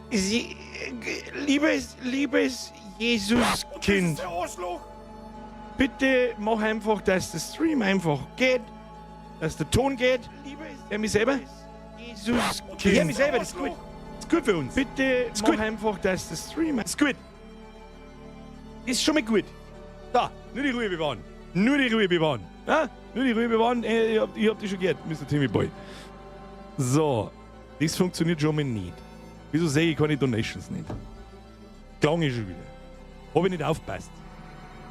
Sie, liebes, liebes Jesuskind. Bitte mach einfach, dass der Stream einfach geht, dass der Ton geht. Hör mich selber. Jesus Kind. Hör mich selber, das ist gut. Das ist gut für uns. Bitte ist mach gut einfach, dass der Stream. Ist gut. Ist schon mal gut. Da, nur die Ruhe bewahren. Nur die Ruhe bewahren. Ja? Nur die Ruhe bewahren. Ich hab dich schon gehört, Mr. Timmy Boy. So, das funktioniert schon mal nicht. Wieso sehe ich keine Donations nicht? Klang ich schon wieder. Habe ich nicht aufgepasst.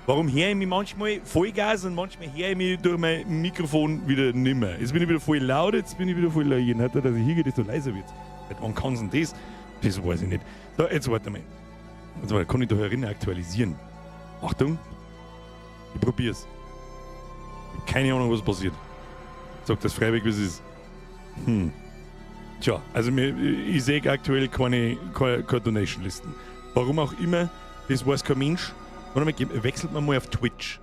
Warum höre ich mich manchmal Vollgas und manchmal höre ich mich durch mein Mikrofon wieder nimmer? Jetzt bin ich wieder voll laut, jetzt bin ich wieder voll leise. Dass ich hier gehe, desto leiser wird. Wann kann denn das? Das weiß ich nicht. So, jetzt warte mal. Jetzt warte, kann ich da herinnen aktualisieren? Achtung. Ich probier's. Keine Ahnung, was passiert. Sag das freiwillig, wie es ist. Tja, also mir, ich sehe aktuell keine Donation-Listen. Warum auch immer, das weiß kein Mensch. Warte mal, wechselt man mal auf Twitch.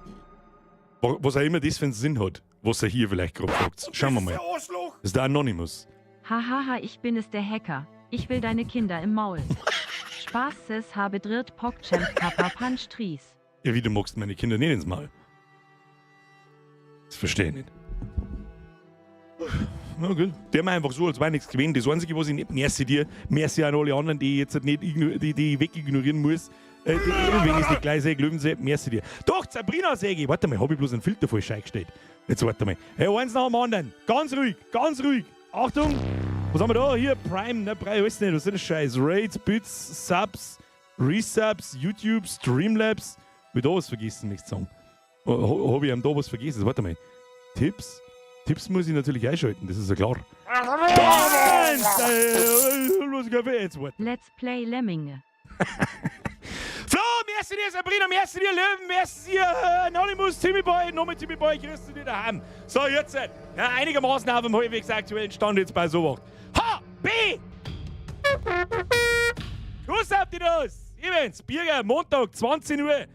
Was auch immer das für einen Sinn hat, was er hier vielleicht gerade fragt. Schauen wir mal. Das ist der Anonymous. Hahaha, ich bin es, der Hacker. Ich will deine Kinder im Maul. Spaß, es habe dritt PogChamp Kappa Punch Trees. Ja, wie, du magst meine Kinder nicht ins Maul? Das verstehe ich nicht. Na gut. Der mir einfach so, als wäre nichts gewesen. Das Einzige, was ich nicht, merci dir, merci an alle anderen, die ich jetzt nicht die ich wegignorieren muss. Die, wenn ich es nicht gleich sehe, Löwensee, merci dir. Doch, Sabrina sehe ich. Warte mal, habe ich bloß einen Filter falsch eingestellt? Jetzt warte mal. Hey, eins nach dem anderen. Ganz ruhig, ganz ruhig. Achtung. Was haben wir da? Hier, Prime, ne, Prime, weiß nicht, was ist das Scheiß? Raids, Bits, Subs, Resubs, YouTube, Streamlabs. Hab ich da was vergessen, möchte ich sagen. Habe ich ihm da was vergessen? Warte mal. Tipps? Tipps muss ich natürlich einschalten, das ist ja klar. Los, jetzt warte. Let's play Lemminge. Flo, merci dir, Sabrina, merci dir, Löwen, merci dir, Anonymous, Timmy Boy, nochmal Timmy Boy, grüß dich daheim. So, jetzt, ja, einigermaßen auf dem halbwegs aktuellen Stand jetzt bei sowas. H, B! Kuss auf die Nuss! Events, Birger, Montag, 20 Uhr.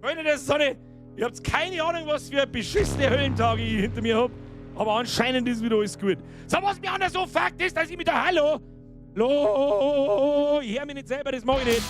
Freunde der Sonne, ihr habt keine Ahnung, was für beschissene Höllentage ich hinter mir hab. Aber anscheinend ist wieder alles gut. So, was mir anders so Fakt ist, dass ich mit der Hallo. Lo, ich höre mich nicht selber, das mag ich nicht.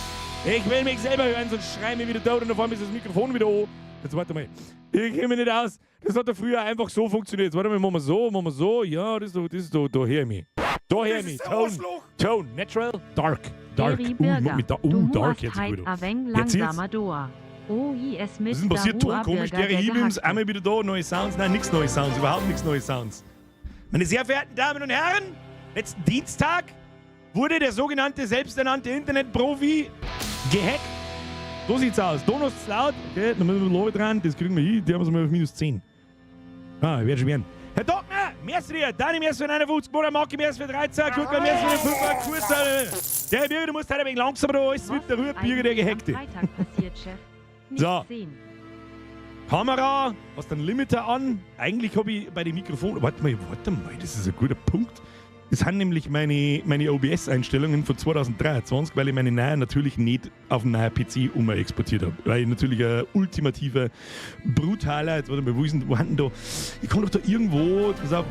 Ich will mich selber hören, sonst schreien mich wieder da und auf einmal ist das Mikrofon wieder an. Jetzt warte mal. Ich kenne mich nicht aus. Das hat ja früher einfach so funktioniert. Jetzt warte mal, machen wir so, machen wir so. Ja, das ist da, da höre ich mich. Da höre ich mich. Tone, Tone, Natural, Dark. Dark. Mit da, Dark jetzt gut. Jetzt langsamer Doa. OIS mit Was ist denn passiert? Ton komisch. Der Hibims, einmal wieder da, neue Sounds. Nein, nichts neue Sounds, überhaupt nichts neue Sounds. Meine sehr verehrten Damen und Herren, letzten Dienstag wurde der sogenannte selbsternannte Internetprofi gehackt. So sieht's aus. Donos ist laut. Okay, dann müssen wir dran. Das kriegen wir hin. Die haben wir mal auf minus 10. Ah, ich werde schon werden. Herr Dockner, merci dir. Dani, merci für 51, Bruder, Marki, merci für 13, Kurka, merci für 5, Kurz. Der Birger, du musst heute ein wenig langsamer da alles mit der Ruhe, Birger, der Gehackte. Freitag passiert, Chef. Nicht So. sehen. Kamera, hast den Limiter an. Eigentlich habe ich bei dem Mikrofon. Warte mal, das ist ein guter Punkt. Das sind nämlich meine OBS-Einstellungen von 2023, weil ich meine neuen natürlich nicht auf einen neuen PC exportiert habe. Weil ich natürlich ein ultimativer, brutaler, jetzt warte mal, wo ist denn, wo haben denn da, ich kann doch da irgendwo, pass auf,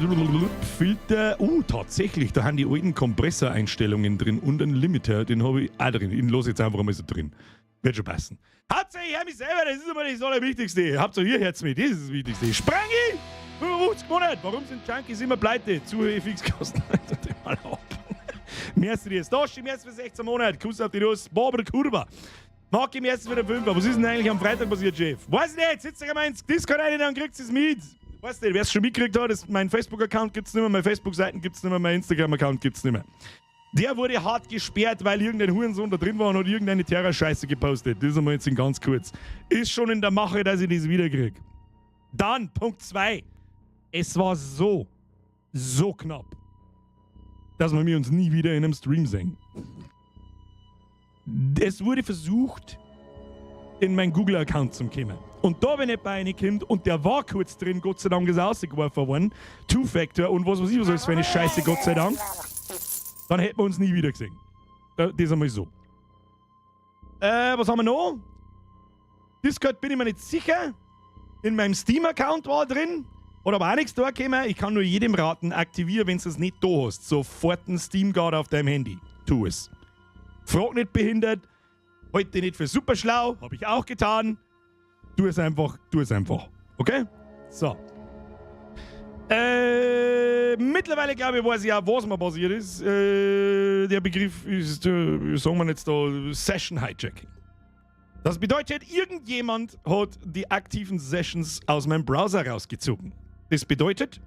Filter, tatsächlich, da haben die alten Kompressor-Einstellungen drin und einen Limiter, den habe ich auch drin. Den lasse ich jetzt einfach mal so drin. Wird schon passen. Hauptsache, ich höre mich selber, das ist immer das Allerwichtigste. Hauptsache, ihr hört's mich, das ist das Wichtigste. Sprangi! 55 Monate. Warum sind Junkies immer pleite? Zu hohe Fixkosten. Mal ab. Merci dir. Stoshi, merci für 16 Monate. Kuss auf die Nuss. Barbara Kurva. Marki, merci für den Fünfer. Was ist denn eigentlich am Freitag passiert, Chef? Weiß nicht. Sitzt euch einmal ins Discord rein, dann kriegt es mit. Weiß nicht, wer es schon mitgekriegt hat, ist, mein Facebook-Account gibt's nicht mehr, meine Facebook-Seiten gibt's nicht mehr, mein Instagram-Account gibt's nicht mehr. Der wurde hart gesperrt, weil irgendein Hurensohn da drin war und hat irgendeine Terror-Scheiße gepostet. Das ist einmal jetzt in ganz kurz. Ist schon in der Mache, dass ich das wiederkrieg. Dann, Punkt 2. Es war so, so knapp, dass wir uns nie wieder in einem Stream sehen. Es wurde versucht, in meinen Google-Account zu kommen. Und da bin ich bei reingekommen und der war kurz drin, Gott sei Dank ist er rausgeworfen worden. Two-Factor und was weiß ich was alles für eine Scheiße, Gott sei Dank. Dann hätten wir uns nie wieder gesehen. Das ist einmal so. Was haben wir noch? Discord bin ich mir nicht sicher. In meinem Steam-Account war drin. Hat aber auch nichts da gekommen. Ich kann nur jedem raten, aktiviere, wenn du es nicht da hast, sofort einen Steam Guard auf deinem Handy. Tu es. Frag nicht behindert, halt dich nicht für super schlau, habe ich auch getan. Tu es einfach, tu es einfach. Okay? So. Mittlerweile glaube ich, weiß ich auch, was mir passiert ist. Der Begriff ist, wie sagen wir jetzt da, Session Hijacking. Das bedeutet, irgendjemand hat die aktiven Sessions aus meinem Browser rausgezogen. Das bedeutet,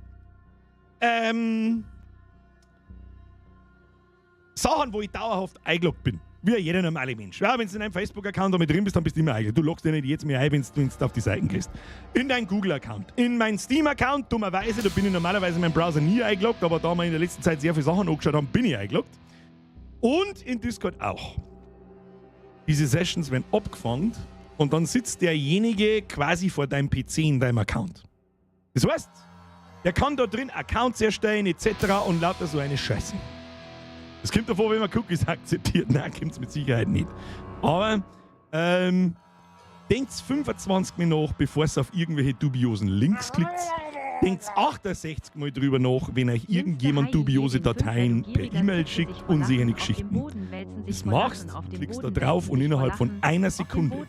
Sachen, wo ich dauerhaft eingeloggt bin. Wie jeder normale Mensch. Ja, wenn du in einem Facebook-Account damit drin bist, dann bist du immer eingeloggt. Du loggst dich nicht jetzt mehr ein, wenn du auf die Seiten gehst. In deinen Google-Account. In meinen Steam-Account, dummerweise, da bin ich normalerweise in meinem Browser nie eingeloggt, aber da wir in der letzten Zeit sehr viele Sachen angeschaut haben, bin ich eingeloggt. Und in Discord auch. Diese Sessions werden abgefangen und dann sitzt derjenige quasi vor deinem PC in deinem Account. Das heißt, der kann da drin Accounts erstellen etc. und lauter so eine Scheiße. Es kommt davor, wenn man Cookies akzeptiert. Nein, kommt es mit Sicherheit nicht. Aber denkt 25 Mal nach, bevor es auf irgendwelche dubiosen Links klickt. Denkt 68 Mal drüber nach, wenn euch irgendjemand dubiose Dateien per E-Mail schickt und sich eine Geschichten. Das machst, klickst da drauf und innerhalb von einer Sekunde.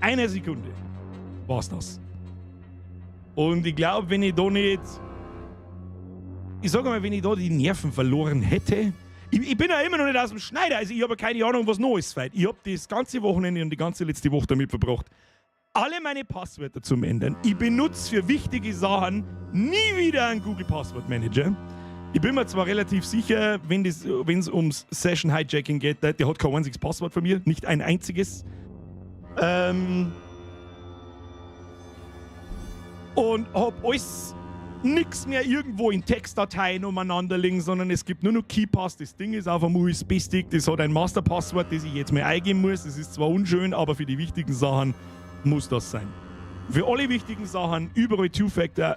Einer Sekunde war's das. Und ich glaube, wenn ich da nicht, ich sage mal, wenn ich da die Nerven verloren hätte, ich bin ja immer noch nicht aus dem Schneider, also ich habe keine Ahnung, was Neues fehlt. Ich habe das ganze Wochenende und die ganze letzte Woche damit verbracht, alle meine Passwörter zu ändern. Ich benutze für wichtige Sachen nie wieder einen Google Passwort Manager. Ich bin mir zwar relativ sicher, wenn es ums Session Hijacking geht, der hat kein einziges Passwort von mir, nicht ein einziges. Und hab alles nix mehr irgendwo in Textdateien umeinander liegen, sondern es gibt nur noch KeePass. Das Ding ist auf einem USB-Stick, das hat ein Masterpasswort, das ich jetzt mal eingeben muss. Das ist zwar unschön, aber für die wichtigen Sachen muss das sein. Für alle wichtigen Sachen überall Two-Factor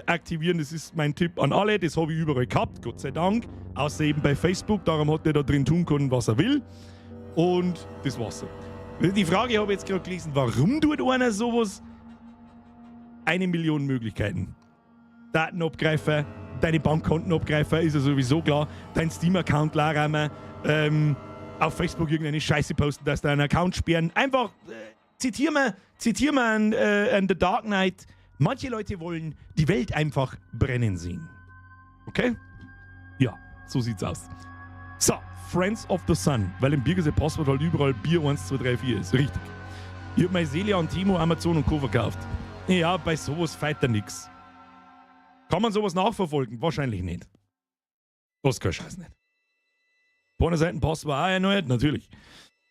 aktivieren, das ist mein Tipp an alle. Das habe ich überall gehabt, Gott sei Dank. Außer eben bei Facebook, darum hat der da drin tun können, was er will. Und das war's so. Die Frage habe ich jetzt gerade gelesen, warum tut einer sowas? 1 Million Möglichkeiten. Daten abgreifen, deine Bankkonten abgreifen, ist ja sowieso klar. Dein Steam-Account leer, auf Facebook irgendeine Scheiße posten, dass deinen Account sperren. Einfach, zitieren wir an The Dark Knight. Manche Leute wollen die Welt einfach brennen sehen. Okay? Ja, so sieht's aus. So, Friends of the Sun, weil im Birger sein Passwort halt überall Bier 1, 2, 3, 4 ist. Richtig. Ich hab meine Seele an Temu, Amazon und Co. verkauft. Ja, bei sowas feit da nix. Kann man sowas nachverfolgen? Wahrscheinlich nicht. Das kein Scheiß nicht. Pornoseiten-Passwort auch erneuert? Natürlich.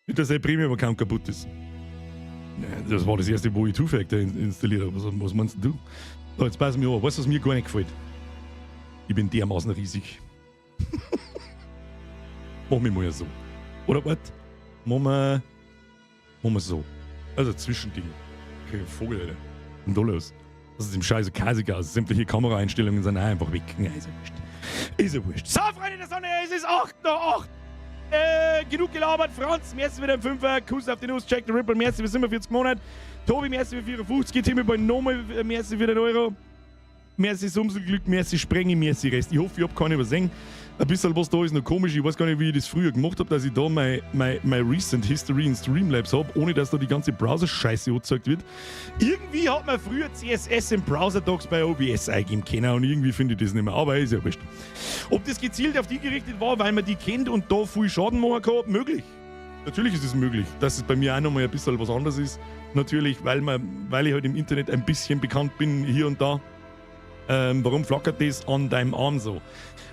Nicht, dass der Premium-Account kaputt ist. Ja, das war das erste, wo ich Two-Factor installiert habe. Was meinst du? So, jetzt pass mir auf. Weißt du, was mir gar nicht gefällt? Ich bin dermaßen riesig. Mach mich mal so. Oder was? Machen wir so. Also Zwischending. Okay, Vogel, Alter. Was ist denn da los? Das ist im Scheiße kasig aus. Sämtliche Kameraeinstellungen sind auch einfach weg. Ja, ist ja wurscht. Ist ja wurscht. So, Freunde der Sonne, es ist 8 nach 8. Genug gelabert. Franz, merci für den Fünfer. Kuss auf die Nuss. Jack the Ripper, merci für 47 Monate. Tobi, merci für 54. Timmy Boy, nochmal merci für den Euro. Merci Sumselglück, merci Sprengi, merci Rest. Ich hoffe, ich hab keine übersehen. Ein bisschen was da ist noch komisch. Ich weiß gar nicht, wie ich das früher gemacht habe, dass ich da mein Recent History in Streamlabs habe, ohne dass da die ganze Browser-Scheiße angezeigt wird. Irgendwie hat man früher CSS im Browser-Docs bei OBS eingeben können und irgendwie finde ich das nicht mehr. Aber ist ja wurscht. Ob das gezielt auf die gerichtet war, weil man die kennt und da viel Schaden machen kann, möglich. Natürlich ist es möglich, dass es bei mir auch nochmal ein bisschen was anderes ist. Natürlich, weil ich halt im Internet ein bisschen bekannt bin, hier und da. Warum flackert das an deinem Arm so?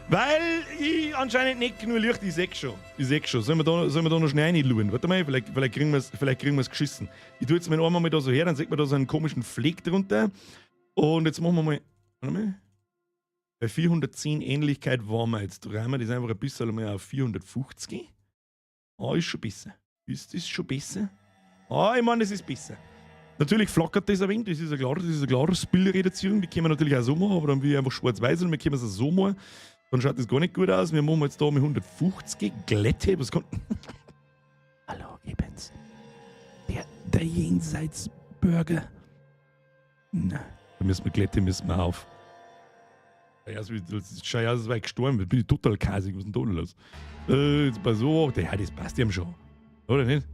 Weil ich anscheinend nicht genug Licht, ich seh schon. Ich seh schon. Sollen wir da noch schnell reinschauen? Warte mal, vielleicht kriegen wir es vielleicht kriegen wir's geschissen. Ich tue jetzt meinen Arm mal da so her, dann sieht man da so einen komischen Fleck drunter. Und jetzt machen wir mal. Warte mal. Bei 410 Ähnlichkeit waren wir jetzt. Drehen wir das einfach ein bisschen mal auf 450. Ah, ist schon besser. Ist das schon besser? Ah, ich meine, das ist besser. Natürlich flackert das ein wenig, das ist ja klar, das ist eine klare Bildreduzierung, die können wir natürlich auch so machen, aber dann will ich einfach schwarz-weiß und wir können es auch so machen. Dann schaut das gar nicht gut aus. Wir machen jetzt da mit 150 Glätte. Was kommt? Hallo, ich bin's. Der Jenseitsburger. Na, da müssen wir Glätte müssen wir auf. Ja, das schaut aus, als wäre ich gestorben. Da bin ich total kasig. Was ist denn da los? Jetzt bei so, ja, das passt ihm schon. Oder nicht?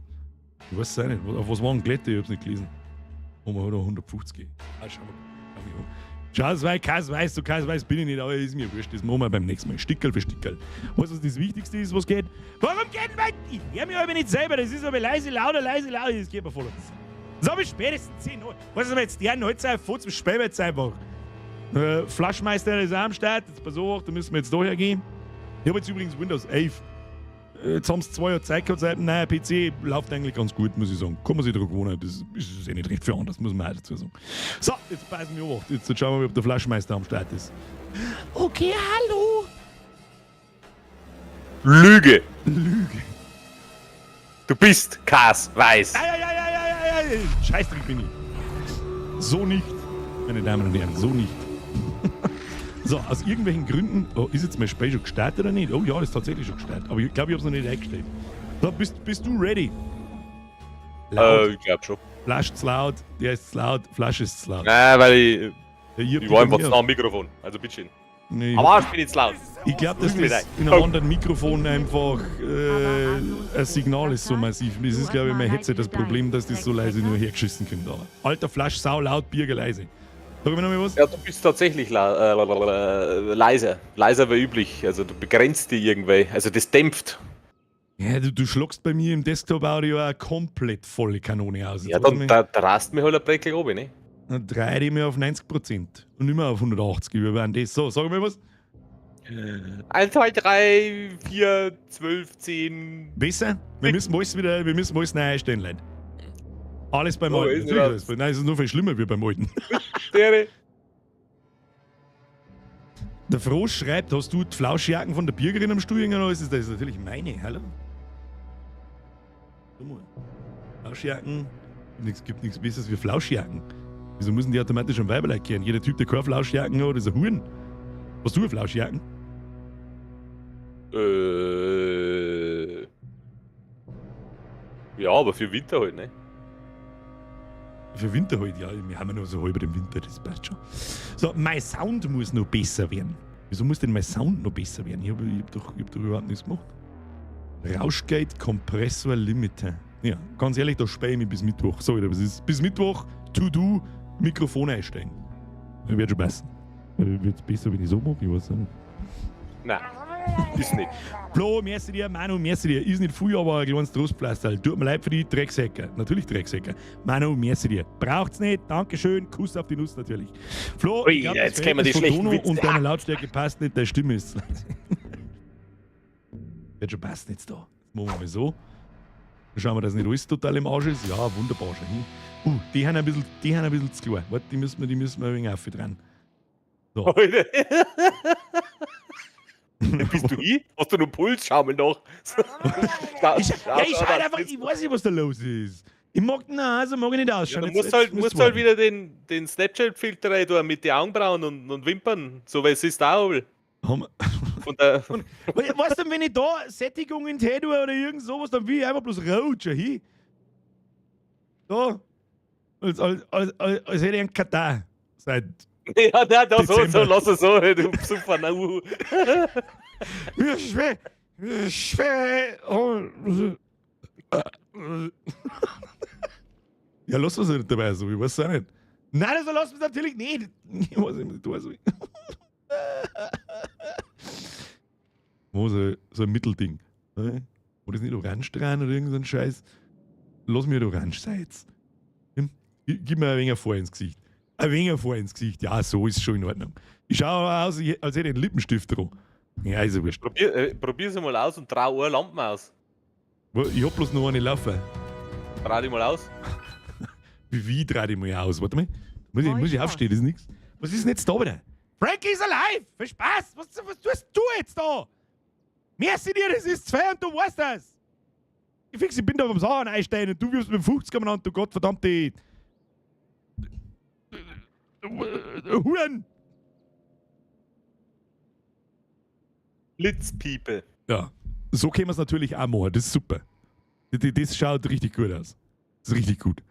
Ich weiß es auch nicht. Auf was war denn Glätte? Ich hab's nicht gelesen. Haben wir halt 150. Ah, schau mal. Schau, es war weiß, so kein weiß bin ich nicht, aber ist mir wurscht. Das machen wir beim nächsten Mal. Stickerl für Stickerl. Weißt du, was das Wichtigste ist, was geht? Warum geht denn mein. Ich hör mich aber nicht selber, das ist aber leise, lauter, leise, lauter. Das geht mir voll. Das habe ich spätestens 10 Uhr. Weißt du, jetzt der Neuzeit vor zum Spielen jetzt einfach. Flaschmeister ist auch am Start. Jetzt pass auf, da müssen wir jetzt daher gehen. Ich habe jetzt übrigens Windows 11. Jetzt haben sie 2 Jahre Zeit gehabt seit dem neuen PC. Läuft eigentlich ganz gut, muss ich sagen. Kann man sich daran gewöhnen. Das ist eh nicht recht für anders, muss man auch dazu sagen. So, jetzt passen wir auf. Jetzt schauen wir mal, ob der Flaschmeister am Start ist. Okay, hallo. Lüge! Lüge. Du bist Kas Weiß. Ja, ja, ja, ja, ja, ja, ja. Scheißdreck bin ich. So nicht, meine Damen und Herren, so nicht. So, aus irgendwelchen Gründen. Oh, ist jetzt mein Spiel schon gestartet oder nicht? Oh ja, das ist tatsächlich schon gestartet. Aber ich glaube, ich habe es noch nicht eingestellt. So, bist du ready? Laut. Ich glaube schon. Flasch ist laut, der ist laut, Flasche ist laut. Nein, weil ich. Ja, ich hab Ich die war bei einfach mir. zu nah am Mikrofon. Also bitteschön. Nee, Am Arsch bin ich zu laut. ich glaube, dass Rügen das mich in rein. einem anderen Mikrofon einfach ein Signal ist so massiv. Das ist, glaube ich, mein Headset das Problem, dass das so leise nur hergeschissen kommt. Aber. Alter Flasch, sau laut, Bierger leise. Sag mir noch mal was. Ja, du bist tatsächlich leiser. Leiser wie üblich. Also du begrenzt dich irgendwie. Also das dämpft. Ja, du schluckst bei mir im Desktop-Audio auch komplett volle Kanone aus. Jetzt Ja, warte dann mal. da rast mir halt ein Breckel oben, ne? Dann dreh ich mir auf 90% und nicht mehr auf 180. Wir werden das. So, sag mir was. 1, 2, 3, 4, 12, 10. Besser? Wir müssen alles wieder, wir müssen alles neu einstellen, Leute. Alles beim Oh, Alten. ist Natürlich nicht alles. Nein, es ist nur viel schlimmer wie beim Alten. Dere. Der Frosch schreibt, hast du die Flauschjacken von der Birgerin am Stuhl hängen oder ist das? Das ist natürlich meine, hallo? Schau mal. Flauschjacken. Gibt nichts Besseres wie Flauschjacken. Wieso müssen die automatisch am Weiberlein kehren? Jeder Typ, der keine Flauschjacken hat, ist ein Huren. Hast du eine Flauschjacken? Ja, aber für Winter halt, ne? Für Winter halt, ja. Wir haben ja nur so halb im Winter, das passt schon. So, mein Sound muss noch besser werden. Wieso muss denn mein Sound noch besser werden? Ich hab doch überhaupt nichts gemacht. Rauschgate Kompressor Limiter. Ja, ganz ehrlich, da spähe ich mich bis Mittwoch. Sorry, aber es ist bis Mittwoch to do Mikrofon einstellen. Wird schon passen. Wird es besser, wenn ich so mache? Ich weiß auch nicht. Nein, ist nicht. Flo, merci dir, Manu, merci dir. Ist nicht viel, aber ein kleines Trostpflasterl. Tut mir leid für die Drecksäcker. Natürlich Drecksäcker. Manu, merci dir. Braucht's nicht. Dankeschön. Kuss auf die Nuss natürlich. Flo, Ui, ich glaub, das jetzt kämen die Verhältnis von schlechten Tono Witze. und deine Lautstärke passt nicht, deine Stimme ist zu leise. Wird schon passen jetzt da. Das machen wir mal so. Dann schauen wir, dass nicht alles total im Arsch ist. Ja, wunderbar schon hin. Die haben ein bisschen zu klein. Warte, die müssen wir ein wenig auf dran. So. Alter. Bist du ich? Hast du noch Puls? Schau mal nach. Ja, ich schau halt einfach, ich weiß nicht, was da los ist. Ich mag, nein, also mag ich nicht Ja, ausschauen. du Jetzt- musst jetzt halt, musst musst du halt warten. wieder den Snapchat-Filter rein tun mit den Augenbrauen und Wimpern. So wie es ist auch. Haben Von der, Weißt du, wenn ich da Sättigungen tue oder irgend sowas, dann will ich einfach bloß rutschen hin. Da. Als hätte ich einen Katar. Seit. Ja, nein, da, so, so, Dezember. lass es so. Du super, na. Mir ist schwer. Mir ist schwer. Oh. Ja, lass uns nicht dabei so, ich weiß es auch nicht. Nein, das lass uns natürlich nicht. Ich weiß nicht, was ich tun soll. Wo so ein Mittelding. Ne? Wo das nicht orange dran oder irgend so ein Scheiß. Lass mir orange sein jetzt. Gib mir ein wenig vor ins Gesicht. Ein wenig vor ins Gesicht. Ja, so ist schon in Ordnung. Ich schaue aber aus, als hätte ich einen Lippenstift dran. Ja, ist ja wurscht. Probier's mal aus und trau eine Lampen aus. Ich hab bloß noch eine laufen. Trau die mal aus. Wie dreh die mal aus? Warte mal. Muss ich aufstehen, das ist nix. Was ist denn jetzt da wieder? Frankie is alive! Viel Spaß! Was tust du jetzt da? Merci dir, das ist zwei und du weißt das! Ich fix, ich bin da beim Sachen einsteigen und du wirfst mit dem 50 umeinander, du gottverdammte Huren! Blitzpiepe. Ja, so können wir es natürlich auch machen, das ist super. Das schaut richtig gut aus. Das ist richtig gut.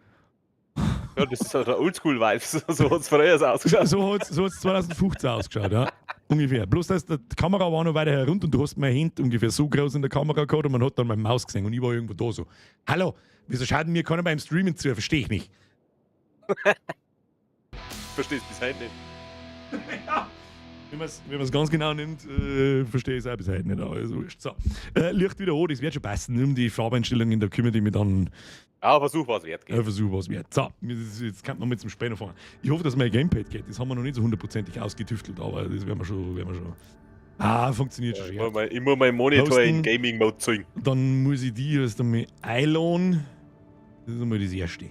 Ja, das ist halt der Oldschool-Vibes. So hat es früher ausgeschaut. So hat es so hat's 2015 ausgeschaut, ja. Ungefähr. Bloß, dass die Kamera war noch weiter herunter und du hast meine Hände ungefähr so groß in der Kamera gehabt und man hat dann meine Maus gesehen und ich war irgendwo da so. Hallo, wieso schaut denn mir keiner beim Streamen zu? Verstehe ich nicht. Verstehst bis heute nicht. Ja. Wenn man es wenn man's ganz genau nimmt, verstehe ich es auch bis heute nicht. Aber ist wurscht. So. Licht wieder an, das wird schon passen. Nimm die Farbeinstellungen, da kümmere ich mich dann. Ja, Versuch war es wert. Ja, Versuch war es wert. So, jetzt kann man mit zum Spiel noch fahren. Ich hoffe, dass mein Gamepad geht. Das haben wir noch nicht so hundertprozentig ausgetüftelt, aber das werden wir schon. Werden wir schon. Ah, funktioniert schon. Ich muss, mein, ich muss meinen Monitor Hosten. in Gaming-Mode ziehen. Dann muss ich die erst einmal einladen. Das ist einmal das Erste.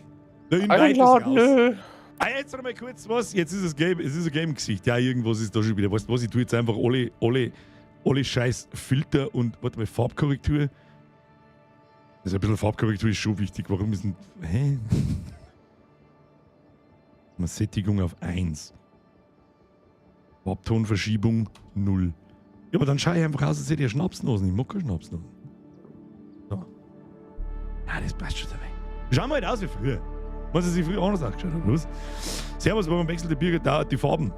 Der Invite ist raus. Ah, jetzt noch mal kurz was. Jetzt ist es Game, es ist ein Game-Gesicht. Ja, irgendwas ist da schon wieder. Weißt du was? Ich tue jetzt einfach alle scheiß Filter und, warte mal, Farbkorrektur. Also ein bisschen Farbkorrektur ist schon wichtig. Warum ist denn. Hä? Mal Sättigung auf 1. Farbtonverschiebung 0. Ja, aber dann schaue ich einfach aus, als hätte ich eine Schnapsnase. Ich mag keine Schnapsnase. So. Ja, das passt schon dabei. Schauen wir halt aus wie früher. Was sie sich früher anders ausgeschaut hat. Los. Servus, warum wechselt der Birger da die Farben?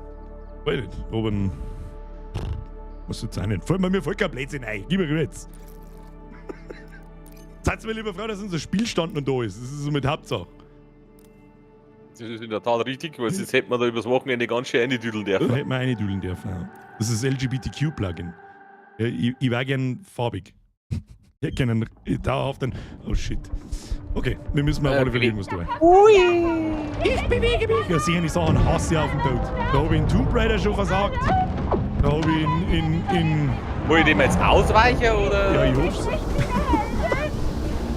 Weiß nicht. Aber was soll's auch nicht. Fällt mir voll kein Blödsinn ein. Gib mir jetzt. Seid mir lieber froh, dass unser Spielstand noch da ist. Das ist so mit Hauptsache. Das ist in der Tat richtig, weil sonst hätte man da übers Wochenende ganz schön reindüdeln dürfen. Da hätte man reindüdeln dürfen, ja. Das ist das LGBTQ-Plugin. Ja, ich wär gern farbig. Ich hätte gern einen, dauerhaft einen. Oh shit. Okay, wir müssen mal auf alle Fälle irgendwas tun. Ui! Ich bewege mich! Ja, sicher, die Sachen hasse ich auf den Tod. Da hab ich in Tomb Raider schon versagt. Da hab ich in Muss ich dem jetzt ausweichen, oder? Ja, ich hoff's.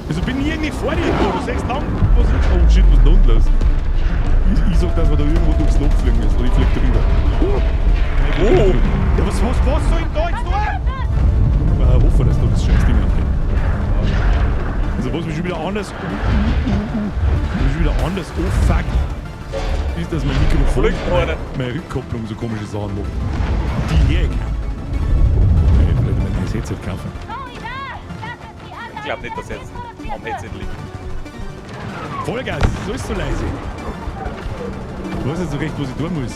Also bin ich irgendwie vor dir irgendwo. Du sagst lang, was ist. Oh shit, was ist denn da unten los? Ich sag, dass wir da irgendwo durchs Loch fliegen müssen. Oder ich flieg drüber. Oh! Ja, was soll ich da jetzt tun? Ich hoffe, dass da das scheiß Ding abgeht. Also was mich schon wieder anders. Was mich schon wieder anders. Oh fuck. Ist, dass mein Mikrofon, Fliegt einer. meine Rückkopplung so komische Sachen macht. Die her kann. Nee, vielleicht mal ein neues Headset kaufen. Ich glaub nicht, dass jetzt am Headset liegt. Vollgas, das ist alles so leise. Ich weiß nicht so recht, was ich tun muss.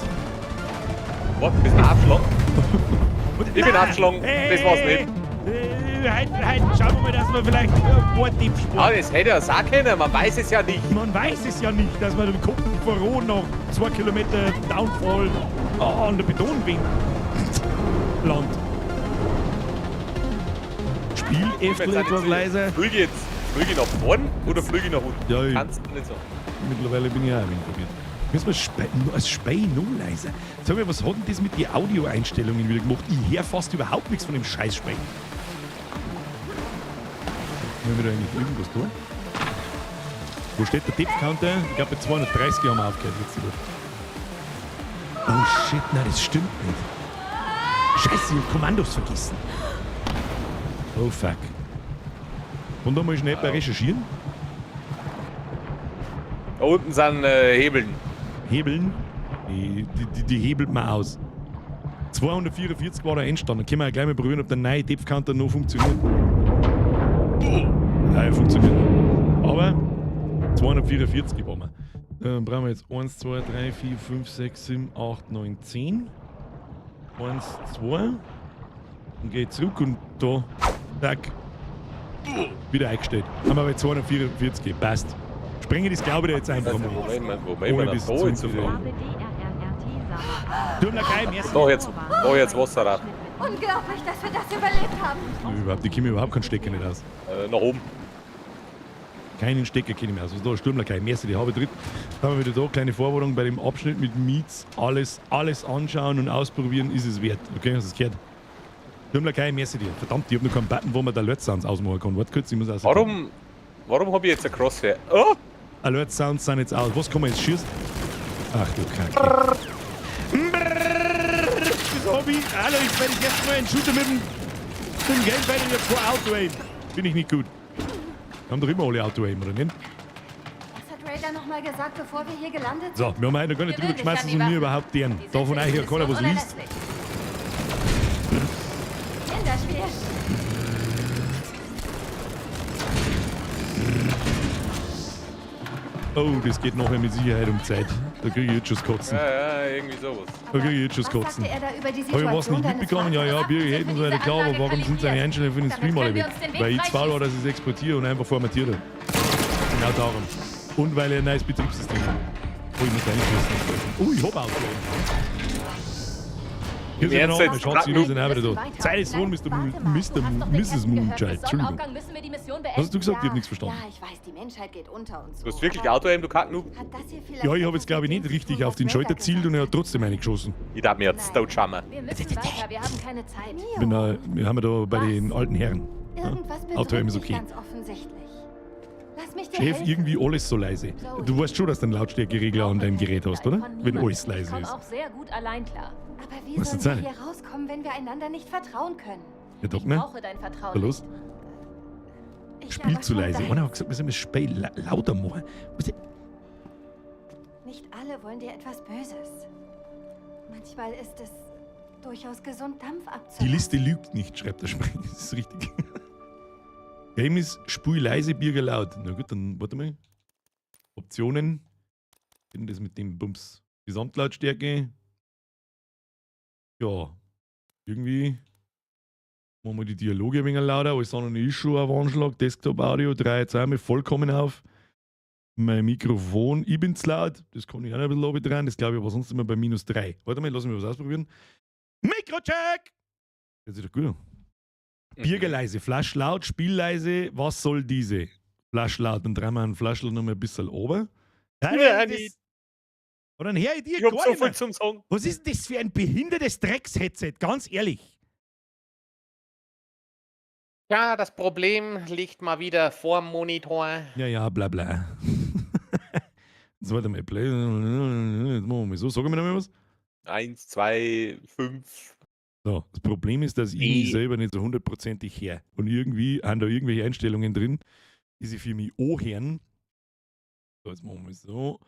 Warte, bist du abgeschlagen? Ich bin Nein. abgeschlagen, Hey, das war's nicht. Heute schauen wir mal, dass wir vielleicht ein paar Tipps sparen. Ah, das hätte ja auch können, man weiß es ja nicht. Man weiß es ja nicht, dass man den Kopf vor noch 2 Kilometer Downfall an der Betonwand landet. Spiel öfter etwas leiser. Flüge ich jetzt, flüge ich nach vorn oder flüge ich nach unten? Ja, ich- Kannst du nicht sagen. Mittlerweile bin ich auch ein wenig verwirrt. Müssen wir als Spei noch leiser. Sag mal, was hat denn das mit den Audioeinstellungen wieder gemacht? Ich höre fast überhaupt nichts von dem scheiß Spei. Wollen wir da eigentlich irgendwas tun? Wo steht der Depth Counter? Ich glaub, bei 230 haben wir aufgehört letzte Woche. Oh shit, nein, das stimmt nicht. Scheiße, ich hab Kommandos vergessen. Oh fuck. Und da mal schnell bei recherchieren. Da unten sind Hebeln. Hebeln? Die hebelt man aus. 244 war der Endstand. Dann können wir ja gleich mal probieren, ob der neue Depth Counter noch funktioniert. Nein, er funktioniert noch. Aber 244 waren wir. Dann brauchen wir jetzt 1, 2, 3, 4, 5, 6, 7, 8, 9, 10. 1, 2. Dann geh ich zurück und da, zack, wieder eingestellt. Haben wir bei 244, passt. Sprenge das glaube ich jetzt einfach mal. Moment, Moment, Moment, Ohne Moment, das da zu jetzt wieder. hinterfragen. Tut mir leid, merci. Da jetzt, da jetzt Wasser raus. Unglaublich, dass wir das überlebt haben. Überhaupt, die kommen überhaupt keinen Stecker nicht aus. Nach oben. Keinen Stecker kenne ich mehr aus. Was ist da? Sturmlakai, merci, die habe ich drin. Dann haben wir wieder da, kleine Vorwarnung bei dem Abschnitt mit Meets. Alles anschauen und ausprobieren ist es wert. Okay, hast du es gehört? Sturmlakai, merci dir. Verdammt, ich hab noch keinen Button, wo man da Alert Sounds ausmachen kann. Warte kurz, ich muss aus. Warum hab ich jetzt ein Crosshair? Oh! Alert Sounds sind jetzt aus. Was kann man jetzt schießen? Ach du Kacke. Das hab ich. Alter, ich werde das erste Mal einen Shooter mit dem Gamepad und jetzt vor Auto-Aim. Finde ich nicht gut. Wir haben doch immer alle Auto-Aim, oder nicht? Was hat Raider nochmal gesagt, bevor wir hier gelandet sind? So, wir haben heute noch gar nicht drüber geschmissen, sondern mir überhaupt deren. Die Davon eigentlich ja ist keiner was liest. unerlässlich. Kinderspiel. Oh, das geht nachher mit Sicherheit um Zeit. Da kriege ich jetzt schon das Kotzen. Ja, ja, irgendwie sowas. Da kriege ich jetzt schon das Was Kotzen. sagte er da über die Habe ich was Situation nicht deines mitbekommen? Ja, ja, Vaters? Birger hätten so eine klar, aber warum sind seine Einstellungen für den Damit Stream alle können wir weg? uns den Weg Weil ich zu faul war, freischießen. dass ich es exportiere und einfach formatiert habe. Genau darum. Und weil er ein neues Betriebssystem hat. Oh, ich muss da nicht wissen. Oh, ich hab aufgeladen. Hier Im sind Ernst wir jetzt? noch, Schatz, wir sind auch wieder Wir da. müssen Zeit ist weiter. wohl, Mr. Nein, warte mal. Mr. Du hast doch den Mrs. Captain Moonchild. gehört. Bis Entschuldigung. Sonnenaufgang müssen wir die Mission beenden. Was hast du gesagt? Ich Ja, hab nichts verstanden. Ja, ich weiß, die Menschheit geht unter und so. Du hast wirklich aber Auto-Aim, du Kacknoob? Hat das hier vielleicht Ja, ich habe etwas jetzt glaube ich mit nicht dem zu richtig tun, auf was den Raider Schalter zielt und er hat gesagt trotzdem eingeschossen. Ich darf mir jetzt totschammen. Wir müssen weiter, wir haben keine Zeit. hat? Bin Mio, da, wir haben ja da bei den alten Herren. irgendwas Auto-Aim bedrückt ist dich okay. ganz offensichtlich. Lass mich dir Chef, helfen. irgendwie alles so leise. Du weißt schon, dass du einen Lautstärkeregler an deinem Gerät hast, oder? Von Wenn niemandem. alles leise Ich komme ist. auch sehr gut allein klar. Aber wie Was sollen ist wir denn? hier rauskommen, wenn wir einander nicht vertrauen können? Ja, doch, Ich ne? brauche dein Vertrauen. Na los, Ich spiel aber zu schon leise. deins. Einer hat gesagt, wir sollen das Spiel lauter machen. Was ist- Nicht alle wollen dir etwas Böses. Manchmal ist es durchaus gesund, Dampf abzulassen. Die Liste lügt nicht, schreibt der Sprecher. Das ist richtig. Game ist Spul leise, Birger laut. Na gut, dann warte mal. Optionen. Denn das mit dem Bums. Gesamtlautstärke. Ja. Irgendwie. Machen wir die Dialoge ein wenig lauter. Alles andere ist schon auf Anschlag. Desktop-Audio 3 jetzt einmal vollkommen auf. Mein Mikrofon, ich bin zu laut. Das kann ich auch noch ein bisschen runterdrahen. Das glaube ich aber sonst immer bei -3. Warte mal, lass mich was ausprobieren. Mikrocheck! Das sieht doch gut an. Bierger leise, Flasch laut, Spiel leise, was soll diese? Flasch laut, dann drehen wir einen Flaschl noch mal ein bisschen oben. Nein, Ja, das- nicht. Und dann her ich dir Ich hab gar so nicht viel mehr. zum Sagen. Was ist denn das für ein behindertes Drecks-Headset? Ganz ehrlich. Ja, das Problem liegt mal wieder vorm Monitor. Ja, ja, bla bla. Jetzt warte mal, Play. Jetzt machen wir mal so. Sag mir noch mal was. 1, 2, 5. So, das Problem ist, dass ich mich selber nicht so hundertprozentig her. Und irgendwie haben da irgendwelche Einstellungen drin, die sich für mich anhören. So, jetzt machen wir so.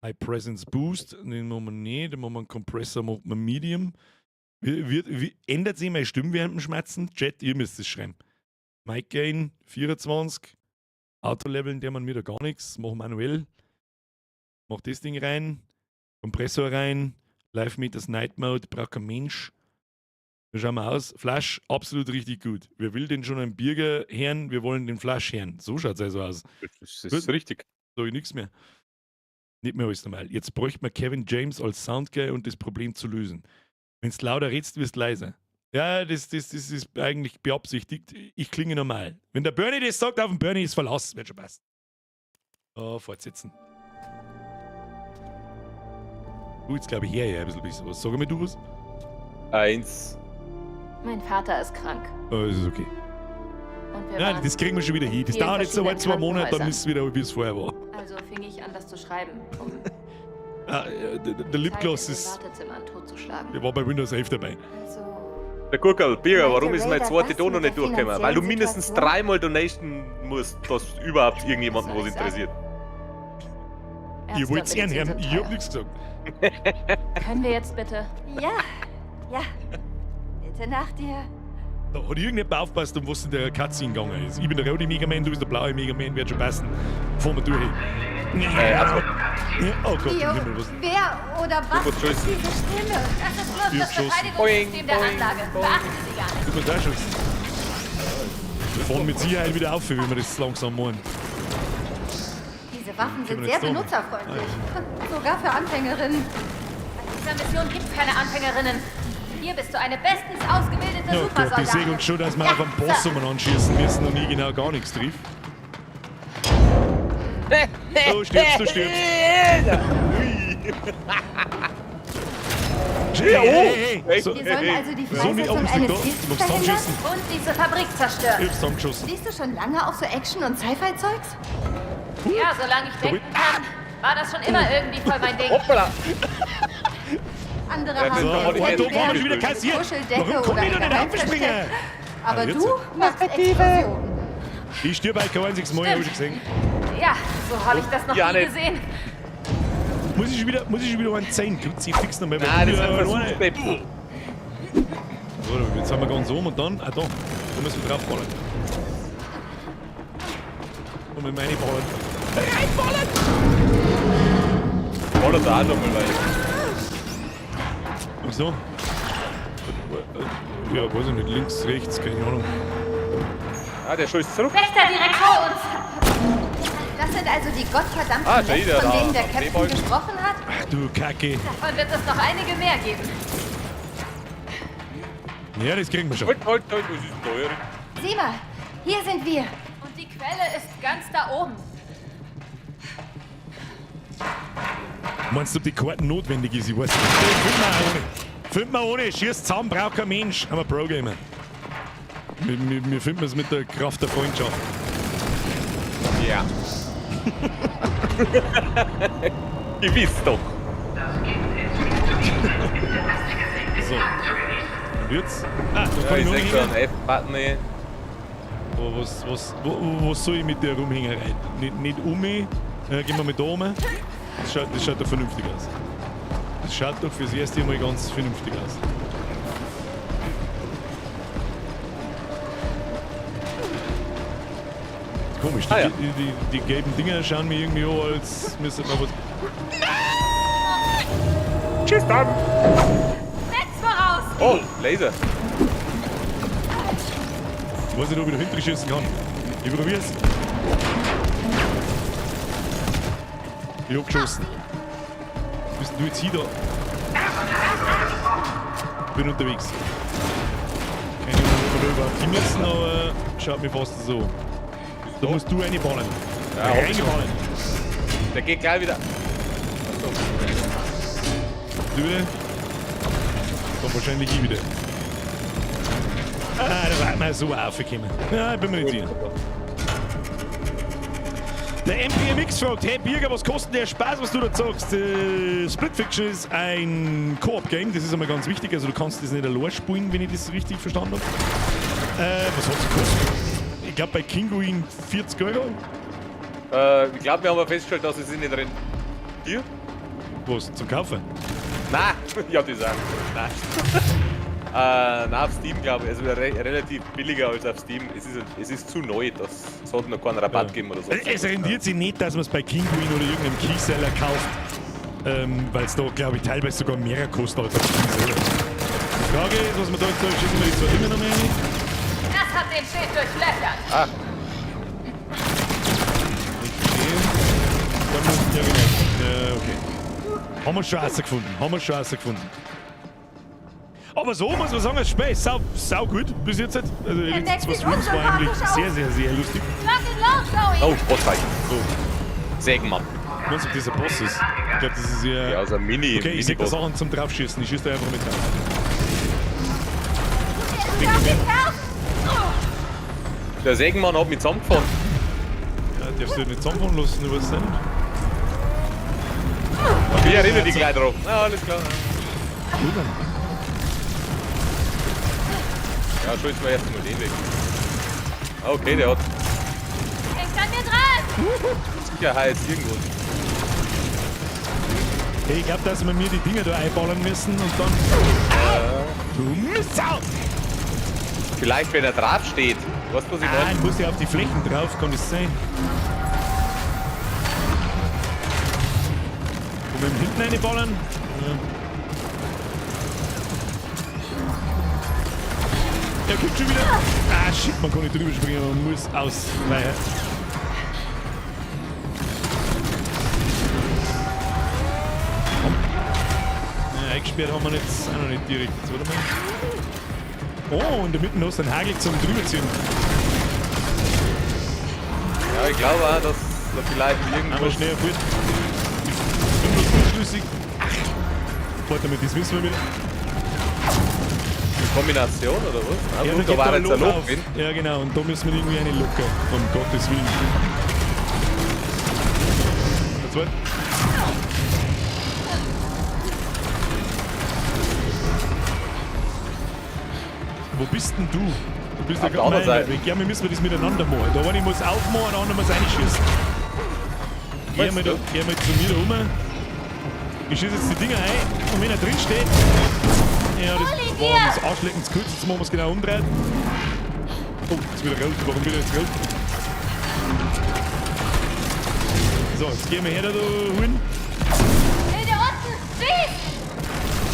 High Presence Boost, den machen wir nicht, den machen wir einen Compressor, macht man Medium. Wie ändert sich meine Stimme während dem Schmerzen? Chat, ihr müsst es schreiben. Mic Gain 24, Auto-Leveln, der man mir da gar nichts, mach manuell. Mach das Ding rein, Kompressor rein, Live Meters Night Mode, braucht kein Mensch. Da schauen wir aus. Flash, absolut richtig gut. Wer will denn schon einen Birger hören? Wir wollen den Flash hören. So schaut es also aus. Das ist richtig. Sag ich nichts mehr. Nicht mehr alles normal. Jetzt bräuchte man Kevin James als Soundguy und das Problem zu lösen. Wenn du lauter redst, wirst du leiser. Ja, das ist eigentlich beabsichtigt. Ich klinge normal. Wenn der Bernie das sagt, auf den Bernie ist Verlass. Wird schon passen. Oh, fortsetzen. Du, jetzt glaube ich her, ja, ein bisschen was. Sag mal du was? 1. Mein Vater ist krank. Oh, das ist okay. Und wir Nein, waren das kriegen wir schon wieder hin. Das in vielen dauert jetzt aber verschiedenen 2 Monate, dann Krankenhäusern. ist es wieder, wie es vorher war. Also fing ich an, das zu schreiben, um Ah, der Lipgloss Zeit in den ist. Wartezimmern totzuschlagen. Der war bei Windows 11 dabei. Also, Der Gurkel, Birger, Meinte warum ist mein Raider zweite das Dono mit nicht der durchgekommen? Weil du finanziellen mindestens Situation? dreimal donaten musst, dass überhaupt irgendjemanden Was soll was ich sagen? interessiert. Ihr Ärzte wollt und ihn Medizin hören, sind ich hab teuer. nichts gesagt. Können wir jetzt bitte? ja, ja. Bitte nach dir. Da hat irgendjemand aufgepasst, um was in der Katze hingegangen ist. Ich bin der rote Mega Man, du bist der blaue Mega Man, wird schon passen. Fahren wir durch. Also, Ja, oh Gott, im Io, Himmel, was. wer oder was gut, ist tschüss. diese Stimme? Das ist bloß Ich das hab geschossen. Verteidigungssystem der Boing, Anlage. boing. Beachte sie gar nicht. Du musst auch schon. Wir fahren mit Sicherheit wieder auf, wenn wir das langsam machen. Diese Waffen Können sind wir sehr jetzt da? benutzerfreundlich. Sogar für Anfängerinnen. Bei dieser Mission gibt's keine Anfängerinnen. Hier bist du eine bestens ausgebildete Oh Gott, ich sehe Supersoldatin. uns schon, dass wir auf einen Boss umeinander schießen müssen und nie genau gar nichts trifft. Du stirbst, du stirbst. Hey, hey, hey. So, Wir sollen also die so nicht Freisetzung oh, eines da. Du Gifts musst verhindern? zusammenschießen. Und diese Fabrik zerstören. Ich hab's zusammengeschossen. Siehst du schon lange auf so Action- und Sci-Fi-Zeugs? Ja, solange ich denken kann, war das schon immer irgendwie voll mein Ding. Hoppala! Andere Ja, haben So, da und hab ich da jetzt waren wir schon wieder eine kassiert. Kuscheldecke Warum kann oder ich da ein nicht aufspringen? Geheimversteck. Aber Ah, jetzt. du machst Explosionen. Ich stirb eigentlich kein einziges Mal, hab ich schon gesehen. Ja, so habe ich das noch Ja, nie nicht. gesehen. Muss ich schon wieder, muss ich schon wieder einen 10 Kruzifix nochmal. weil Nein, das du ist ein ja Versuch, Deppen. So, jetzt sind wir ganz oben und dann, ah da, da müssen wir draufballern. Und mit meine ballern. Reinballern! Ballert da auch nochmal rein. Ach so. Ja, weiß ich nicht. Links, rechts, keine Ahnung. Ah, der schießt zurück. Wächter direkt vor uns. Das sind also die gottverdammten Ah, schon Nets, wieder von da. denen der Am Captain Seebalken. gesprochen hat? Ach du Kacke. Davon wird es noch einige mehr geben. Ja, das kriegen wir schon. Halt, halt, halt, was ist denn da, Erik? Sieh mal, hier sind wir. Und die Quelle ist ganz da oben. Meinst du, ob die Karte notwendig ist? Ich weiß nicht. Finden wir auch ohne. Finden wir ohne. Schießt zusammen, braucht kein Mensch. Haben wir Pro-Gamer. Wir finden es mit der Kraft der Freundschaft. Ja. Gewiss doch. So. Und jetzt? Ah, da Ja, kann ich ich noch seh schon hängen. einen F-Button. ey. Aber was soll ich mit der Rumhängerei? Nicht um mich. Ja, gehen wir mit da um. Das schaut doch vernünftig aus. Das schaut doch fürs erste Mal ganz vernünftig aus. Komisch, die, Ah, ja. die gelben Dinger schauen mir irgendwie an, als müsste man was. Tschüss dann. Netz voraus. Oh, Laser. Ich weiß nicht, ob ich da hinten schießen kann. Ich probier's. Ich hab geschossen. Wo bist denn du jetzt hier da? Bin unterwegs. Keine Ahnung, ob wir da überhaupt hin müssen, aber schaut mir fast so. Da musst du reinballen. Ja, hab ich schon. Reinballen. Der geht gleich wieder. Achso. Du wieder? Dann wahrscheinlich ich wieder. Ah, da war mir so aufgekommen. Ja, ich bin mir nicht sicher. Der MPMX fragt, hey Birger, was kostet der Spaß, was du da zockst? Split Fiction ist ein Koop-Game, das ist einmal ganz wichtig, also du kannst das nicht allein spielen, wenn ich das richtig verstanden habe. Was hat's gekostet? Ich glaub bei Kinguin 40 Euro. Ich glaub, wir haben aber festgestellt, dass es sich nicht drin. Hier? Was, zum Kaufen? Nein, ja, das auch. Nein. Nein, auf Steam, glaub ich. Also relativ billiger als auf Steam. Es ist zu neu, das sollte noch keinen Rabatt geben oder so. Es rentiert sich nicht, dass man es bei Kinguin oder irgendeinem Keyseller kauft, weil es da, glaub ich, teilweise sogar mehr kostet als auf Steam selber. Die Frage ist, was man da jetzt da schießen wir die zwei Dinger noch mehr rein. Das hat den Schild durchlöchert. Ah. Okay. Dann muss, ja, genau. Ja, okay. Haben wir schon rausgefunden. Haben wir schon rausgefunden. Aber so muss man sagen, das Spiel ist sau gut bis jetzt. Also die Der letzten deckt zwei sich Streams waren eigentlich unsympathisch sehr, auf. sehr, sehr lustig. Lock and load, Zoe! Oh, Bossfight. So. Sägenmann. Meinst du, ob das ein Boss ist? Ich glaub, das ist ja. Ja, also ein Mini. Okay, ich seh da Mini-Boss. Sachen zum Draufschießen. Ich schieße da einfach mit drauf. Der Sägenmann hat mich zusammengefahren. Ja, darfst du dich nicht zusammenfahren lassen, du weißt es nicht. Ich erinnere dich gleich drauf. Ja, alles klar. Gut dann. Ja, schießen wir erst mal den weg. Okay, der hat Hängt an mir dran! Sicherheit irgendwo. Hey, ich glaub, dass wir mir die Dinger da einballern müssen und dann. Du Mistau! Vielleicht, wenn er drauf steht. Weißt du, was ich Ah, meine? ich muss ja auf die Flächen drauf, kann das sein? Können wir ihm hinten reinballern? Ja. Er kommt schon wieder. Ah, shit, man kann nicht drüber springen, man muss ausweichen. Komm. Ja, eingesperrt haben wir jetzt auch noch nicht direkt. Jetzt, warte mal. Oh, und da mitten hast du einen Hagel zum drüberziehen. Ja, ich glaube auch, dass da vielleicht irgendwas. Einmal schnell fort. Ich bin bloß unschlüssig. Ach, warte mal, das wissen wir wieder. Eine Kombination oder was? Nein, Ja, gut, da geht war ein jetzt ein Loch Loch auf. drin. Ja, genau, und da müssen wir irgendwie eine locker. Um Gottes Willen. Der zweite. Wo bist denn du? Du bist ja Auf der gerade anderen meilenweit Seite. weg. Ja, wir müssen das miteinander machen. Da eine muss aufmachen, der andere muss reinschießen. Geh mal, da, geh mal zu mir da rum. Ich schieße jetzt die Dinger ein und wenn er drin steht. Ja, das war das Arschlecken zu kurz. Jetzt machen wir es genau umdrehen. Oh, jetzt wieder rot. Warum wieder jetzt rot? So, jetzt gehen wir her da hin. Schilde unten! Schieß!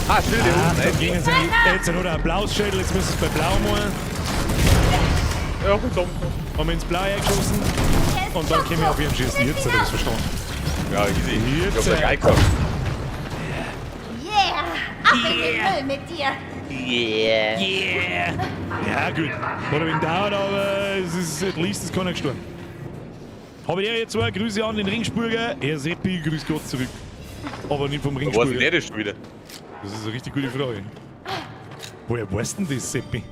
Ah, Schilde Ah, unten. dann gingen sie jetzt noch der Applausschädel, jetzt müssen sie bei Blau machen. Ja, gut, so. Haben wir ins Blau hergeschossen und dann können wir auf ihren schießen. Jetzt hat er das verstanden. Ja, easy. Ich hab's Jetzt, ja geil gehabt. Yeah! Ab in den Müll mit dir! Yeah! Ja, gut. Hat ein wenig gedauert, aber es ist, at least ist keiner gestorben. Habe ich jetzt zwei Grüße an den Ringsburger. Herr Seppi, grüß Gott zurück. Aber nicht vom Wo ist denn Ringsburger. der das schon wieder? Das ist eine richtig gute Frage. Woher weißt denn das, Seppi?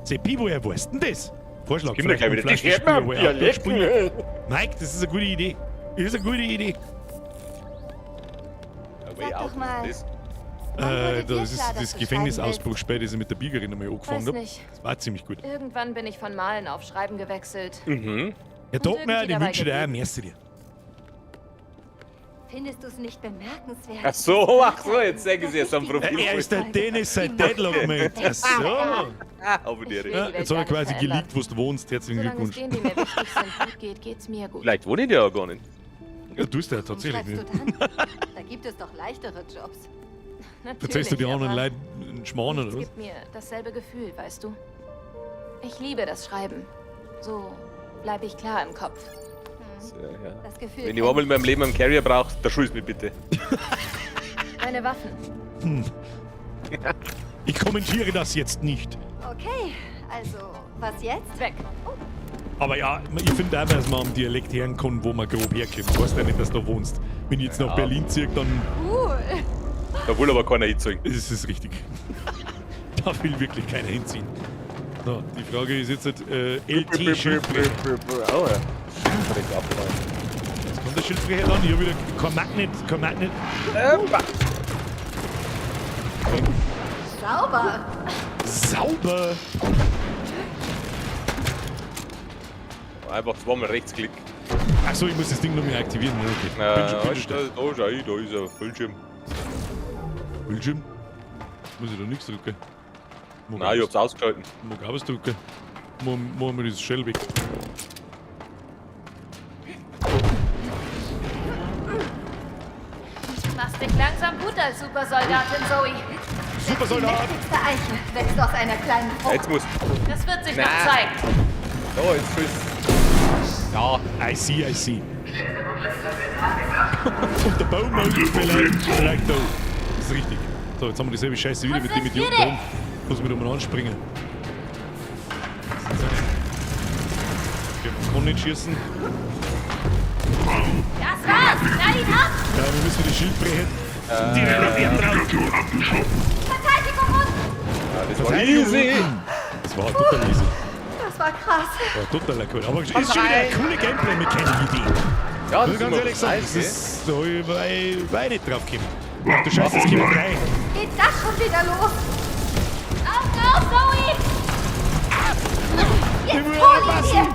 Seppi, woher weißt denn das? Vorschlag. Kommt ja gleich wieder. vielleicht Das hört man am woher Dialekt. springen. Mike, das ist eine gute Idee. Das ist eine gute Idee. Way Sag out doch mal. ist das. Wann wurde dir Das ist klar, dass das du Gefängnisausbruchsspiel, das ich mit der Biegerin einmal angefangen Weiß habe. nicht. Das war ziemlich gut. Irgendwann bin ich von Malen auf Schreiben gewechselt. Mhm. Ja, Dogmer, irgendwie den dabei wünsche ich dir auch. geblieben. Merci dir. Findest du es nicht bemerkenswert? Ach so, ach so, jetzt sage ich es jetzt am Profil. Er ist der Dennis, sein Deadlock, mate. Ach so. Ah, aber die Ich will Ja, die Welt jetzt hat er gar nicht quasi verändern. geleakt, wo du wohnst. Herzlichen Solange es Glückwunsch. denen, die mir wichtig sind, gut geht, geht's mir gut. Vielleicht wohne ich ja auch gar nicht. Ja, tust du ja Warum tatsächlich schreibst nicht. du dann? Da gibt es doch leichtere Jobs. Natürlich, Erzählst du die anderen aber Leuten einen Schmarrn oder nichts was? gibt mir dasselbe Gefühl, weißt du? Ich liebe das Schreiben. So bleibe ich klar im Kopf. So, ja. Das Gefühl. Wenn ich einmal in meinem Leben einen Carrier brauche, da schieß mich bitte. Meine Waffen. Ich kommentiere das jetzt nicht. Okay, also, was jetzt? Weg. Aber ja, ich finde auch, dass man am Dialekt hören kann, wo man grob herkommt. Du weißt ja nicht, dass du da wohnst. Wenn ich jetzt nach Berlin ziehe, dann Cool. Da will aber keiner hinziehen. ist es richtig. Da will wirklich keiner hinziehen. So, die Frage ist jetzt LT Schildbrecher. Oh ja. Schildbrecher abgeräumt. Jetzt kommt der Schildbrecher dann. Ich hab wieder kein Magnet, kein Magnet. Sauber. Sauber! Einfach zweimal Rechtsklick. Achso, ich muss das Ding noch mehr aktivieren. Ja, okay. Bildschirm, Bildschirm. Da, schau ich, da ist ein Bildschirm. Bildschirm? Muss ich da nichts drücken? Mag Nein, ich hab's ausgeschalten. Mag auch was drücken. Machen wir dieses Shell weg. Machst dich langsam gut als Supersoldatin, Zoe. Supersoldat! Die mächtigste Eiche wächst aus einer kleinen Frucht. Jetzt muss. Das wird sich Na. noch zeigen. Da, jetzt schießt. Ja, I see, I see. Und der Baum vielleicht, vielleicht da. Das ist richtig. So, jetzt haben wir dieselbe Scheiße wieder mit dem Idioten da oben. Muss mich da mal anspringen. Okay, man kann nicht schießen. Das war's. Knall ihn ab. Ja, wir müssen die Schildbrecher. Direkt auf ihn drauf. Verteidigung unten! ja, das war easy. Das war total easy. Das war krass. War total cool. Aber ist schon wieder eine coole Gameplay-Mechanik-Idee. Ja, Muss das ich ist ganz immer ehrlich was sagen, Neues, das ist, da hab ich war ich nicht drauf gekommen. Ach du Scheiße, es kommen drei. Geht das schon wieder los? Augen auf, Zoe. Ich Jetzt will hol ihn aufpassen. dir!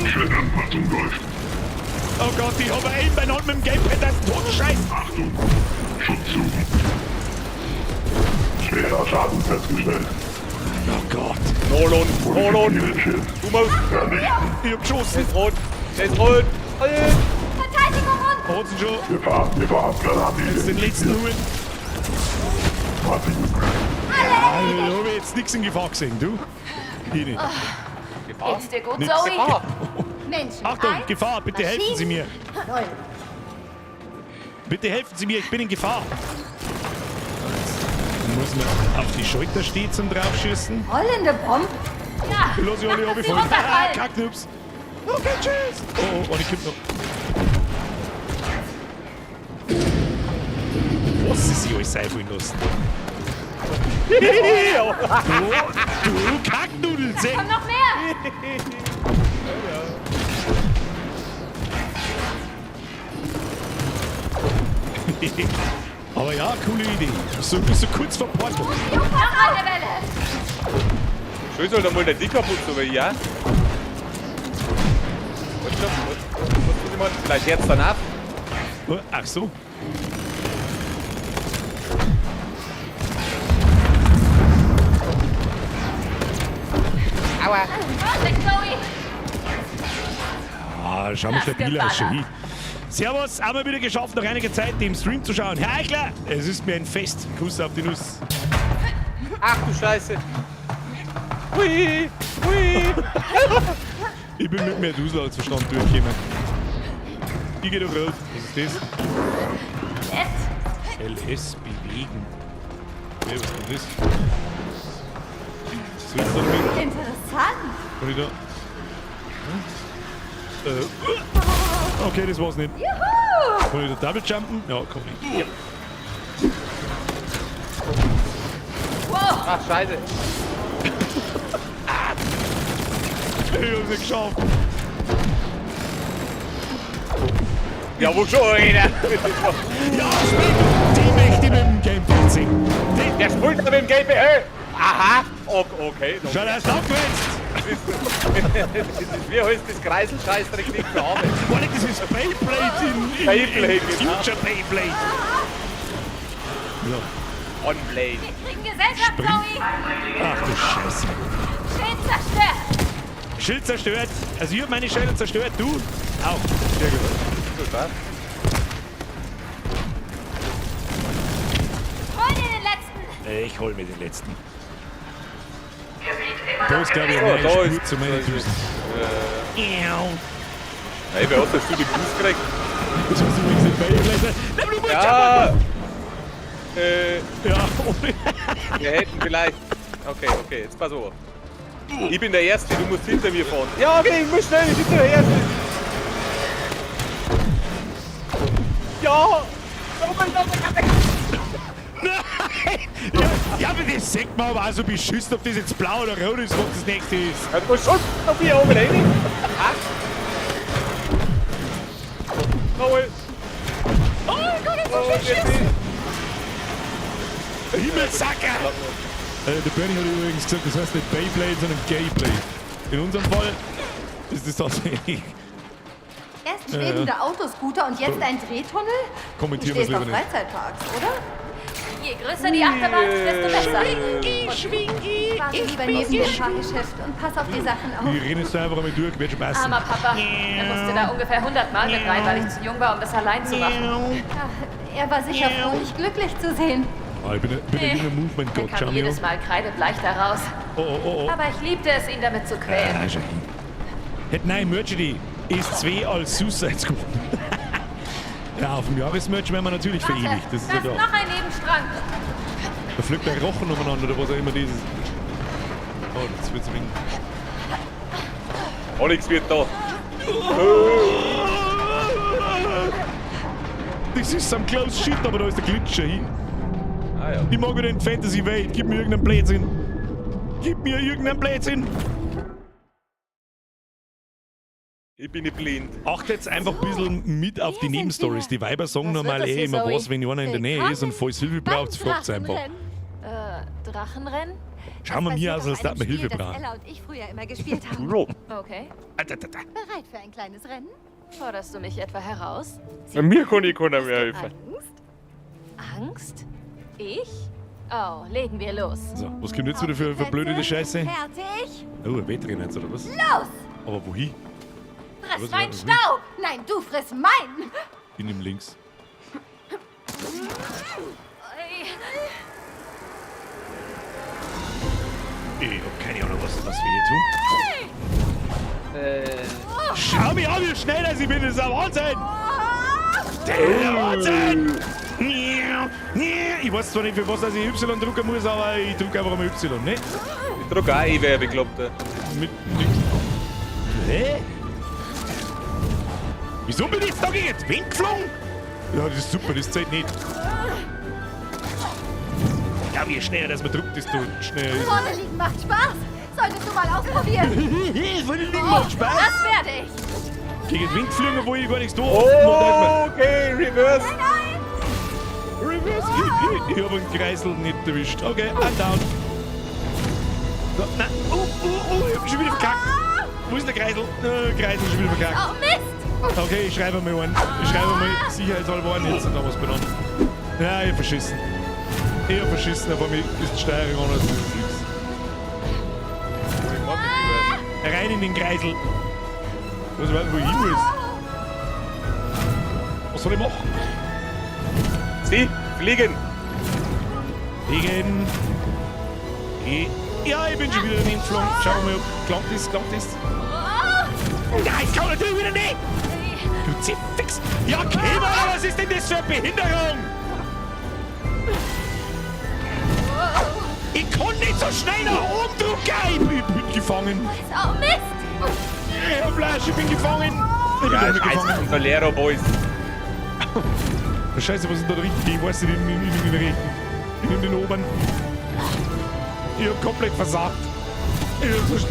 Ich will moven. Oh Gott, ich hab einen beieinander mit dem Gamepad, das ist ein Scheiß. Achtung! Schutzsuchen. Schwerer Schaden festgestellt. Oh Gott, Nolon, Nolon. Modifiziere Schild. Du musst. Vernichten. ich hab geschossen. Der ist rot. Der ist rot. Verteidigung unten! Hat's ihn schon. Gefahr, Gefahr, Granate Jetzt den letzten Huren. 20 Da hab ich jetzt nichts in Gefahr gesehen, du? Ich nicht. Gefahr. Geht's dir gut, Nix. Zoe? Gefahr. Menschen. Achtung, eins, Gefahr, bitte helfen Sie mir. Null. Bitte helfen Sie mir, ich bin in Gefahr. Jetzt muss man auf die Schulter stehen zum draufschießen. Rollende Bomben? Ja. Los, ich alle Mach, dass sie voll. Ah, runterfallen. Kacknups. Okay, tschüss. Oh, oh, und ich kipp noch. Was sie sich alles einfallen lassen. Du, du Kacknudel, seh. Komm noch mehr. Aber ja, coole Idee. So, so kurz vor Portal. Noch eine Welle. Schön soll da mal der Dick kaputt, so wie ich, ja? Was, was, was, was, vielleicht hört's dann ab. Oh, ach so. Aua. Vorsicht, Zoe. Ja, schauen wir stabil aus, schon hin. Servus, haben wir wieder geschafft, nach einiger Zeit dem Stream zu schauen. Herr Eichler, es ist mir ein Fest. Kuss auf die Nuss. Ach du Scheiße. Hui, hui. Ich bin mit mehr Dusel als Verstand durchgekommen. Ich geh doch raus. Was ist das? LS bewegen. Okay, was ist denn das? Was willst du damit? Interessant. Kann ich da? Okay, das war's nicht. Juhu! Kann ich da double jumpen? Ja, komm ich. Ja. Ach, Scheiße. Ich hab's nicht geschafft. Ja, wo schon, Alter? Ja, spiel die möchte ich mit dem Gamepad sehen. Der spielt mit dem Gamepad. Hey. Aha. Okay. Schau, der ist abgewetzt. Das ist, wie heißt das Kreiselscheißdreck nicht mehr haben. Warte, das ist Beyblade in Beyblade, in genau. Future Beyblade. So. On Blade. Wir kriegen Gesellschaft, Zoe! Ach du Scheiße. Schild zerstört! Schild zerstört. Also ich hab meine Schilder zerstört, du auch. Sehr gut. Super. Hol dir den letzten! Ich hol mir den letzten. Da ist, glaube ich, Oh, eine da Spur ist- zu meinen da ist Füßen. Hey, wer hat das du den Fuß gekriegt? Das ist übrigens nicht Beyblade. Nein, du musst Ja. Ja, Wir hätten vielleicht. Okay, okay, jetzt pass auf. Ich bin der Erste, du musst hinter mir fahren. Ja, okay, ich muss schnell, ich bin der Erste. Ja! Oh mein Gott, ich hab Nein! Ja, ja, aber das sagt man aber auch so beschissen, ob das jetzt blau oder rot ist, was das nächste ist. Ja, du musst schon auf hier oben rein. Ach. Jawohl. Oh Gott, das Oh, ist so beschissen! Himmelsacker! Der Bernie hat übrigens gesagt, das heißt nicht Beyblade, sondern Gayblade. In unserem Fall ist das tatsächlich. Erst schwebende Autoscooter und jetzt ein Drehtunnel? Kommentieren Du wir's stehst auf lieber nicht. Freizeitparks, oder? Je größer die Achterbahn, desto besser. Schwingi, schwingi, Warte lieber neben dem Fahrgeschäft und pass auf die Sachen auf. Ich renne jetzt einfach einmal durch, wird schon passen. Armer Papa. Er musste da ungefähr 100 Mal mit rein, weil ich zu jung war, um das allein zu machen. Ja, er war sicher froh, dich glücklich zu sehen. Ah, ich bin ein junger Movement-Gott, Er kam schau mir jedes an. Mal kreidebleich da raus. Oh, oh, oh, oh. Aber ich liebte es, ihn damit zu quälen. Ah, schau hin. Hätte nein, Merch-Idee. S2 als Suicide Squad. Ja, auf dem Jahresmerch werden wir natürlich Warte, verewigt. Das ist da ja ist klar. noch ein Nebenstrang. Da fliegt ein Rochen umeinander oder was auch immer das ist. Oh, das wird so wenig. Alex wird da. Das ist some close shit, aber da ist der Glitscher hin. Ah ja. Ich mag wieder in Fantasy Welt. Gib mir irgendeinen Blödsinn. Gib mir irgendeinen Blödsinn. Ich bin nicht blind. Achtet jetzt einfach ein bisschen mit auf die Nebenstories. Die Weiber sagen normal eh immer was, wenn einer in der Nähe ist und falls Hilfe braucht, fragt's einfach. Drachenrennen? Schauen wir mir aus, als Basiert dass wir auf einem Hilfe Spiel, das brauchen. Ella und ich früher immer gespielt haben. Okay. Bereit für ein kleines Rennen? Forderst du mich etwa heraus? Mir kann ich keiner mehr helfen. Angst? Angst? Ich? Oh, legen wir los. So, was kommt jetzt wieder für verblödete Scheiße? Fertig? Oh, ein Wettrennen jetzt, oder was? Los! Aber wohin? Friss Was meinen war das? Staub! Nein, du friss meinen! Ich nehm links. Ich hab keine Ahnung, was wir hier tun. Schau mich an, wie schnell ich bin. Das ist ein Wahnsinn! Der Wahnsinn! Ich weiß zwar nicht, für was ich Y drücken muss, aber ich drücke einfach mal Y, ne? Ich drück auch, ich wäre Bekloppter. Mit nix. Hä? Wieso bin ich jetzt da gegen den Wind geflogen? Ja, das ist super, das zählt nicht. Ja, wie schneller, dass man drückt, desto schneller ist. Vorne liegen macht Spaß! Solltest du mal ausprobieren! Vorne liegen macht Spaß! Das werde ich. Gegen den Wind fliegen, obwohl ich gar nichts tue. Oh, okay, reverse. Nein! Reverse. Ich hab einen Kreisel nicht erwischt. Okay, I'm down. So, nein. Ich hab schon wieder verkackt. Wo ist der Kreisel? Kreisel schon wieder verkackt. Oh Mist! Okay, ich schreibe mal einen. Ich schreibe mal sicherheitshalber einen jetzt und haben wir's benannt. Ja, ich hab verschissen. Ich hab verschissen, aber mir ist die Steuerung an, also das ist nix. Rein in den Kreisel. Ich weiß nicht, wo ich hin muss. Was soll ich machen? Sie, fliegen! Fliegen. Ja, ich bin schon wieder daneben geflogen. Schauen wir mal, ob gelangt ist, gelangt ist. Nein, ich kann natürlich wieder nicht! Kruzifix! Ja, Kämer, was ist denn das für eine Behinderung? Ich kann nicht so schnell nach oben drücken! Ich bin gefangen. Oh, Mist! Ja, Flash, ich bin gefangen! Ich bin Ja, doch nicht scheiße, gefangen. unser Lehrer Boys. Scheiße, was ist denn da richtig? Ich weiß nicht, ich nehme den rechten. Ich nehme den oberen. Ich hab komplett versagt. Ich hab so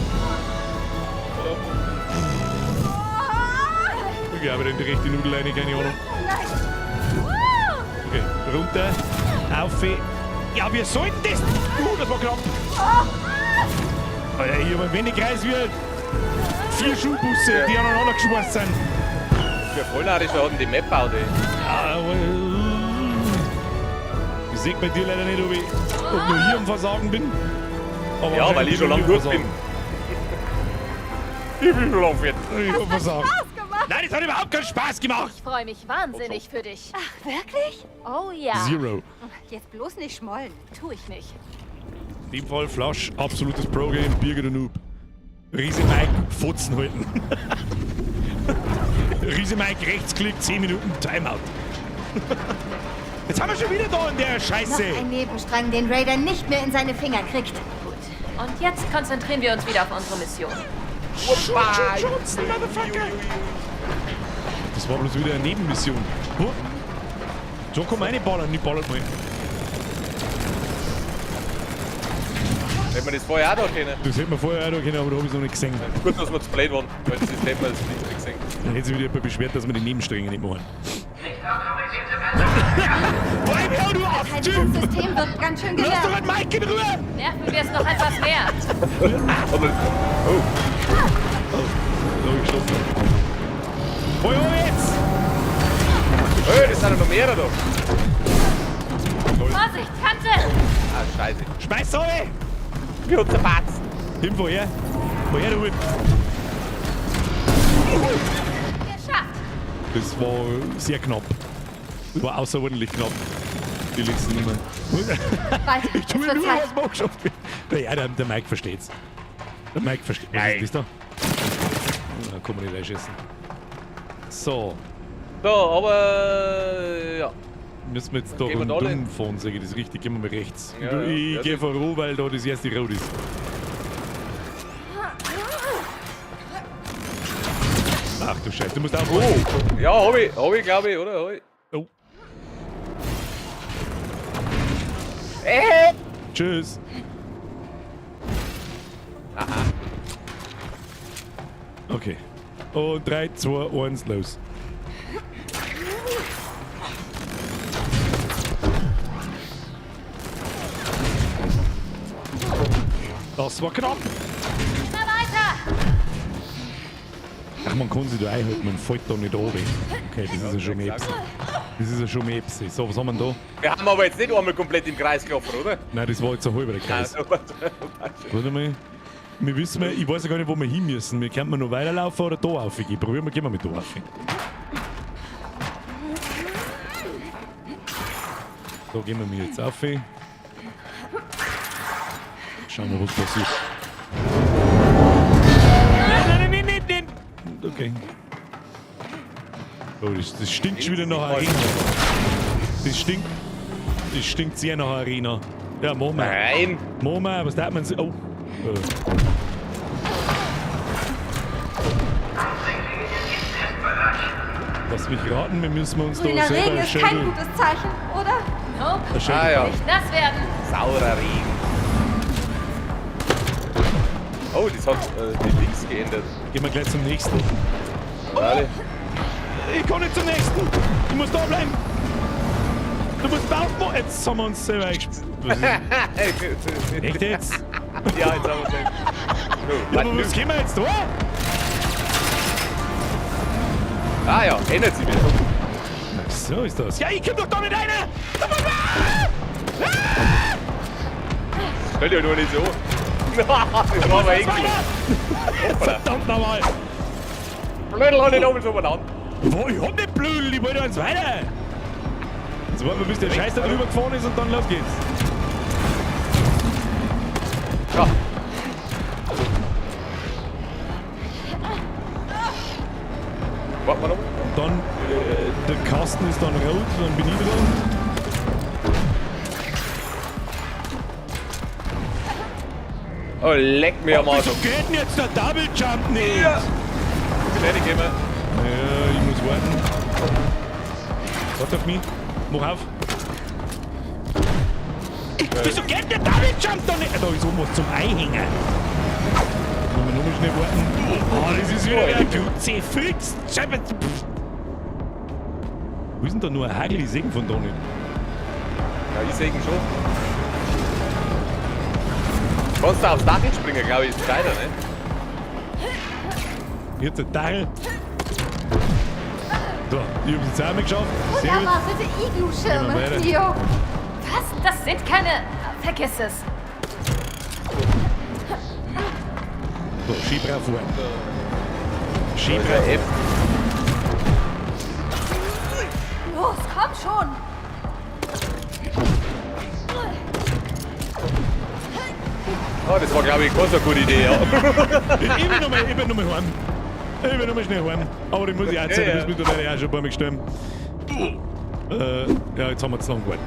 Okay, aber in die rechte Nudel rein, keine Ahnung. Okay, runter, auf. Ja, wir sollten das. Das war knapp. Alter, hier beim Wendekreis wird 4 Schulbusse, die aneinander geschweißt sind. Für vollnarrisch, wer hat denn die Map gebaut, ey? Ja, aber, ich seh bei dir leider nicht, ob ich ob nur hier am Versagen bin. Aber Ja, weil ich schon lange durch bin. Ich bin schon lange fertig. Ich hab versagt. Nein, das hat überhaupt keinen Spaß gemacht. Ich freue mich wahnsinnig für dich. Ach, wirklich? Oh ja. Zero. Jetzt bloß nicht schmollen. Tu ich nicht. In dem Fall Flash, absolutes Pro-Game, Birger der Noob. Riese Mike, Fotzen halten. Riese Mike, Rechtsklick, 10 Minuten Timeout. Jetzt haben wir schon wieder da in der Scheiße. Noch ein Nebenstrang, den Raider nicht mehr in seine Finger kriegt. Gut. Und jetzt konzentrieren wir uns wieder auf unsere Mission. Shoot, Johnson, Motherfucker! Das war bloß wieder eine Nebenmission. Huh? So kann man reinballern, ich ballert mal. Hätten wir das vorher auch da können. Das hätten wir vorher auch da können, aber da hab ich es noch nicht gesehen. Gut, dass wir zu blöd waren, weil das hätten wir das nicht gesehen. Dann hätte sich wieder jemand beschwert, dass wir die Nebenstränge nicht machen. Bleib her, du Affentyp! Das System wird ganz schön Lass doch genervt. den Mike in Ruhe! Nerven wir es noch etwas mehr. Aber, oh, Oh, da hab ich geschossen. Hoi, hoi jetzt! hey, das sind ja noch mehrere da. Vorsicht, Kante! Ah, scheiße. Schmeiß alle! Wie hat's zerpatzt? Tim, woher? Woher, du? Geschafft! Das war sehr knapp. Das war außerordentlich knapp. Die letzte Nummer. Weiter, Ich tue es wird nur, Zeit. was mir angeschafft wird. Naja, der Mike versteht's. Der Mike versteht. Was ist das da? Da kann man nicht reinschießen. So. So, aber ja. Müssen wir jetzt da Gehen wir da rundum hin? fahren, sage ich das richtig? Gehen wir mal rechts. Ja, ich ja, gehe das- voran, weil da das erste Rot ist. Ach du Scheiße, du musst aufpassen. Oh, ja, hab ich, glaube ich, oder? Hab ich. Oh. Tschüss. Aha. Okay. Und 3, 2, 1, los. Das war knapp. Immer weiter! Ach, man kann sich da einhalten, man fällt da nicht runter. Okay, das ist ja schon mehr. Das ist ja schon mehr. So, was haben wir denn da? Wir haben aber jetzt nicht einmal komplett im Kreis gelaufen, oder? Nein, das war jetzt ein halber Kreis. Nein, Warte mal. Wir wissen, ich weiß ja gar nicht, wo wir hin müssen. Wir könnten noch weiterlaufen oder da raufgehen. Probieren wir, gehen wir mit da rauf. Da gehen wir mir jetzt rauf. Schauen wir, was passiert. Nein, nein, nein, nein, nein, nein. Okay. Oh, das stinkt schon wieder nach Arena. Das stinkt sehr nach Arena. Ja, machen wir. Nein. Machen wir, was darf man... Oh. Lass mich raten, wir müssen uns da Grüner selber Regen ist kein gutes Zeichen, oder? Nope. Schädel. Ah ja. Nicht nass werden. Saurer Regen. Oh, das hat die Links geändert. Gehen wir gleich zum nächsten. Warte. Ich komme nicht zum nächsten. Du musst da bleiben. Du musst aufmachen. Jetzt haben wir uns selber eingespielt. Echt jetzt? Ja, jetzt haben wir es. Ja, aber was gehen wir jetzt da? Ah ja, ändert sich wieder. Ach, so ist das. Ja, ich komm doch da nicht rein! Stell dir nur nicht so. Das war aber eklig. Verdammt nochmal! Blödel hat nicht oben so umeinander. Wo, ich hab nicht blödel, ich wollte eins weiter. Jetzt warten wir, bis der Scheiß da drüber gefahren ist und dann los geht's. Ja. Warten wir noch. Und dann, der Kasten ist dann rot, dann bin ich dran. Oh, leck mir am Arsch. Wieso geht denn jetzt der Double Jump nicht? Ja. Ich bin reingekommen. Ja, ich muss warten. Warte auf mich. Mach auf. Wieso geht der Double Jump da nicht? Da ist oben was zum Einhängen. Wollen wir nochmal schnell warten? Oh, das ist wieder der Kruzifix. Scheiße. Wo ist denn da nur ein Hagel? Ich seh ihn von da nicht. Ja, ich seh ihn schon. Kannst du aufs Dach springen, glaube ich, ist gescheiter, ne? Jetzt der Dach. So, ich hab's jetzt auch mal geschafft. Sehr gut. Unerwartete Iglu-Schirme. Gehen wir weiter. Jo. Was? Das sind keine... Vergiss es. So, Ski drauf fahren. Ski Da ist drauf. ein F. Los, komm schon. Oh, das war, glaube ich, keine so gute Idee, ja. Ich bin nochmal heim. Ich bin nochmal schnell heim. Aber die muss ich auch zeigen, du Ja, bist mittlerweile auch schon ein paar Mal gestorben. Ja, jetzt haben wir zu lang gewartet.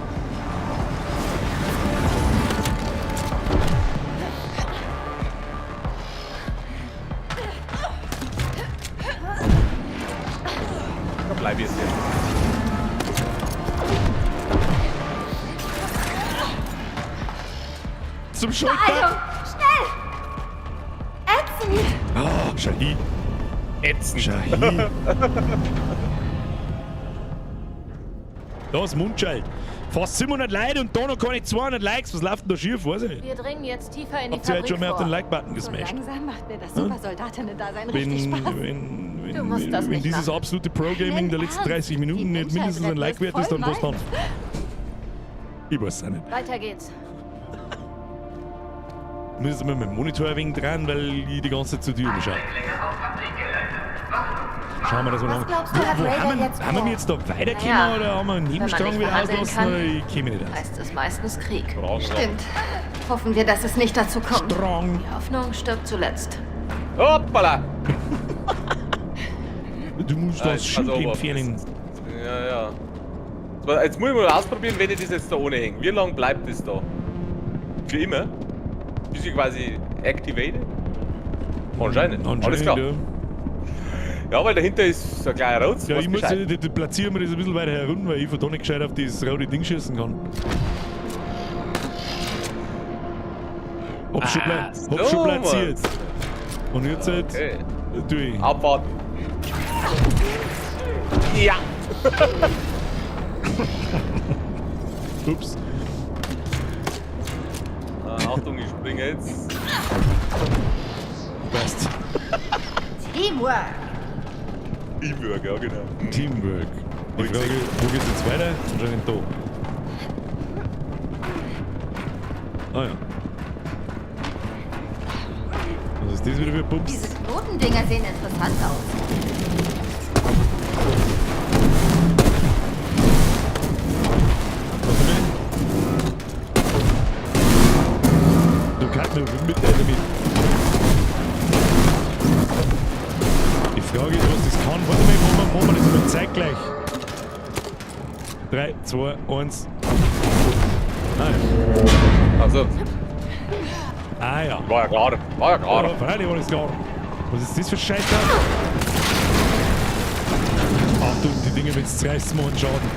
Da bleib ich jetzt hier. Zum Schalter! Beeilung! Schnell! Ätzend! Ah, schau hin. Ätzend. Schau hin. Da ist Mundschalt. Fast 700 Leute und da noch keine 200 Likes. Was läuft denn da schief? Weiß ich nicht. Wir dringen jetzt tiefer in die Habt ihr Fabrik heute schon mal auf vor. den Like-Button So gesmashed? langsam macht mir das Supersoldatinnen-Dasein richtig Wenn, Spaß. wenn, Du musst das wenn nicht dieses machen. absolute Pro-Gaming der letzten Ernst? 30 Minuten Die nicht mindestens ein Like wert ist, dann was voll dann? Ich weiß es auch nicht. Weiter geht's. Ich muss jetzt mal meinen Monitor ein wenig dran, weil ich die ganze Zeit zu dir schaue. Schauen wir das mal Was an. glaubst du, hat Wo Raider haben wir, jetzt haben wir vor? jetzt da weitergekommen Naja, oder haben wir einen wenn man Nebenstrang nicht wieder verhandeln auslassen? kann, Oder ich käme nicht aus. Heißt es meistens Krieg. Stimmt. Hoffen wir, dass es nicht dazu kommt. Strang. Die Hoffnung stirbt zuletzt. Hoppala! Du musst Ah, das jetzt Schild pass auf. entfernen. Ja, ja. So, jetzt muss ich mal ausprobieren, wenn ich das jetzt da ohne hänge. Wie lange bleibt das da? Für immer? Bis ich quasi activate? Anscheinend. Anscheinend, Alles klar. Ja. Ja, weil dahinter ist so ein kleiner Rot. Ja, ich muss, die platzieren wir das ein bisschen weiter herunter, weil ich von da nicht gescheit auf das rote Ding schießen kann. Hab schon, Ah, hab schon so platziert. meinst Und jetzt halt, Okay. tu ich. Abwarten. Ja! Ups. Achtung, ich springe jetzt. Passt. Teamwork! Teamwork, ja genau. Teamwork. Die Frage, wo geht's jetzt weiter? Anscheinend da. Ah ja. Was ist das wieder für ein Bums? Diese Knotendinger sehen interessant aus. Warte mal. Du kannst mir mit, damit. Die Frage ist, was das kann. Warte mal, machen wir das mal zeitgleich. 3, 2, 1. Ah ja. Also, Ah ja. war ja klar. War ja klar. Ja, freilich war das klar. Was ist das für Scheiße? Achtung, die Dinger, wenn es zerreißt, machen Schaden.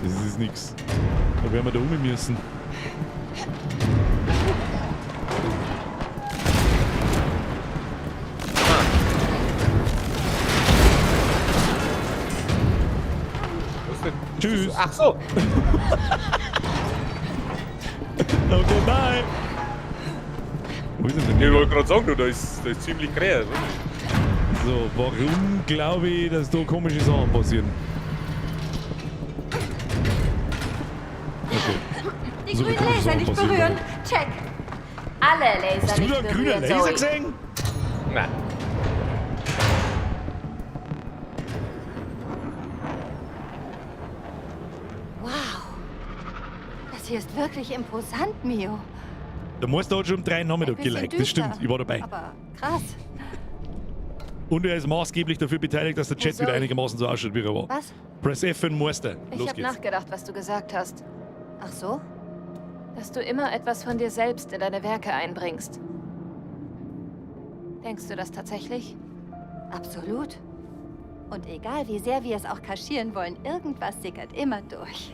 Das ist nix. Da werden wir da um müssen. Was denn? Tschüss. Ach so. Okay, bye. Wo ist denn der Ich wollte gerade sagen, du, da ist ziemlich groß. So, warum glaube ich, dass da komische Sachen passieren? Okay. Die So grünen komische Laser Sachen nicht passieren berühren. Check. Alle Laser Hast du nicht da einen grünen berühren, Laser Zoe. gesehen? Nein. Das hier ist wirklich imposant, Mio. Der Meister hat schon um 3 Nachmittag Ein bisschen geliked. Das düster, stimmt, ich war dabei. Aber krass. Und er ist maßgeblich dafür beteiligt, dass der Chat Hey, wieder Zoe. einigermaßen so ausschaut, wie er war. Was? Press F für den Meister. Ich Los habe geht's. nachgedacht, was du gesagt hast. Ach so? Dass du immer etwas von dir selbst in deine Werke einbringst. Denkst du das tatsächlich? Absolut. Und egal, wie sehr wir es auch kaschieren wollen, irgendwas sickert immer durch.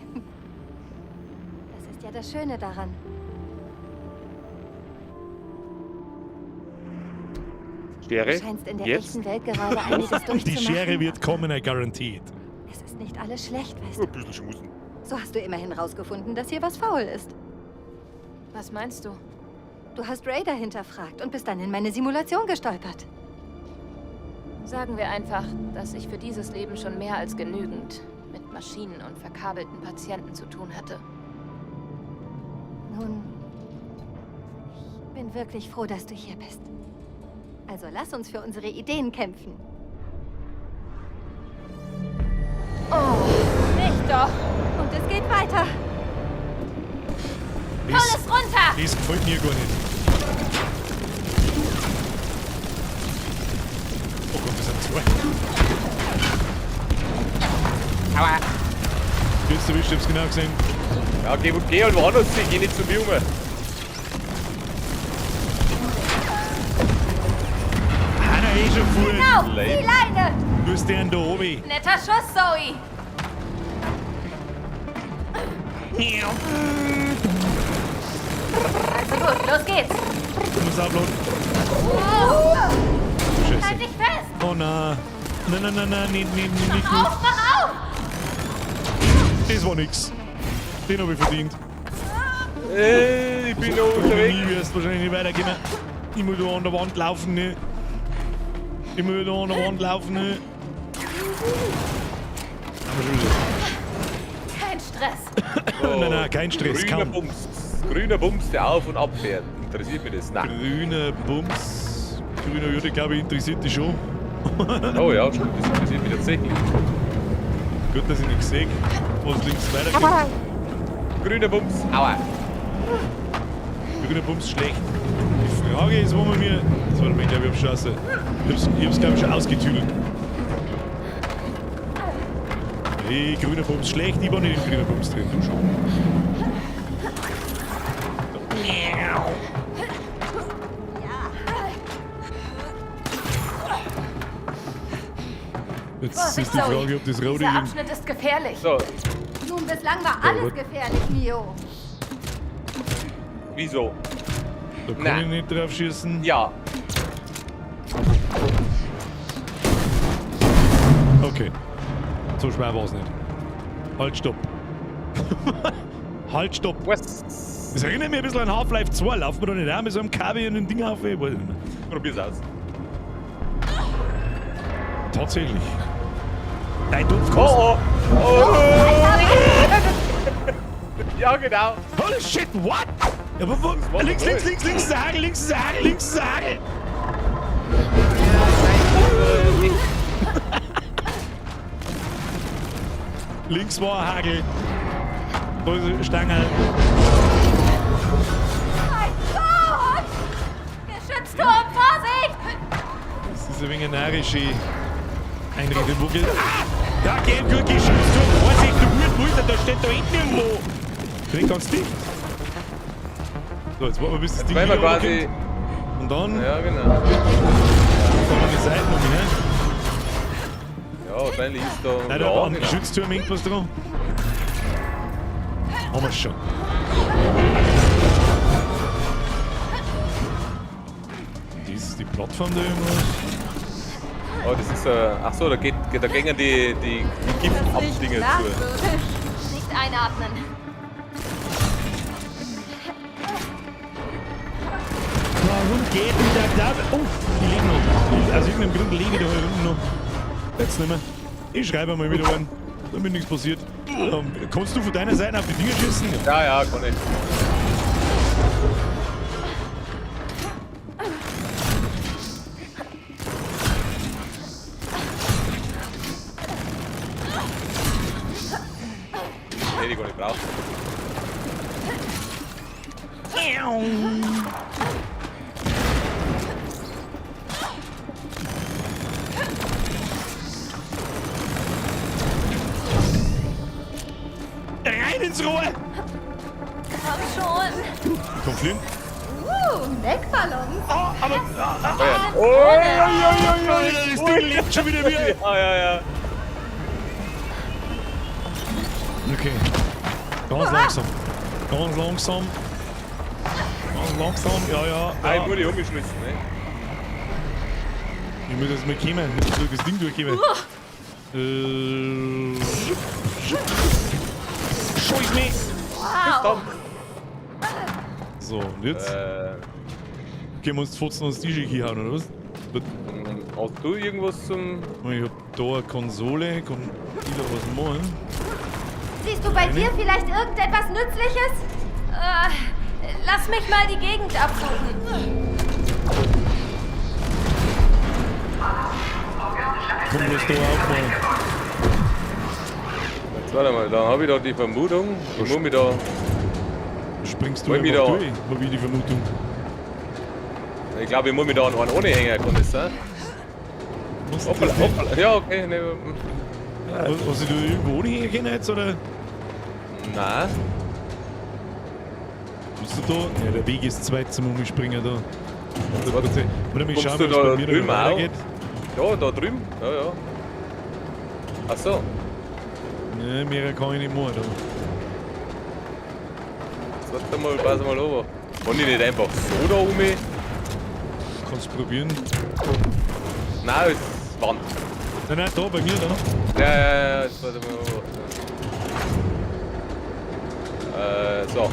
Das ist ja das Schöne daran. Schere. Du scheinst in der Jetzt. echten Welt gerade einiges durchzumachen. Die Schere wird kommen, I guarantee it. Es ist nicht alles schlecht, weißt du. Ein bisschen schmusen. So hast du immerhin rausgefunden, dass hier was faul ist. Was meinst du? Du hast Raider hinterfragt und bist dann in meine Simulation gestolpert. Sagen wir einfach, dass ich für dieses Leben schon mehr als genügend mit Maschinen und verkabelten Patienten zu tun hatte. Nun, ich bin wirklich froh, dass du hier bist. Also lass uns für unsere Ideen kämpfen. Oh, nicht doch! Und es geht weiter. Das, Hol es runter! das gefällt mir gar nicht. Oh Gott, das sind zwei. Aua. Jetzt erwischt, ich hab's genau gesehen. Ja, geh halt woanders hin, geh nicht zu mir um. Hanna eh schon voll. Genau, die Leine! Du bist der da oben. Netter Schuss, Zoe! Also gut, los geht's! Du musst uploaden. Scheiße. Halt dich fest! Oh nein. Nein, nein, nein, nein, nicht, nicht, nicht, nicht gut. Auf, mach auf! Das war nix. Den hab ich verdient. Ich bin noch Ohne unterwegs. mich wirst du wahrscheinlich nicht weiterkommen. Ich muss da an der Wand laufen, ne? Ich muss da an der Wand laufen, ne? Haben wir schon wieder. Kein Stress! Nein, nein, kein Stress, Grüner kaum. Bums. Grüner Bums, der auf und ab fährt. Interessiert mich das? Nein. Grüner Bums. Grüner Jutta, glaube ich, interessiert dich schon. Oh ja, stimmt, das interessiert mich tatsächlich. Gut, dass ich nichts sehe, was links weitergeht. Grüner Bums, aua. Grüner Bums schlecht. Die Frage ist, wo man mir. Das war ich glaube, ich hab Scheiße. Ich hab's glaube ich, schon ausgetüdelt. Hey, grüner Bums schlecht. Ich war nicht im grünen Bums drin, du schon. Jetzt Vorsicht, ist die Zoe. Frage, ob das Rode Dieser Abschnitt ist gefährlich. So, Nun, bislang war alles gefährlich, Mio. wieso? Da kann Nein. ich nicht drauf schießen. Ja, Okay. So schwer war es nicht. Halt, stopp. Halt, stopp. was? Das erinnert mich ein bisschen an Half-Life 2. Laufen wir da nicht auch mit so einem Kabel und dem Ding auf? Ich weiß nicht mehr. Probier's aus. Tatsächlich. Dein Dumpfkosten. Oh, oh. Oh. Ja, genau. Holy shit, what? Ja, aber wo, war links, doch links, links, links ist der Hagel, links ist der Hagel, links ist der Hagel. Links war ein Hagel. Da ist eine Stange. Mein Gott! Geschützturm, Vorsicht! Das ist ein wenig eine närrische Einrichtung. Wo geht. Ah! Ja, geh, gut, Geschützturm. Vorsicht, du Hurtmulter, da steht da hinten irgendwo. Bin ganz dicht. So, jetzt warten wir, bis das Ding Weil wir hier quasi. runterkommt. Und dann Ja, genau. fahren wir die Seiten um, ne? Ja, wahrscheinlich ist da. Nein, da ja, am genau. Geschützturm hängt was dran. Haben wir schon. Das ist die Plattform da irgendwas. Oh, das ist. Ach so, da, geht, da gängen die Giftabdinger zu. Nicht einatmen. Warum geht denn der da? Oh, ich lebe noch. Aus irgendeinem Grund lebe ich da hier unten noch. Jetzt nicht mehr. Ich schreibe mal wieder einen, damit nichts passiert. Kannst du von deiner Seite auf die Dinger schießen? Ja, ja, kann ich. Hätte ich gar nicht brauchen. Rein ins Rohr! Komm schon. Komm, fliegen. Mech-Ballons. Ah, aber. Oh, ja. Oh, ja, Alter, das Ding lebt schon wieder wieder. Ja, ja, ja. Okay. Ganz langsam. Ganz langsam. Ganz langsam. Ja, ja. Nein, ja. ich muss dich umgeschmissen, ne? Ich muss jetzt mal kommen. Ich muss durch das Ding durchkommen. Scheiß mich! Wow. So, und jetzt können wir uns die Fotzen ans Tisch hier hauen, oder was? Hast du irgendwas zum. Ich hab da eine Konsole, kann ich da was machen? Siehst du bei dir vielleicht irgendetwas Nützliches? Lass mich mal die Gegend absuchen. Komm bloß da aufmachen. Jetzt warte mal, da habe ich doch die Vermutung. Ich muss mich da. Springst du Wollen wir einfach da- durch, hab ich die Vermutung. Ich glaube, ich muss mich da an einen ohne hängen, kann das sein? Musst du Hoppala, das nicht? hoppala. Ja, okay. Ne, Hast du da irgendwo ohne hängen können jetzt, oder? nein. Bist du da? Ja, der Weg ist zu weit zum Umspringen da. Warte mal, ich Kommst schau du mal, was da bei mir drüben da auch? weitergeht. Ja, da drüben. Ja, ja. Ach so. Ne, mehr kann ich nicht machen da. Jetzt warte mal, pass mal over. Kann ich nicht einfach so da um? Kannst probieren. Nein, es ist Wand. Nein, nein, da bei mir da. Ja, ja, ja, jetzt warte mal. So.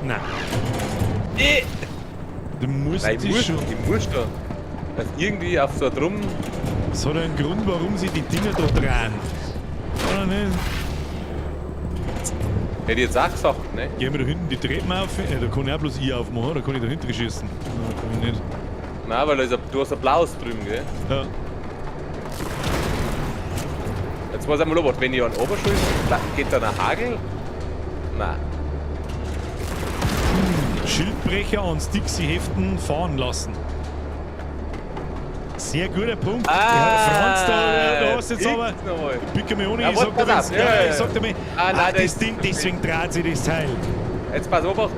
Nein. Du musst Nein, ich dich muss, schon. ich muss da. Also irgendwie auf so drum. Es hat einen Grund, warum sie die Dinger da drehen. Oder nicht? Hätte ich jetzt auch gesagt, ne? Gehen wir da hinten die Treppen auf. Da kann ich auch bloß ich aufmachen, da kann ich da hinten schießen. Nein, kann ich nicht. Nein, weil da ist ein, du hast ein blaues drüben, gell? Ja. Jetzt weiß ich mal, wenn ich einen Oberschulz, geht da ein Hagel? Nein. Schildbrecher ans Dixie-Heften fahren lassen. Sehr guter Punkt. Ah, ja, Franz, da hast du jetzt aber. nochmal. Picke mich ohne, Ja, ich sag warte, dir, pass wenn's- auf. Ja, ja, ja, ich ja. sag dir mal, Ah, nein, ach, das das Ding, deswegen dreht sich das Teil. Jetzt pass auf. Nein,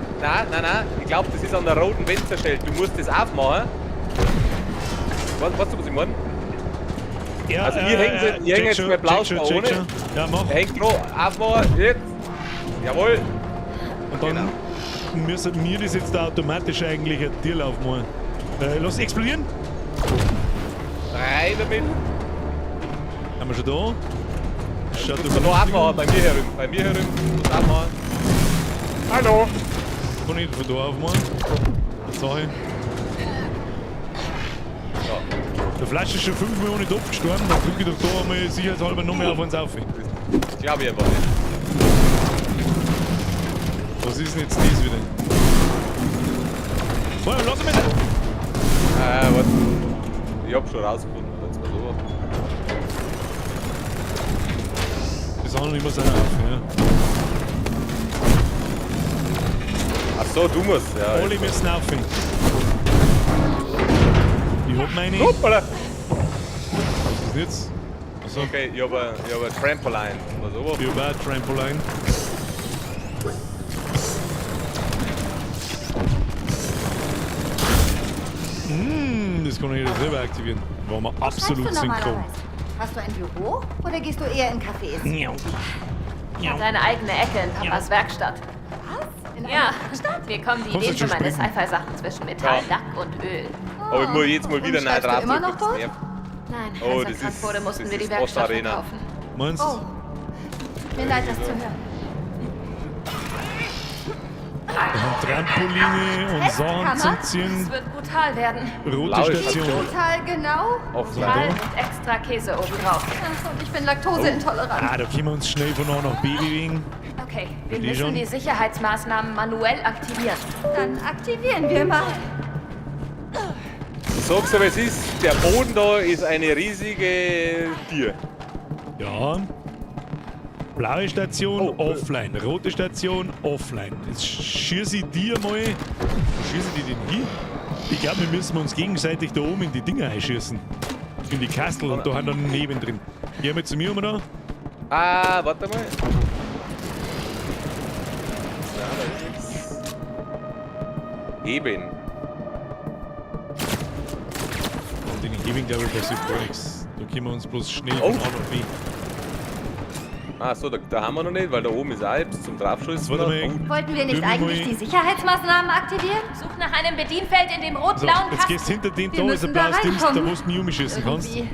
nein, nein. Ich glaube, das ist an der roten Fensterstelle. Du musst das aufmachen. Weißt du, was ich meine? Ja, Also, ihr hängt jetzt- ihr check hängt jetzt schon, mein blaues check schon, da check ohne. schon. Ja, mach. Hängt drauf, aufmachen, jetzt. Jawohl. Und dann Genau. müssen wir das jetzt da automatisch eigentlich ein Tier aufmachen. Lass explodieren. Rein damit. Haben wir schon da? Schaut Du musst da aufmachen, bei mir herum. Bei mir herum. Musst aufmachen. Hallo. Kann ich von da aufmachen? Sache. Ja. Der Flasche ist schon 5 Millionen Topf gestorben, dann drücke ich doch da einmal sicherheitshalber noch mehr auf uns auf. Das glaube ich einfach nicht. Was ist denn jetzt das wieder? Oh, lass mich nicht! Warte. Ich hab schon rausgefunden. Jetzt mal so. Das andere immer seiner auf, ja. Ach so, du musst. Ja. Alle müssen auf. Ich hab meine. Hoppala. Was ist denn jetzt? Achso, Okay, ich hab ein Trampoline. Was aber? ich hab auch ein Trampoline. Das kann ich jeder selber aktivieren. Waren wir absolut synchron. Hast du ein Büro oder gehst du eher in Cafés? Ich hatte eine eigene Ecke in Papas Werkstatt. Was? In einer Ja, Werkstatt? mir kommen die Kannst du Ideen für schon meine springen? Sci-Fi-Sachen zwischen Metall, Ja. Lack und Öl. Aber ich muss jetzt mal Und wieder schreibst rein du immer noch dort? Nein, Oh, als er das krank ist- wurde, mussten das wir die ist Werkstatt Boss-Arena. verkaufen. Meinst du? Oh. Mir leid, das zu hören. Wir haben Trampoline und Sachen zum Es Ziehen. wird brutal werden. Rote Blaue Station. Station. Total genau. Offline. Brutal mit extra Käse obendrauf. Ach, und ich bin laktoseintolerant. Ah, da können wir uns schnell von A nach B bewegen. Okay, wir Versteh müssen schon. die Sicherheitsmaßnahmen manuell aktivieren. Dann aktivieren wir mal. Ich sag's aber, es ist, der Boden da ist eine riesige Tier. Ja. Blaue Station, Oh, offline. Rote Station, offline. Jetzt schieße ich dir mal. Wo schieße ich die denn hin? Ich glaube, wir müssen uns gegenseitig da oben in die Dinger einschießen. In die Kastel und da haben dann neben drin. Geh mal zu mir um da. Ah, warte mal. Ja, da ist nix. Eben. Und in den Heben, glaube ich, passiert gar nichts. Da können wir uns bloß schnell Oh. von A nach B. Ah, so, da haben wir noch nicht, weil da oben ist auch etwas zum Draufschießen. Warte mal. Oh, Wollten wir nicht Dürfen wir eigentlich mal- die Sicherheitsmaßnahmen aktivieren? Such nach einem Bedienfeld in dem So, rot-blauen jetzt Kasten. gehst hinter den Wir da ist ein müssen da blaues Dings, da reinkommen. wo du mich umschießen kannst. Irgendwie.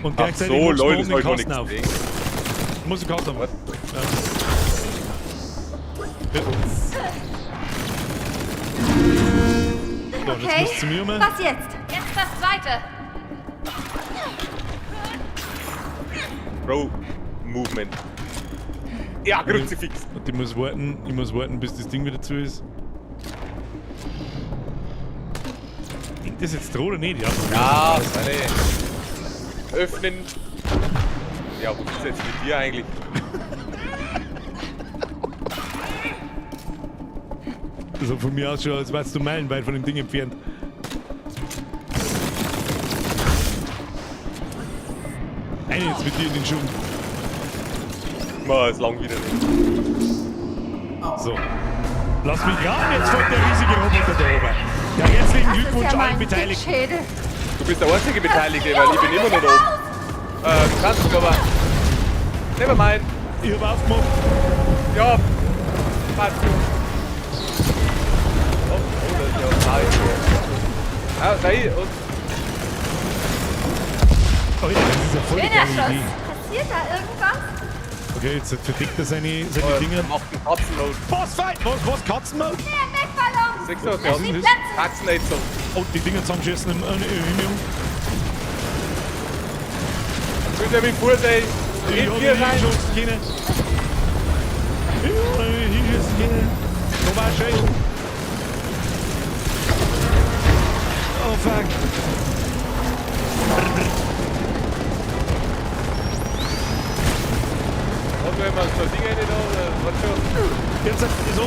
Und Ach gleichzeitig so, machst du Leute, oben das den hab ich noch Kasten nichts auf. gesehen. Muss den Kasten auf. Was? Ja. So, und jetzt Okay. musst du zu mir um. Was jetzt? Jetzt das zweite. Bro, Movement. Ja, Kruzifix. Und ich muss warten, bis das Ding wieder zu ist. Hängt das jetzt dran oder nicht? Ja, Ja, meine. Öffnen. Ja, was ist jetzt mit dir eigentlich? Das hat von mir aus schon, als wärst du meilenweit von dem Ding entfernt. Eine jetzt mit dir in den Schuhen. Ma, ist lang wieder nicht. So. Lass mich raten, jetzt folgt der riesige Roboter da oben. Ja, herzlichen Das ist Glückwunsch ja mal allen ein Beteiligten. Dickschädel. Du bist der einzige Beteiligte, weil ich bin immer noch da oben. Du kannst mich aber. Never mind. Ich hab aufgemacht. Ja. Passt schon. Oh, oh, das ist ja nice. Ah, da ist. Und Alter, das ist ja voll die Schöner geile Schuss. Idee. Passiert da irgendwas? Okay, jetzt verdeckt er seine oh, Dinger. macht einen Katzenmode. Bossfight! Was? Katzenmode? Der Mech-Ballon! Siehst du, Was der ist hat das? Katzenätzung. Oh, die Dinger zusammenschießen im Himmel. Will der mit Fuß, ey. Ich In hab dir ihn rein. hingeschossen können. Ich hab ihn hinschießen können. Da war schön. Oh fuck. Und wenn man so Dinge nicht da, oder was schon. Jetzt ist so.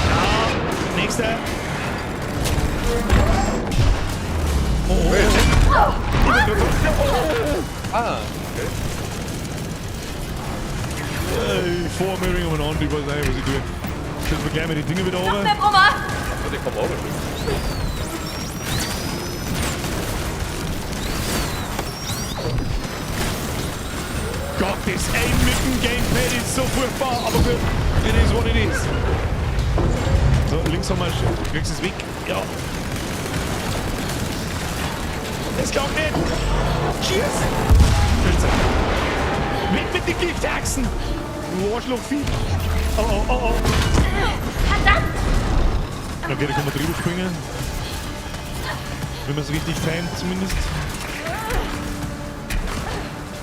Ja, nächster. Oh, oh, oh. Ah, okay. Ich fahr mir irgendwann an, ich weiß nicht, was ich tue. Schießen wir gleich mal die Dinger wieder Noch runter. mehr Brummer. Oh, die kommen auch schon. Gott, das Aim mit dem Gamepad ist so furchtbar, aber gut, it is what it is. So, links haben wir, kriegst du es weg? Ja. Das glaubt nicht. Cheers. Spitze. Weg mit den Giftachsen. Du Arschlochvieh. Oh, oh, oh, oh. Verdammt! Okay, da kann man drüber springen. Wenn man es richtig timet zumindest.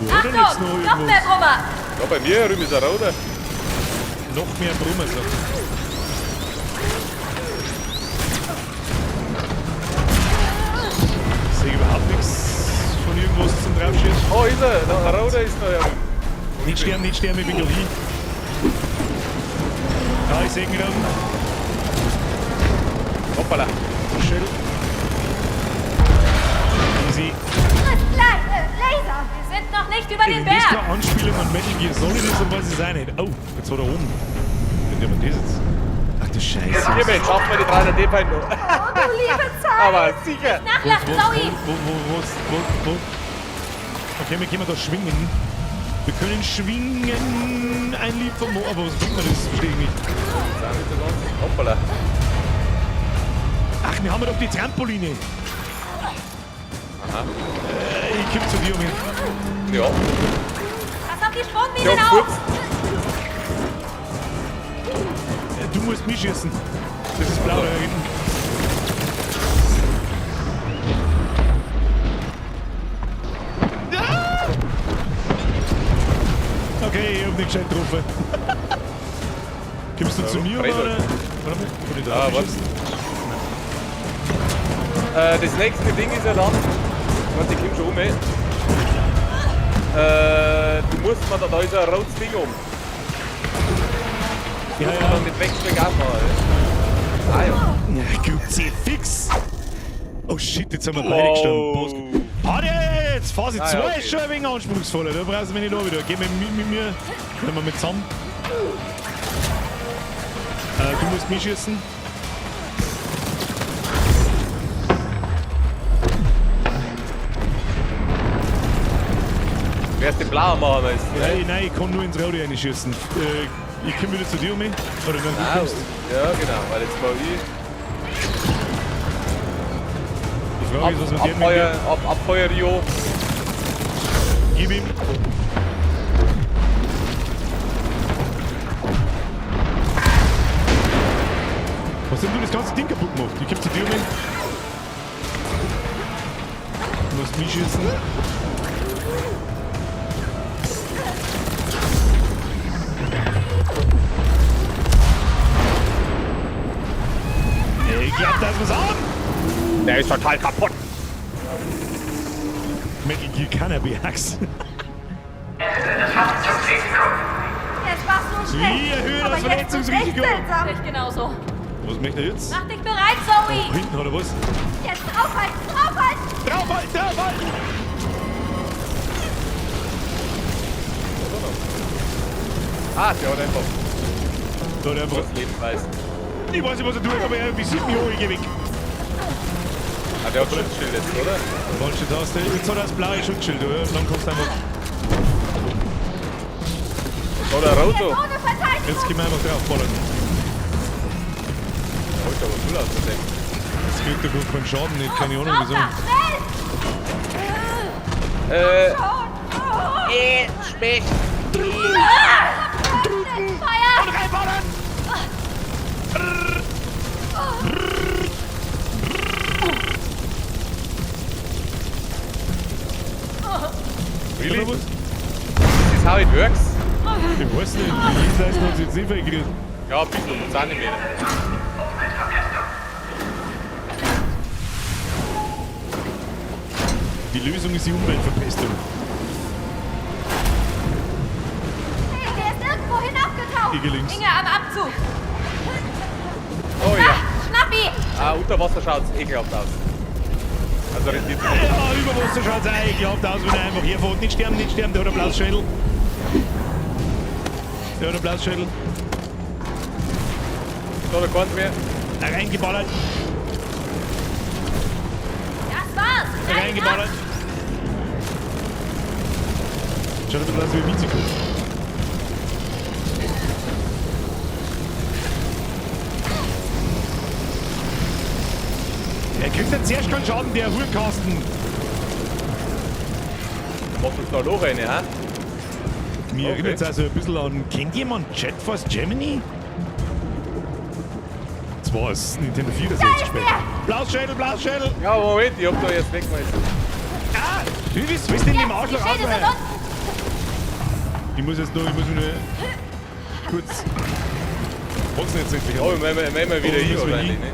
Wo hat er jetzt Achtung! noch Noch mehr irgendwas? Brummer! Ja, bei mir herum ist er roter. Noch mehr Brummer, sagt er. Ich sehe überhaupt nichts von irgendwas zum Draufschießen. Oh, ist er. Da, ein roter ist da herum. Nicht sterben, nicht sterben, ich bin gleich hin. Ja, ich sehe ihn gerade. Hoppala. Schädel. Easy. Laser! Wir sind noch nicht über den Wenn das Berg! keine Anspielung an Metal Gear Solid ist, dann weiß ich es auch nicht. Oh, jetzt war da oben. Wenn der das jetzt. Ach du Scheiße. Hier, Mensch, schaffen wir die 300D-Feinde noch. Oh, du liebe Zeit! Aber sicher. Nachlachen, Zoe! Wo? Okay, wir können da schwingen. Wir können schwingen. Ein Lied vom Mo. Aber was bringt mir das? Verstehe ich nicht. Hoppala. Ach, wir haben doch die Trampoline. Aha. Ich komm zu dir um. Ja. Pass auf die Sprungminen Ja, auf! kurz. Du musst mich schießen. Das ist blau da hinten. Ah! Okay, ich hab nicht gescheit getroffen. Kommst du zu mir Fred, oder? Warte mal, kann ich da Ah, warte. schießen? Das nächste Ding ist ja dann. Warte, ich komm schon um, ey. Du musst mal da ist ein rotes Ding um. Ja, Musst ja. du dann mit Wegschlägen auch machen. Ja. Ah ja. Ja, Kruzifix! Oh shit, jetzt haben wir beide gestanden. Party jetzt! Phase Ah, 2 ja, okay. ist schon ein wenig anspruchsvoller. Da brauchst du mich nicht auch wieder. Geh mit mir. Nehmen wir mit zusammen. Du musst mich schießen. Wer ist den blauen machen müssen? Nein, nein, ich kann nur ins Rote reinschießen. Ich komme wieder zu dir um mich. Oder wenn du Ah, kommst. ja, genau, weil jetzt mal ich. Die Frage ist, was mit dem Abfeuer, Abfeuer Rio. Gib ihm. Was denn du das ganze Ding kaputt gemacht? Ich komm zu dir um mich. Du musst mich schießen. Ich glaub, da ist was an! Der ist total kaputt. Metal Gear Cannabis. Es war so schlecht. Wie erhöht aber das jetzt ist echt Verletzungsrisiko? seltsam. Ich genauso. Was möchte er jetzt? Mach dich bereit, Zoe! Oh, hinten hat er was. Jetzt draufhalten, draufhalten! Draufhalten, draufhalten! Ah, der hat einfach Da hat er einfach. das Leben weiß. Ich weiß nicht, was er tut, aber er visiert mich hoch, ich geh weg. Ah, der hat Schutzschild jetzt, oder? Falsche Taste. Jetzt hat er das blaue Schutzschild, oder? Und dann kommst du einfach. Oder Roto. Ohne Verteidigung! Jetzt können wir einfach draufballern. Der holt aber null aus der Deck. Jetzt kriegt er gar keinen Schaden, nicht, keine Ahnung wieso. Schnell! Specht. Feuer! Und reinballern! Really? Oder was? This is how it works? Ich weiß nicht, die Dienstleistung hat sich jetzt nicht vergriffen. Ja, ein bisschen, jetzt auch nicht mehr. Die Lösung ist die Umweltverpestung. Hey, der ist irgendwo hinabgetaucht! Ich geh links. Inge am Abzug! Oh ja. Schnapp ihn! Ah, unter Wasser schaut's ekelhaft aus. Also rentiert sich nicht. Ja, über Wasser schaut's auch ekelhaft aus, wenn er einfach herfährt. Nicht sterben, nicht sterben, der hat einen Blasschädel. Der hat einen Blasschädel. Da, da keins mehr. Reingeballert, Das war's! reingeballert. Schaut ein bisschen aus wie ein Mizikopf. Er kriegt jetzt zuerst keinen Schaden, der Hurkasten. Macht uns da noch eine, hä? Mir Okay. erinnert es also ein bisschen an. Kennt jemand Jet Force Gemini? Das war es Nintendo 64 Spiel. Blausschädel, Blausschädel! Ja, Moment, ich hab da jetzt weggeschmissen. Ah! Wie willst du denn dem Arschloch Die Schilde sind ausweichen? unten! Ich muss jetzt nur, ich muss mich nur kurz. Boxen jetzt endlich. Oh, wenn wir wieder Oh, hin müssen wir wahrscheinlich, hin. ne?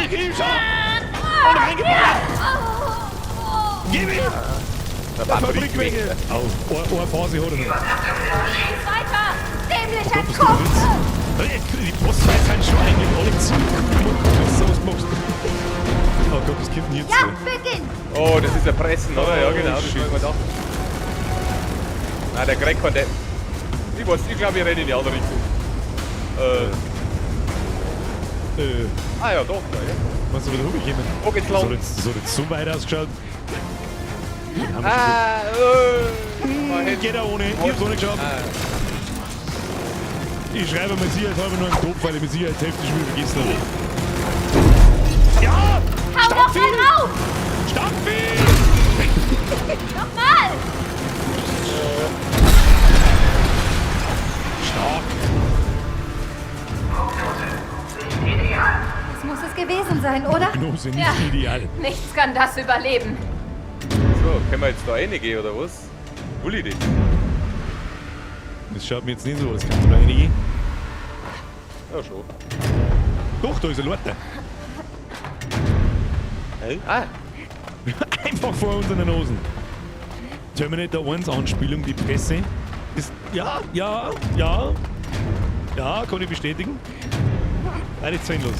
Ich geh ihm schon! Und reingeballert! Gib ihm! Der Fabrikwege! Au, eine Phase hat er noch. Weiter! Dämlicher Gott, was du Kopf! willst. Die Bossfights sind schon eigentlich alle ziemlich cool gemacht, wenn du sowas machst. Oh Gott, was kommt denn jetzt? Ja, beginn! Oh, das ist ein Pressen, oder? Ja, genau, das Oh, hab ich mir gedacht. Nein, der Greg hat den. Ich weiß, ich glaube, ich renne in die andere Richtung. Ah ja, doch, ja. Was ist da hochgekommen? Wo geht's Das lang? hat jetzt so weit ausgeschaut. Haben wir Ah, schon gut. Geht auch ohne. Ich hab's ohne geschafft. Ah. Ich schreibe mal sicherheitshalber nur einen Topf, weil ich mir sicherheitsheftig schon wieder vergessen habe. Ja! Hau noch mal drauf! Stampfi! Nochmal! Stark! Das muss es gewesen sein, oder? Prognose nicht Ja. ideal. Nichts kann das überleben. So, können wir jetzt da reingehen, oder was? Will ich das? Das schaut mir jetzt nicht so aus, kannst du da reingehen? Ja, schon. Doch, da ist ein Leute. Ah, Einfach vor unseren Nosen. Terminator 1 Anspielung, die Presse. Ist, ja, ja, ja. Ja, kann ich bestätigen. Eine 10 los.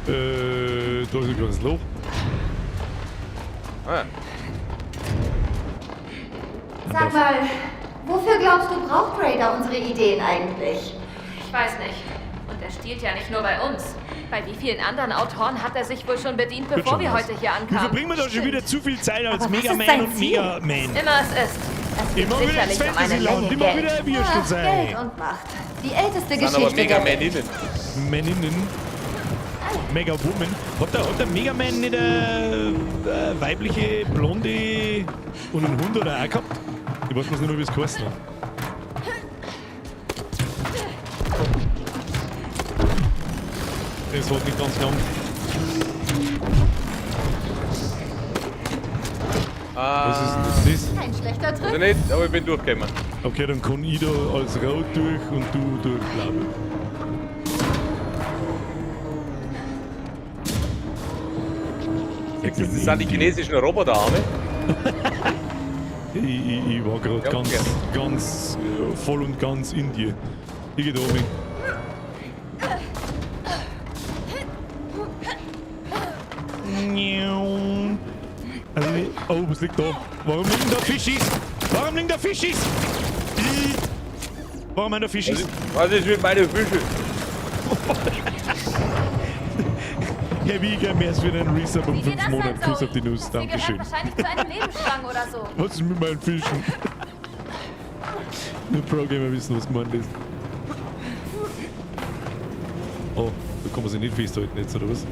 Da ist ein kleines Loch. Ah. Sag mal, wofür glaubst du, braucht Raider unsere Ideen eigentlich? Ich weiß nicht. Und er stiehlt ja nicht nur bei uns. Bei wie vielen anderen Autoren hat er sich wohl schon bedient, Wird bevor schon wir was. heute hier Wir ankamen? verbringen da schon wieder zu viel Zeit als Aber was Mega ist Man sein und Ziel? Mega Man. Immer es ist. Es geht Immer wieder ins sicherlich um eine Fantasyland, Menge immer Geld. wieder Würstel Ach, sein. Geld und Macht. Die älteste Sind aber Geschichte Mega der Welt. Maninnen. Maninnen. Mega Woman. Hat der Mega Man nicht eine weibliche, blonde und einen Hund oder auch gehabt? Ich weiß bloß nicht mehr, wie es geheißen hat. Das hat nicht ganz gelangt. Was ist denn das? Kein schlechter Trick. Also nicht, aber ich bin durchgekommen. Okay, dann kann ich da als Rot durch und du durch Blau. Das sind die chinesischen Roboterarme. Ich war gerade Ja, ganz, okay. ganz voll und ganz in dir. Ich geh da oben. Also, oh, was liegt da? Warum liegen da Fischis? Warum liegen da Fischis? Warum haben da Fischis? Was ist mit meinen Fischen? Herr Wieger, mehr als für den Resub um Wie geht 5 das Monate. denn, Kuss Zoe? auf die Nuss, Sie gehört Dankeschön. wahrscheinlich zu einem Lebensstrang oder so. Was ist mit meinen Fischen? Nur Pro-Gamer wissen, was gemeint ist. Oh, da kann man sich nicht festhalten jetzt, oder was?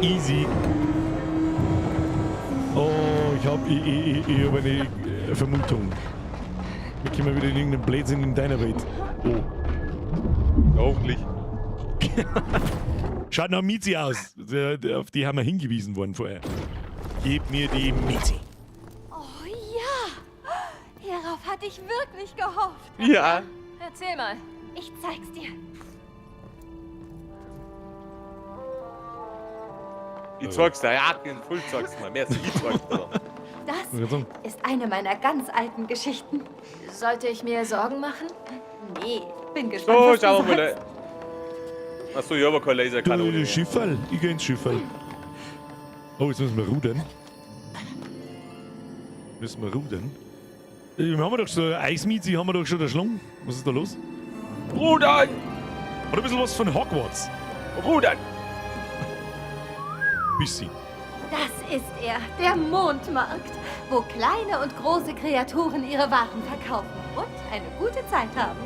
Easy. Easy. Oh, ich hab eine Vermutung. Wir kommen wieder in irgendeinen Blödsinn in deiner Welt. Oh. Ja, hoffentlich. Schaut nach Mizi aus. Auf die haben wir hingewiesen worden vorher. Gib mir die Mizi. Oh ja! Hierauf hatte ich wirklich gehofft. Ja. Erzähl mal. Ich zeig's dir. Ich zeig's dir. Ja, den Full zeig's mal. Mehr als ich zeig's dir. Das ist eine meiner ganz alten Geschichten. Sollte ich mir Sorgen machen? Nee, bin gespannt, So, was du schauen wir mal. sagst. Achso, ich hab aber keine Laserkanone. Du, Schifferl. Ich geh ins Schifferl. Oh, jetzt müssen wir rudern. Müssen wir rudern? Wir haben doch so Eismizi, haben wir doch schon erschlungen. Was ist da los? Rudern! Hat ein bisschen was von Hogwarts. Rudern! Bisschen. Das ist er, der Mondmarkt, wo kleine und große Kreaturen ihre Waren verkaufen und eine gute Zeit haben.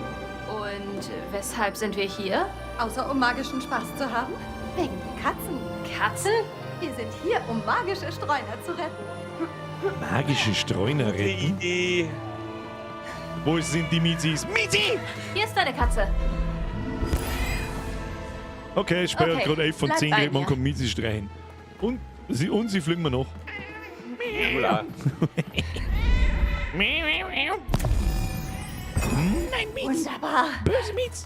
Und weshalb sind wir hier? Außer um magischen Spaß zu haben? Wegen der Katzen. Katzen? Wir sind hier, um magische Streuner zu retten. Magische Streuner Gute retten? Idee. Wo sind die Mizis? Mizi! Hier ist deine Katze. Okay, es spielt Okay, gerade 11 von bleib 10 bei Geräten, man mir. kann Mizi streichen. Und sie fliegen mir noch. Hola. Nein, Miz! Wunderbar. Böse Miz!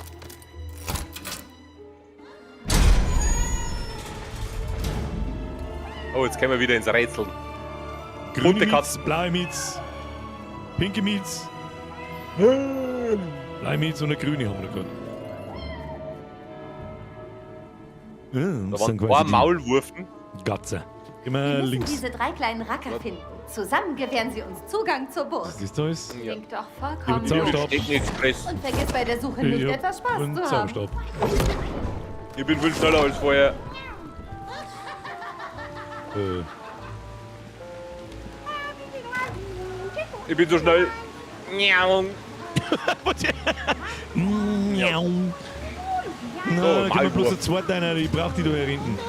Oh, jetzt kommen wir wieder ins Rätseln. Grüne Bunte Miz, Katzen. blaue Miz, pinke Miz, blaue Miz und eine grüne haben wir da gerade. Ja, Da das waren sind ein quasi paar die Maulwurfen. Gatze. Wir Immer müssen links. diese drei kleinen Racker finden. Zusammen gewähren sie uns Zugang zur Burg. Was ist das alles? Ja. Klingt doch Ich hab vollkommen Zauberstab. Express. Und vergiss bei der Suche nicht, Ich hab etwas Spaß einen zu haben. Zauberstab. Ich bin viel schneller als vorher. Ich bin so schnell. Miau. Miau. Na, So, gib mir bloß Maulwurf. eine zweite einer, ich brauch die da hier hinten.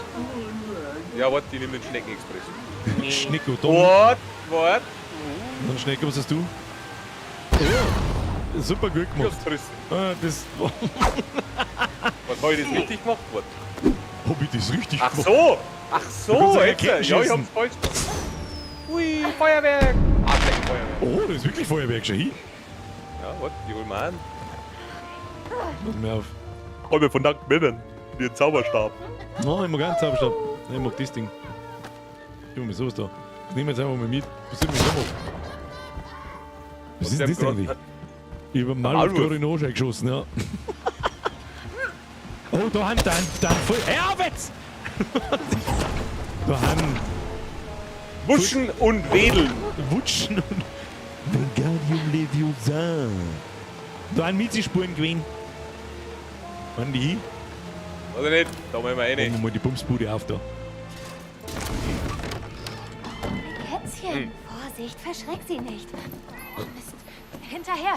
Ja, warte, ich nehme den Schneckenexpress. Schnecko, da. Wart, wart. Dann Schnecko, was hast du? Oh, super gut Ich gemacht. hab's gerissen. Ah, das. Was habe ich das richtig gemacht? Warte. Hab ich das richtig Ach gemacht? so! Ach Du so, kannst ja jetzt. Raketen Ja, ich schießen. hab's falsch gemacht. Ui, Feuerwerk! Ah, kein Feuerwerk. Oh, das ist wirklich Feuerwerk, schau hin. Ja, warte, die holen wir an. Pass mir auf. Räume von nackten Männern. Die einen Zauberstab. Nein, ich mag keinen Zauberstab. Nein, ich mag das Ding. Ich mag sowas da. Das nehmen wir jetzt einfach mal mit. Was soll ich mit dem machen? Was ist denn das eigentlich? Ich hab einen Maulwurf Maulwurf. gerade in den Arsch eingeschossen, ja. Oh, da haben, da haben, da haben voll. Hör auf jetzt! Da haben Wuschen und wedeln. Wutschen und Wingardium Leviosa. Da haben Mizi-Spuren gewesen. Waren die hin? Oder nicht? Da machen wir Machen rein. wir mal die Bumsbude auf da. Kätzchen, Vorsicht, verschreck sie nicht. Oh, Mist. Hinterher.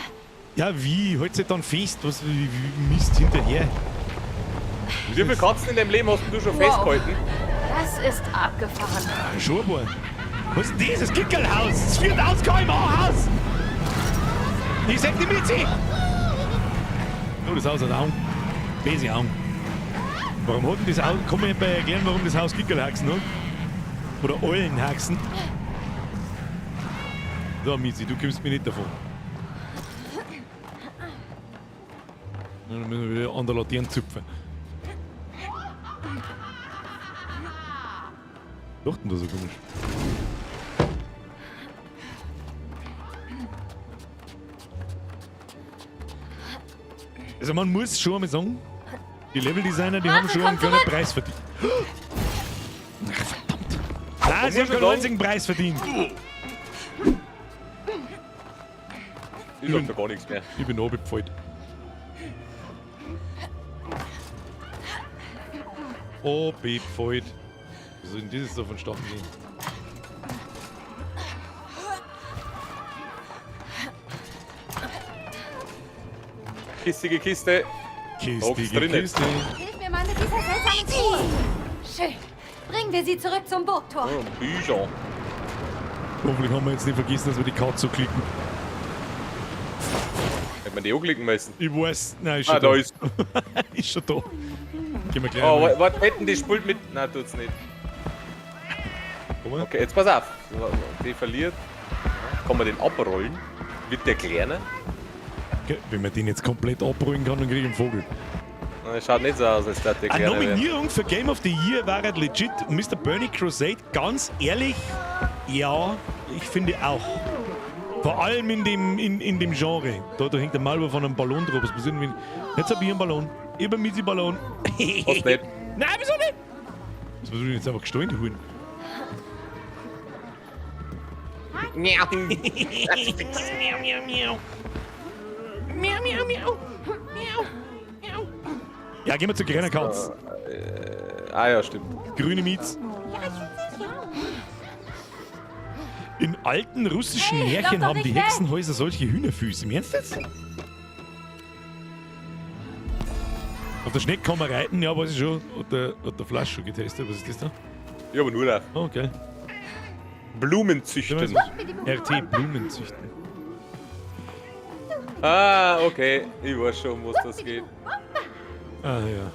Ja, wie? Halt sie dann fest? Was, wie Mist hinterher? Wie viele Katzen in deinem Leben hast du schon Wow. festgehalten? Das ist abgefahren. Ah, schon ein paar. Was ist denn das? Das Kickerlhaus! Das 4000 km/h Haus! Ich sag die Mizi! Oh, das Haus hat Augen. Böse Augen. Warum hat denn das Haus... Kann mir jemand erklären, warum das Haus Kickerlhaxen hat? Oder Eulenhaxen? So, Mizi, du kommst mir nicht davon. Na, dann müssen wir wieder an der Laterne zupfen. Doch denn da so komisch? Also man muss schon einmal sagen, die Leveldesigner, die haben Martin, schon einen komm kleinen zurück! Preis verdient. Ach, verdammt. Nein, sie muss haben ich keinen sagen- einzigen Preis verdient. Ich sag da gar nichts mehr. Ich bin runtergefallen. Runtergefallen. Wie soll denn dieses so vonstatten gehen? Kistige Kiste. Kiste, Hock's drinnen. Kiste. Hilf mir mal mit dieser seltsamen Truhe. Schön. Bringen wir sie zurück zum Burgtor. Oh, Bücher. Hoffentlich haben wir jetzt nicht vergessen, dass wir die Karte so klicken. Hätte man die auch klicken müssen. Ich weiß, nein, ist schon Ah, da ist. Ist schon da. Gehen wir gleich Oh, mal. warte, wetten, die spult mit. Nein, tut's nicht. Komm mal. Okay, jetzt pass auf. Die verliert. Kann man den abrollen? Wird der kleiner? Okay, wenn man den jetzt komplett abrollen kann, dann krieg ich einen Vogel. Na, Schaut nicht so aus, als der Eine kleiner wäre. Nominierung für Game of the Year war halt legit Mr. Burning Crusade. Ganz ehrlich, ja, ich finde auch. Vor allem in dem Genre. Da hängt der Malwurf von einem Ballon drauf. Was passiert denn, wenn. Jetzt hab ich einen Ballon. Ich hab einen Mizi-Ballon. Hast nicht. Nein, wieso nicht? Was muss ich denn jetzt einfach gestohlen holen? Miau. Miau, miau, miau. Miau, miau, miau. Miau, miau. Ja, gehen wir zur grünen Katz. Ah ja, stimmt. Grüne Miets. In alten russischen Hey, Märchen lauf doch haben die nicht weg! Hexenhäuser solche Hühnerfüße. Im Ernst jetzt? Auf der Schnecke kann man reiten, ja, weiß ich schon. Hat der Flasch schon getestet. Was ist das da? Ich hab einen Urlaub. Oh, okay. Blumen züchten. RT, Blumen züchten. Ah, okay. Ich weiß schon, um was das geht. Ah, ja.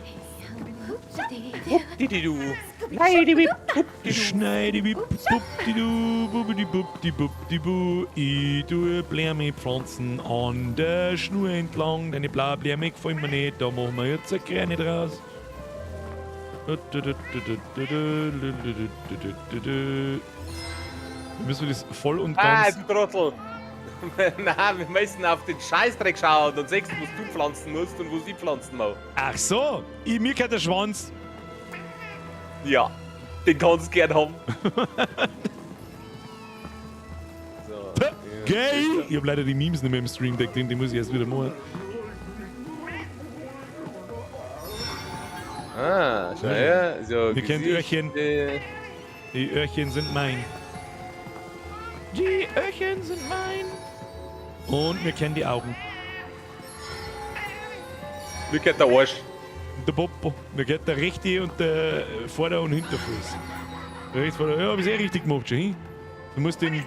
Dididu. Schneidi bupdidu, bubidi bubdi bubdi bu. Ich tue Bläme pflanzen an der Schnur entlang. Deine blaue Bläme gefallen mir nicht, da machen wir jetzt eine kleine draus. Müssen wir das voll und Ah, ganz. du Trottel. Nein, wir müssen auf den Scheißdreck schauen und siehst, was du pflanzen musst und was ich pflanzen muss. Ach so, ich, mir gehört der Schwanz. Ja, den kannst du gern haben. So. Geil! Ich hab leider die Memes nicht mehr im Stream Deck drin, die muss ich erst wieder machen. Ah, schau her. So, Ihr kennt Gesicht, Öhrchen. Die Öhrchen sind mein. Die Öhrchen sind mein. Und wir kennen die Augen. Mir gehört der Arsch. Und der Popo. Mir geht der rechte und der Vorder- und Hinterfuß. Rechts, Vorder. Ja, hab ich's eh richtig gemacht schon. Hin? Du musst den.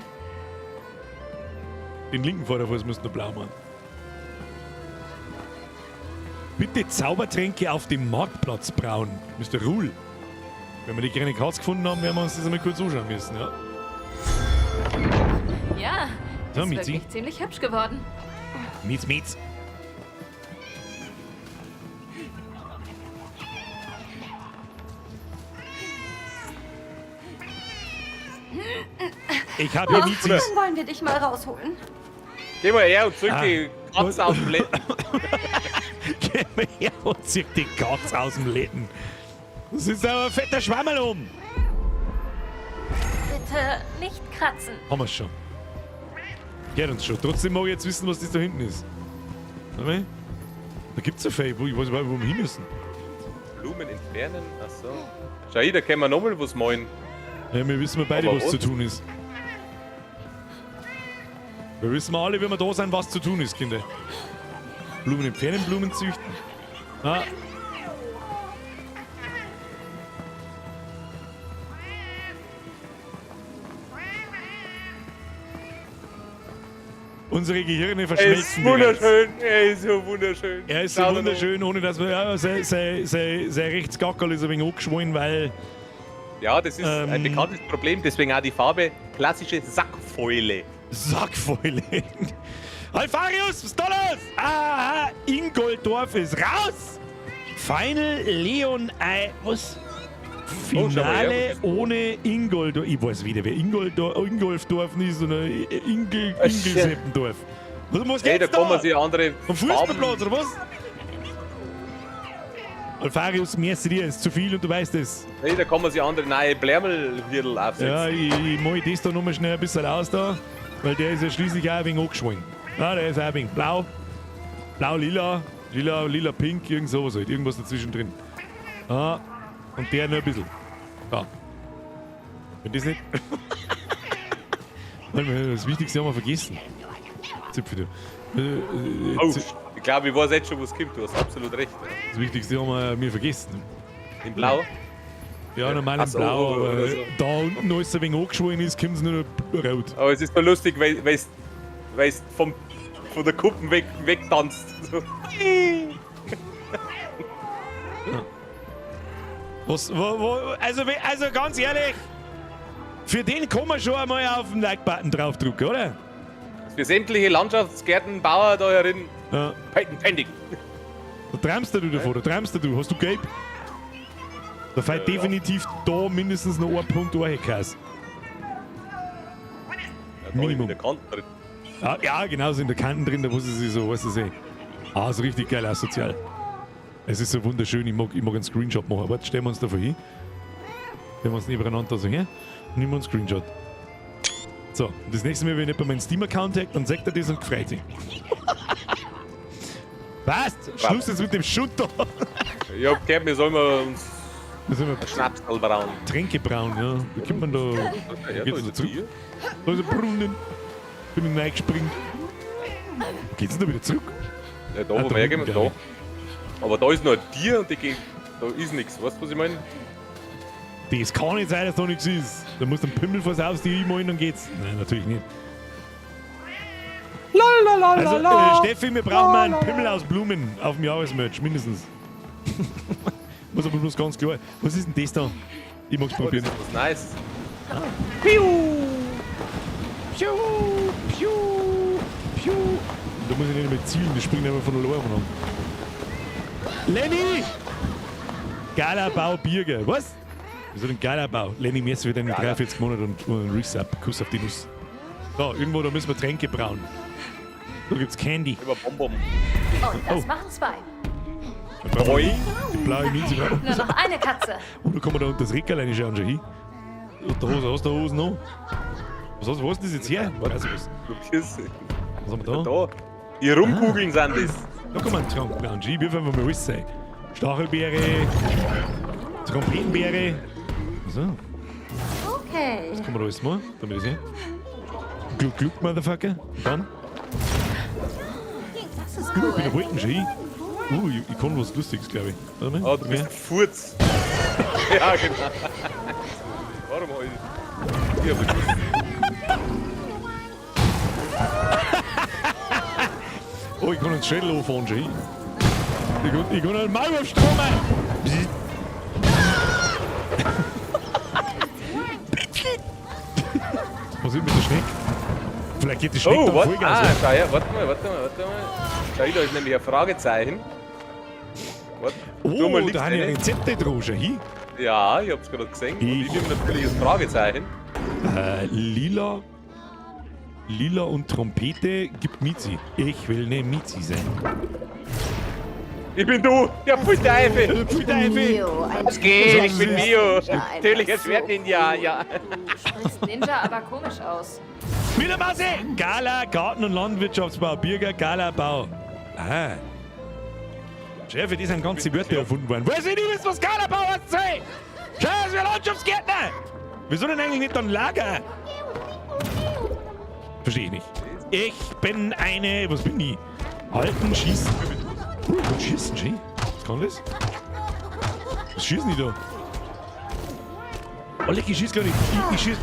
Den linken Vorderfuß musst du noch blau machen. Bitte Zaubertränke auf dem Marktplatz brauen. Mr. Ruhl. Wenn wir die kleine Katze gefunden haben, werden wir uns das einmal kurz anschauen müssen, ja. Ja, So, ist Mizi. wirklich ziemlich hübsch geworden. Mietz, mietz. Ich habe hier Miezis. Dann wollen wir dich mal rausholen. Geh mal her und zück Ah. die Katze aus dem Läden. Geh mal her und zieh die Katze aus dem Läden. Das ist aber ein fetter Schwammerl um. Bitte nicht kratzen. Haben wir's schon. Geht uns schon. Trotzdem mag ich jetzt wissen, was das da hinten ist. Warte mal. Da gibt's ein Fee, wo ich weiß nicht, wo wir hin müssen. Blumen entfernen? Achso. Schau hier, da können wir nochmal was malen. Ja, wir wissen wir beide, Aber was zu was? tun ist. Wir wissen wir alle, wenn wir da sind, was zu tun ist, Kinder. Blumen entfernen, Blumen züchten. Ah. Unsere Gehirne Er ist verschmelzen. bereits. wunderschön, er ist so wunderschön. Er ist so Schau dir wunderschön, ohne dass wir. Ja, sein Rechtsgackerl ist ein wenig angeschwollen, weil. an. Ja, das ist ein bekanntes Problem, deswegen auch die Farbe klassische Sackfäule. Sackfäule. Alfarius, was ist da los? Aha, Ingoldorf ist raus. Final Leon Ei. Was? Oh, schau mal her, Finale was ist das? ohne Ingoldorf. Ich weiß wieder, wer Ingolfdorf ist oder Ingelseppendorf. Was, was Hey, geht's da da? kann man sich andere Am Fußballplatz, oder was? Alfarius, merci dir, ist zu viel und du weißt es. Hey, da kann man sich andere neue Blärmelhirl aufsetzen. Ja, ich mal das da nochmal schnell ein bisschen aus da, weil der ist ja schließlich auch ein wenig angeschwollen. Ja, der ist auch ein wenig blau, blau, lila, lila, lila, pink, irgend sowas halt, irgendwas dazwischen drin. Ah, und der nur ein bisschen. Da. Wenn das nicht... Warte mal, das Wichtigste haben wir vergessen. Zipfel, du. Oh, ich glaube, ich weiß jetzt schon, was kommt. Du hast absolut recht. Ja. Das Wichtigste haben wir mir vergessen. In Blau? Ja, normal in Ach so, Blau, oder aber so. da unten alles ein wenig angeschwollen ist, kommt es nur noch rot. Aber es ist so lustig, weil es von der Kuppen wegtanzt. So. Was, wo, wo, also, also ganz ehrlich, für den kann man schon einmal auf den Like-Button draufdrücken, oder? Für sämtliche Landschaftsgärtenbauer da herin, Ja. Patent pending. Da träumst du davon, da träumst du. Hast du gelb? Da fällt definitiv da mindestens noch ein Punkt Ohrheckhaus. Ja, da Minimum. In der Kante drin. Ja, ja, genauso in der Kanten drin, da muss es sich so, weißt du, sehen. Ah, ist richtig geil, asozial. Es ist so wunderschön, ich mag einen Screenshot machen. Warte, stellen wir uns da vor hin. Stellen wir uns nebeneinander so her und nehmen wir einen Screenshot. So, und das nächste Mal, wenn jemand meinen Steam-Account hackt, dann sagt er das und freut sich. Passt! Schluss jetzt mit dem Schutt da! Ich hab gehört, wir sollen wir uns Da sind wir Schnaps brauen. Tränke brauen, ja. Da kommt man da. Ja, Geht's da da ist zurück? ein Tier. Da ist ein Brunnen. Bin ich reingespringt. Geht's denn da wieder zurück? Ja, da, Ah, wo da wir hinten, hergehen, glaub da. Aber da ist noch ein Tier und da ist nichts. Weißt du, was ich meine? Das kann nicht sein, dass da nichts ist. Da musst du einen Pimmel vors Haus die einmalen, dann geht's. Nein, natürlich nicht. Also, Steffi, wir brauchen mal einen Pimmel aus Blumen auf dem Jahresmerch, mindestens. Muss aber bloß ganz klar. Was ist denn das da? Ich mag's Oh, das probieren. ist was nice. Piu! Piu! Piu! Piu! Da muss ich nicht mehr zielen, die springen einfach von alleine an. Lenny! Galabau Birger. Was? Wieso denn Galabau? Lenny, mir ist wieder in 43 Monaten und ein Resub. Kuss auf die Nuss. So, irgendwo, da müssen wir Tränke brauen. Da gibt's Candy. Über Bonbon. Und das Oh. machen zwei. Da brauchen wir Die blaue Minze. Nur noch eine Katze. Oh, da kann man da unter das Regal reinschauen, schon hin. Und der Hose, hast du Hosen noch? Was, hast, wo ist denn das jetzt her? Weiß ich was. Probier's. Was haben wir da? Da. Die Rumkugeln sind das. Da kann man einen Trank brauen. Ich wirf einfach mal alles sein. Stachelbeere, Trompetenbeere. So, Okay. was kann man da alles machen? Damit ich sehe. Gluck, gluck, Motherfucker. Und dann? Das ist Ich bin cool. der Wolken schon hin. Ich kann was Lustiges, glaube ich. Warte mal. Oh, du bist ein Furz. Ja, genau. Warum hab ich. Hier, aber Oh, ich kann uns Schädel anfahren schon hin. Ich kann einen Maulwurfstrom ein. Was ist mit der Schneck? Vielleicht geht die Schneck Oh, dann warte, Vollgas. ah, ja. schau her, warte mal, warte mal, warte mal. Schau, da ist nämlich ein Fragezeichen. Warte, tu Oh, mal links da haben ja rein. Rezepte drauf, schau hin. Ja, ich hab's gerade gesehen. Und Ich- ich nehme natürlich das Fragezeichen. Lila. Lila und Trompete gibt Mizi. Ich will ne Mizi sein. Ich bin du! Ja, pfui Teufel! Pfui Teufel! Mio, ein Was geht? Ich bin Mio! Ninja, einfach Natürlicher so Schwertninja, ja. Du sprichst Ninja aber komisch aus. Wiedermasse! Gala, Garten- und Landwirtschaftsbau, Birger, Gala, Bau. Ah. Chef, das sind ganze Wörter erfunden worden. Weiß ich nicht, wissen, was Gala-Bau heißt, sei! Scheiße, wir Landschaftsgärtner! Wieso denn eigentlich nicht dann Lager? Verstehe ich nicht. Ich bin eine. Was bin ich? Halten, schießen. Ich kann schießen, schön. Was kann das? Was schießen die da? Oh, leck, ich schieß gar nicht. Ich schieß.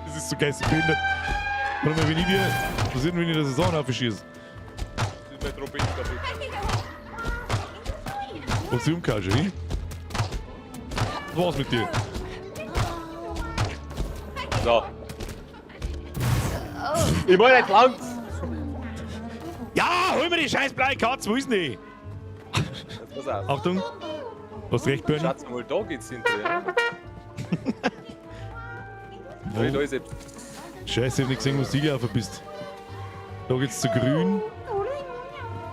Das ist so geistig behindert. Warte mal, wenn ich dir. Was ist denn, wenn ich das Saison aufschieße? Das ist meine Trompete kaputt. Und sie umgehauen, schon, wie? Was war's mit dir? So. Ich wollte nicht lang. Ja, hol mir die scheiß blaue Katze, wo ist denn die? Jetzt pass auf. Achtung. Hast recht, Bernie. Schatz mal, da geht's hinterher. Wo? Da ist etwas. Scheiße, ich hab nicht gesehen, wo du gelaufen bist. Da geht's zu grün.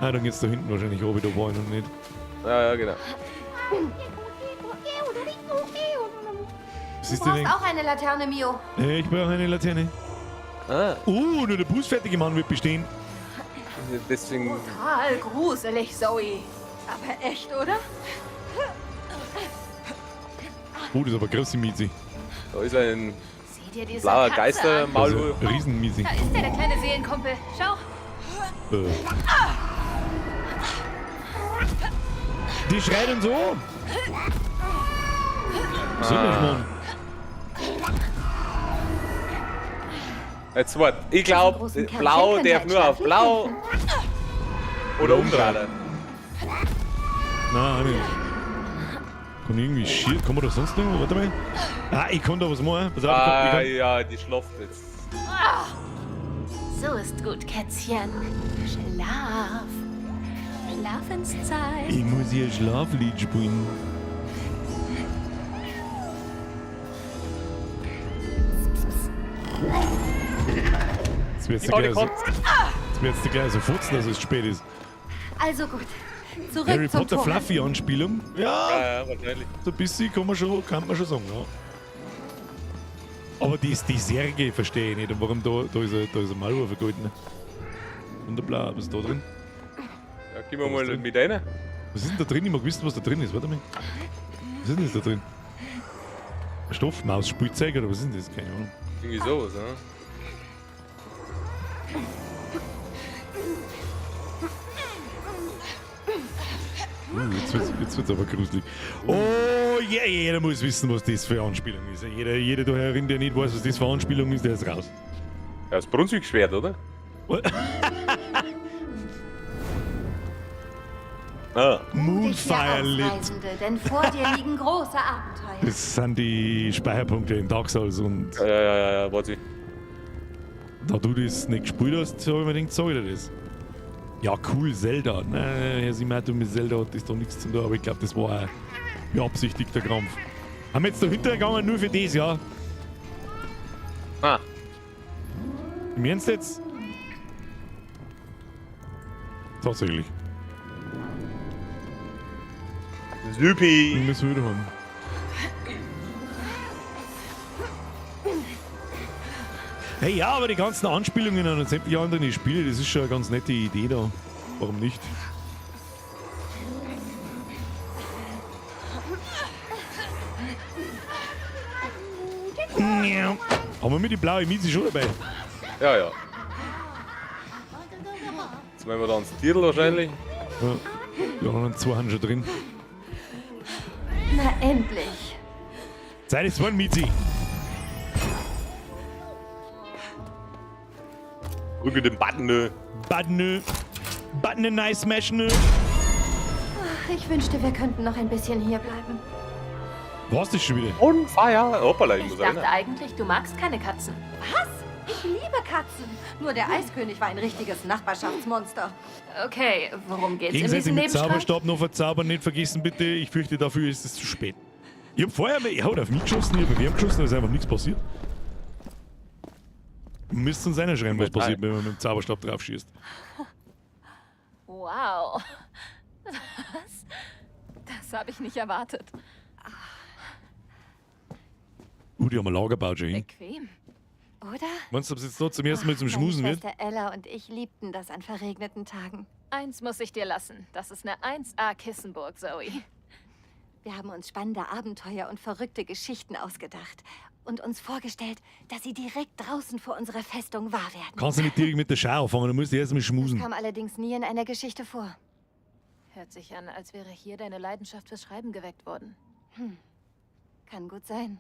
Ah, dann geht's da hinten wahrscheinlich oben, da war ich noch nicht. Ja, ja, genau. Was Du ist denn brauchst auch eine Laterne, Mio. Ich brauche eine Laterne. Ah, Nur der bußfertige Mann wird bestehen. deswegen. Total gruselig, Zoe. Aber echt, oder? Oh, das ist aber große Miezi. Da ist ein Sieh dir diese blauer Katze an. Geistermaulwurf. Also, Riesenmiezi. Da ist der kleine Seelenkumpel. Schau. Die schreit uns an. Was soll der Schmarrn? Jetzt wart. Ich glaube, großen Kerlchen blau können wir darf ein nur auf Schlaflied blau. Oder umdrehen. Nein, nicht. Kann ich irgendwie schier. Kann man da sonst noch? Warte mal. Ah, ich kann da was machen. Pass auf, ich Ah, kann, ich ja, die schlaft jetzt. So ist gut, Kätzchen. Schlaf. Schlafenszeit. kann, ich muss hier Schlaflied spielen. Jetzt wird's Ja, die gleich so, Katze. jetzt wird's gleich so futzen, dass es spät ist. Also gut. Zurück Harry zum Potter Turm. Fluffy Anspielung. Ja, Ja, ja, wahrscheinlich. so ein bisschen kann man schon sagen, ja. Aber die Särge verstehe ich nicht. Und warum da ist ein Maulwurf vergolten. Wunderbar, was ist da drin? Ja, gehen wir mal mit rein. Was ist denn da drin? Ich mag wissen, was da drin ist. Warte mal. Was ist denn das da drin? Stoffmaus, Spielzeug oder was ist denn das? Keine Ahnung. Irgendwie sowas, ne? Jetzt wird's aber gruselig. Oh, yeah, jeder muss wissen, was das für eine Anspielung ist. Jeder da herin, der nicht weiß, was das für eine Anspielung ist, der ist raus. Ja, das Brunswick-Schwert, oder? Ah. Moonfire Lit. Reisende, denn vor dir liegen große Abenteuer. Das sind die Speicherpunkte in Dark Souls und Ja, warte. da du das nicht gespielt hast, habe ich mir gedacht, sag ich dir das. Ja, cool, Zelda. Nein, Herr Simato, mit Zelda hat das doch nichts zu tun, aber ich glaube, das war ein beabsichtigter Krampf. Haben wir jetzt da hintergegangen nur für das, ja? Ah. Im Ernst jetzt? Tatsächlich. Supi! Wir müssen wieder haben. Hey, ja, aber die ganzen Anspielungen an sämtliche anderen Spiele, das ist schon eine ganz nette Idee da. Warum nicht? Ja. Haben wir mit die blaue Mieze schon dabei? Ja, ja. Jetzt wollen wir da ans Tierl wahrscheinlich. Ja. Die anderen zwei haben schon drin. Na endlich. Zeit ist one, Mizi. Drücke den Button, ne? Button, ne? Button, ne, nice smash, ne? Ach, ich wünschte, wir könnten noch ein bisschen hier bleiben. War's das schon wieder? On fire. Hoppala, ich Ich muss dachte erinnern. eigentlich, du magst keine Katzen. Was? Ich liebe Katzen. Nur der Eiskönig war ein richtiges Nachbarschaftsmonster. Okay, worum geht's in Gegenseitig diesem mit Nebenstrang? Zauberstab noch verzaubern, nicht vergessen bitte. Ich fürchte, dafür ist es zu spät. Ich hab vorher, ich hab auf mich geschossen, ich hab auf ihn geschossen, da ist einfach nichts passiert. Müsst uns einer schreiben, was passiert, wenn man mit dem Zauberstab drauf schießt. Wow. Was? Das habe ich nicht erwartet. Die haben ein Lager gebaut schon hin. Bequem. Oder? Meinst du, ob es jetzt da zum ersten Mal zum Meine Schmusen wird? Schwester Ella und ich liebten das an verregneten Tagen. Eins muss ich dir lassen. Das ist eine 1A-Kissenburg, Zoe. Wir haben uns spannende Abenteuer und verrückte Geschichten ausgedacht und uns vorgestellt, dass sie direkt draußen vor unserer Festung wahr werden. Kannst du nicht direkt mit der Schau anfangen, du musst erst mal Das schmusen. kam allerdings nie in einer Geschichte vor. Hört sich an, als wäre hier deine Leidenschaft fürs Schreiben geweckt worden. Kann gut sein.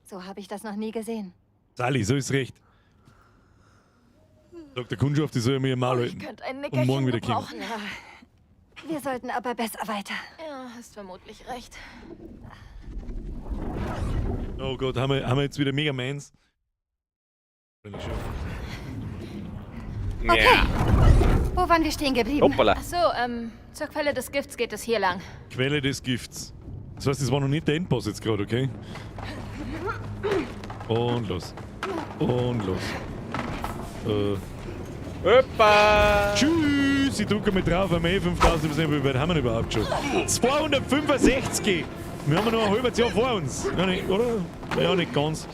So habe ich das noch nie gesehen. Sally, so ist recht. Sagt der Kundschaft, die soll mir ihr Maul Oh, ich halten. könnte ein Und Nickerchen morgen wieder kommen. gebrauchen. Ja. Wir sollten aber besser weiter. Ja, hast vermutlich recht. Oh Gott, haben wir jetzt wieder Mega Mans? Okay. Ja. Wo waren wir stehen geblieben? Hoppala. Ach so, zur Quelle des Gifts geht es hier lang. Quelle des Gifts. Das heißt, das war noch nicht der Endboss jetzt gerade, okay? Und los. Und los. Hoppa. Tschüss, ich drücke mit drauf, haben wir eh 5000, wie weit haben wir denn überhaupt schon? 265! Wir haben noch ein halbes Jahr vor uns. Ja, nicht, oder? Ja, nicht ganz.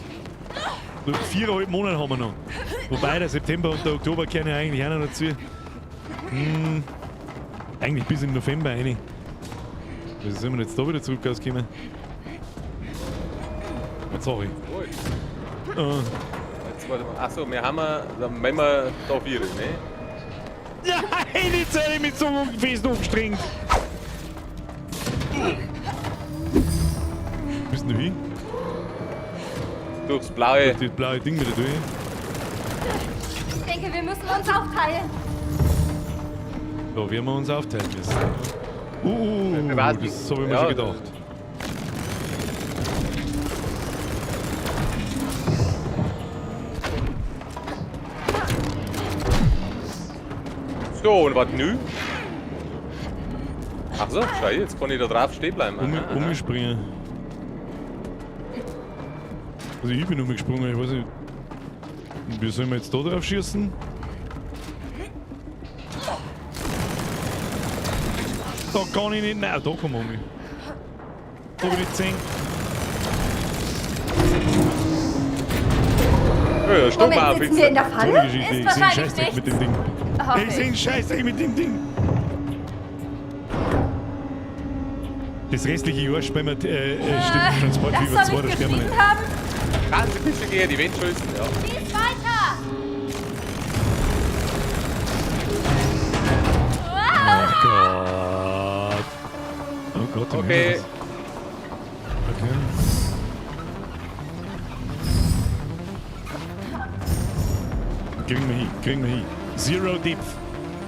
Nur 4,5 Monate haben wir noch. Wobei der September und der Oktober kehren ja eigentlich auch noch dazu. Eigentlich bis im November rein. Wieso sind wir jetzt da wieder zurück rausgekommen? Was sag ich? Jetzt warte mal. Achso, wir haben ja, dann wenn wir da vier, ne? Nein, jetzt hätte ich mich so fest angestrengt. Wo bist denn du hin? Durchs blaue. Durch das blaue Ding wieder durch. Ich denke, wir müssen uns aufteilen. Da werden wir uns aufteilen müssen. Das habe ich mir schon gedacht. So, und was nü? Ach so, schau, jetzt kann ich da drauf stehen bleiben. Umspringen. Also ich bin umgesprungen, ich weiß nicht. Wie sollen wir jetzt da drauf schießen? Da kann ich nicht. Nein, da kann man um. Da bin ich 10. Ja, stopp Moment, mal, sitzen wir in der So eine Falle? Geschichte. Ist Ich seh einen wahrscheinlich Scheißdreck mit dem Ding. Hoffe Ich seh einen Scheißdreck mit dem Ding. Das restliche Jahr spielen wir, stimmt, Transport Das Fever soll 2, ich da spielen wir geschrieben nicht. haben? Kannst du ein bisschen gegen die Wand schießen, ja. Schieß weiter! Oh Gott. Oh Gott, im Okay. Himmel. Okay. Kriegen wir hin, kriegen wir hin. Zero Depth.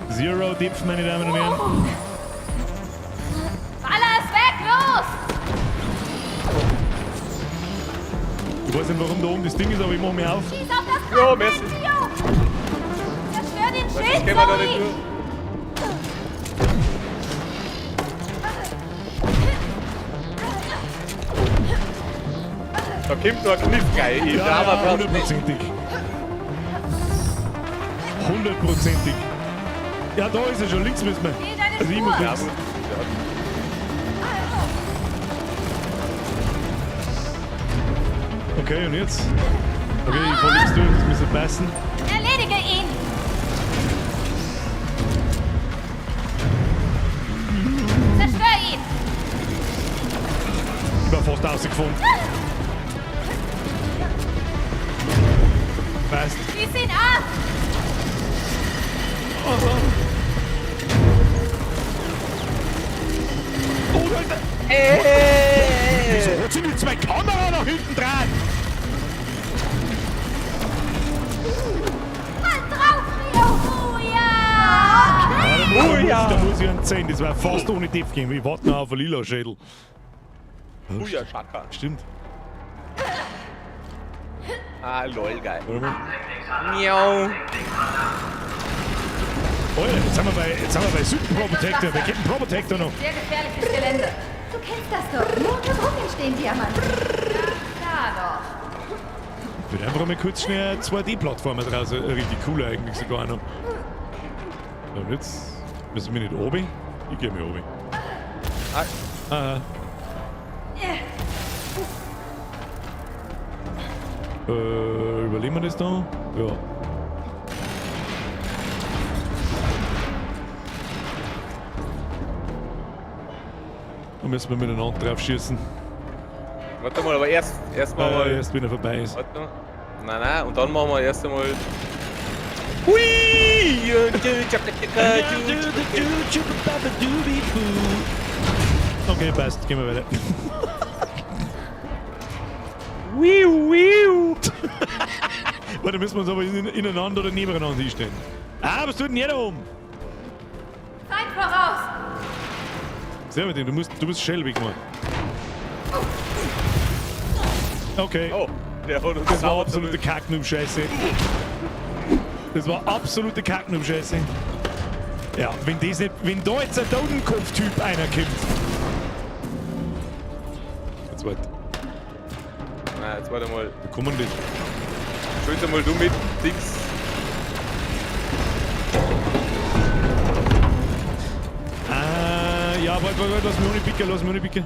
Zero Depth, meine Damen und Herren. Baller es weg, los! Ich weiß nicht, warum da oben das Ding ist, aber ich mach mich auf. Schieß auf das Ja, merci. Tio! Zerstör den Was, Schild, jetzt gehen wir da nicht Zoe! durch. Da kommt noch ein Kniff gleich. Ich Ja, trau mir ja, fast nicht. hundertprozentig. Hundertprozentig. Ja, da ist er schon. Links müssen wir. Geh deine Also ich muss Spur. links. Okay, und jetzt? Okay, ich fahr links durch, das müsste passen. Erledige ihn! Zerstör ihn! Ich war fast rausgefahren. Passt. Schieß ihn ab! Oh, da ist er. Wieso hat sie die zwei Kamera nach hinten dran? Halt Buja! Da muss ich einen 10, das war fast ohne Tipp gehen. Ich warte noch auf einen lila Schädel. Oh, Buja, Schaka. Stimmt. Ah, lol, geil. Warte mal. Miau. Oh ja, jetzt sind wir bei Super Probotector. Wir kennen Probotector noch. Sehr gefährliches Gelände. Du kennst das doch. Nur unter Druck entstehen Diamanten. Klar doch. Ich würde einfach mal kurz schnell 2D-Plattformer draus. Richtig cool eigentlich sogar noch. Und jetzt müssen wir nicht oben. Ich gehe mir oben. Ah. Ah. Überleben wir das da? Ja. Da müssen wir miteinander drauf schießen. Warte mal, aber erst mal. Erst wenn er vorbei ist. Warte mal. Nein, nein, und dann machen wir erst einmal. Hui! Okay, passt. Gehen wir weiter. Wiu, wiu. Warte, müssen wir uns aber ineinander oder nebeneinander hinstellen. Ah, was tut denn jeder um? Zeit voraus! Sehr mit dem, du bist schälbig, Mann. Okay. Oh, der hat uns Das war absolute Kacknum-Scheiße. Das war absolute Kacknum-Scheiße. Ja, wenn das nicht, wenn da jetzt ein Totenkopf-Typ einer kommt. Jetzt warte. Nein, jetzt warte mal. Da kommen die. Schulz mal du mit, Dings. Ah, ja, warte, lass mich ohne picken, lass mich ohne picken.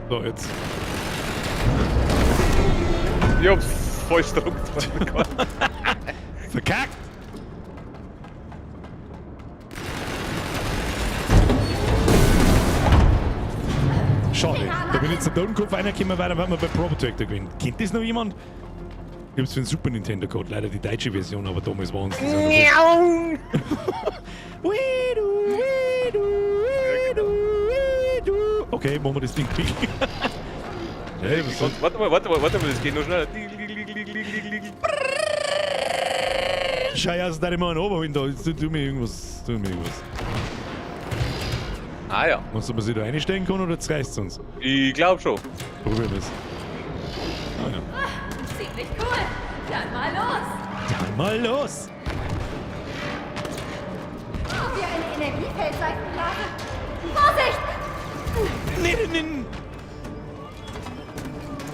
So, jetzt. Ich hab's falsch gedruckt. Verkackt! Schade. Da bin jetzt der Totenkopf reingekommen, weil dann werden wir bei Probotector gewinnen. Kennt das noch jemand? Ich hab's für den Super Nintendo gehabt, leider die deutsche Version, aber damals waren es das. Okay, machen wir das Ding weg. Hey, was soll... Warte mal, das geht noch schneller. Schau, also da ich mal einen runterholen da. Jetzt tu mir irgendwas. Tu mir irgendwas. Ah ja. Meinst du, ob man sich da einstellen kann oder zerreißt es uns? Ich glaub schon. Probieren wir's. Ah ja. Ziemlich cool. Dann mal los. Dann mal los. Oh, wie eine Energiefeldseifenblase. Vorsicht! Nee, nee, nee.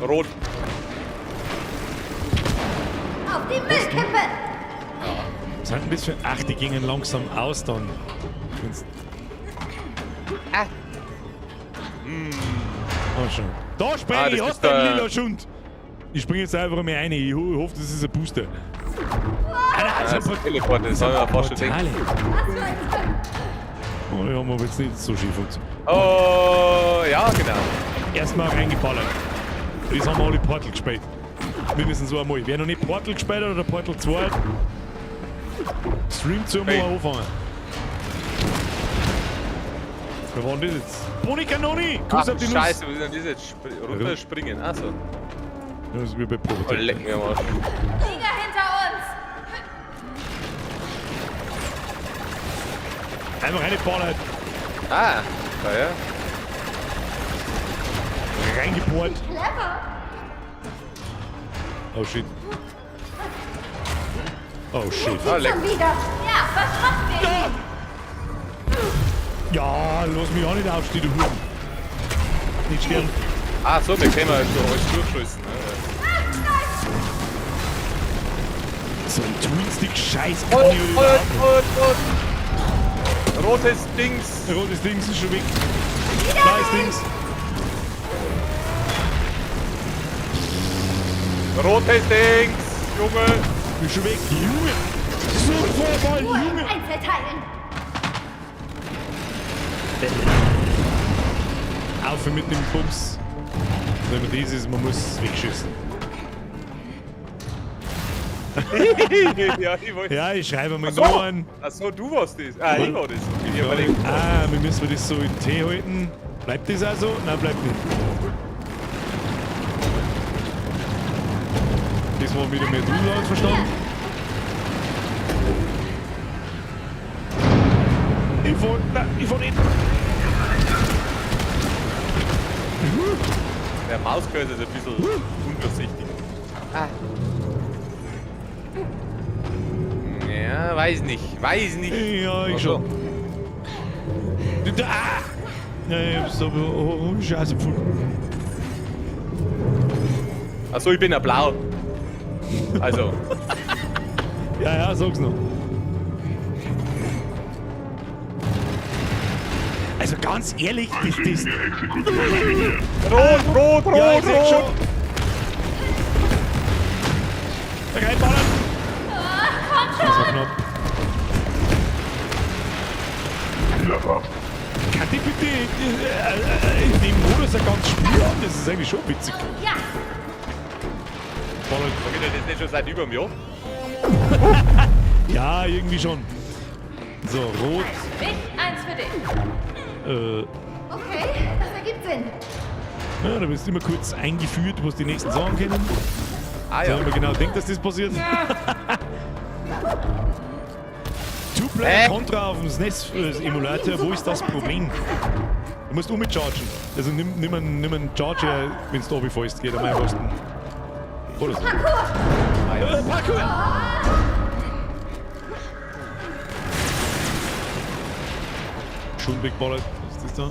Rot. Auf die Müllkippe! Was sind denn das für... Ach, die gingen langsam aus dann. Wenn's Ah. Oh, schon. Da spring Ah, ich, das hast ist du einen der- lila Schund. Ich spring jetzt einfach mal rein. Ich hoffe, das ist ein Booster. Ah, nein, Das ist ein Teleport, das haben wir fast schon gedacht. Portale. Oh, die haben aber jetzt nicht so schön funktioniert. Oh, ja, genau. Erstmal reingeballert. Das haben wir alle Portal gespielt. Mindestens so einmal. Wer noch nicht Portal gespielt hat oder Portal 2, Stream zu mal anfangen. Wer war denn das jetzt? Boni Kanoni! Kuss Ach, auf die Nuss! Scheiße, was ist denn das jetzt? Runterspringen, achso. Das ist wie bei Oh, Probotector. leck mir am Arsch. Flieger hinter uns! Einfach reingeballert. Ah, da ja. Reingebohrt. Clever! Oh shit. Oh shit. Ah, leck. Schon wieder! Ja, verschrotten wir ihn! Ja, lass mich auch nicht aufstehen, du Huren. Nicht sterben. Ah, so, wir können also alles durchschießen. Ne? So ein Twin-Stick-Scheiß kann Rot, ich rot, überhaupt rot, rot. Rotes Dings. nicht. Rotes Dings ist schon weg. Da ist Dings. Rotes Dings, Junge. Ist schon weg. Junge. So ein Feuerball, Nur in Junge. Einzelteilen! Auf mit dem Bums. Wenn man das ist, man muss wegschießen. Ja, ich weiß. Ja, ich schreibe mal Ach so. noch an. Ach so, du warst das. Ah, ich war das. Okay, ich hab überlegt. Ah, wir müssen das so in Tee halten. Bleibt das also? Nein, bleibt nicht. Das war wieder mehr du als verstanden. Ich fahr, nein, ich fahr nicht. Der Mauscursor ist ein bisschen undurchsichtig. Ah. Ja, weiß nicht. Weiß nicht. Ja, ich Ach so. schon. Ah! Ja, ich hab's aber. Oh, Scheiße, gefunden. Achso, ich bin ja blau. Also, Ja, ja, sag's noch. Also ganz ehrlich, das. rot, rot, rot, Ja, ich seh rot. schon. Reinballern! Das war knapp. Fehlerhaft. Kann die bitte in dem Modus ein ganz Spiel haben? Das ist eigentlich schon witzig. Ja! Ballern. Sag ich dir das nicht schon seit über einem Jahr? Ja, irgendwie schon. So, rot. Mich, eins für dich. Okay, das ergibt Sinn. Ja, da bist du immer kurz eingeführt, was die nächsten sagen können. Ah So, ja. wenn man genau denkt, dass das passiert. Two-Player Hä? Contra auf dem SNES-Emulator, wo ist das Problem? Du musst umchargen. Also nimm einen Charger, wenn du runterfällst, geht am einfachsten. Oder so. Parkour! Parkour! Schon wegballert. Was ist das da?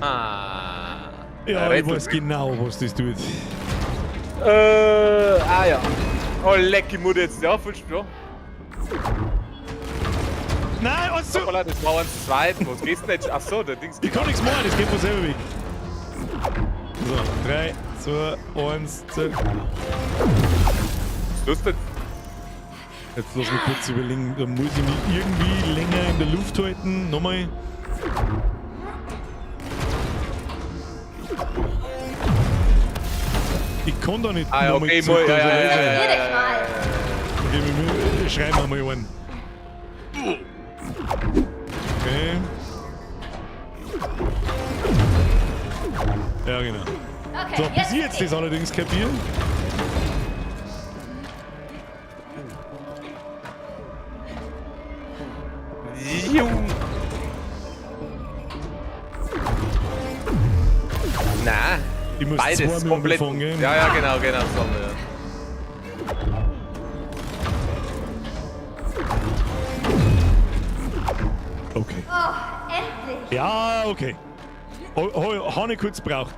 Ah. Ja, ich Rätsel. weiß genau, was das tut. Ah ja. Oh, lecki Mutter jetzt. Ja, voll ja. Nein, was zu? Hoppala, das war eins zweit. Was gehst denn jetzt? Achso, der Dings. Ich kann nichts machen, das geht von selber weg. So, 3, 2, 1, 2. Was tust du denn? Jetzt lass mich kurz überlegen, da muss ich mich irgendwie länger in der Luft halten. Nochmal. Ich kann da nicht Ah ja, nochmal okay, zurück, mal, ja, also ja, ja, leise. ja, ja, Hier dich ja, mal. Okay, wir schreiben wir mal einen. Okay. Ja, genau. Okay, So, bis ich jetzt das allerdings kapieren. Jung. Na, Ich muss beides zweimal komplett. anfangen, gell? Ja, ja, genau, genau, so, ja. Okay. Oh, endlich. Ja, okay. Habe ich kurz braucht.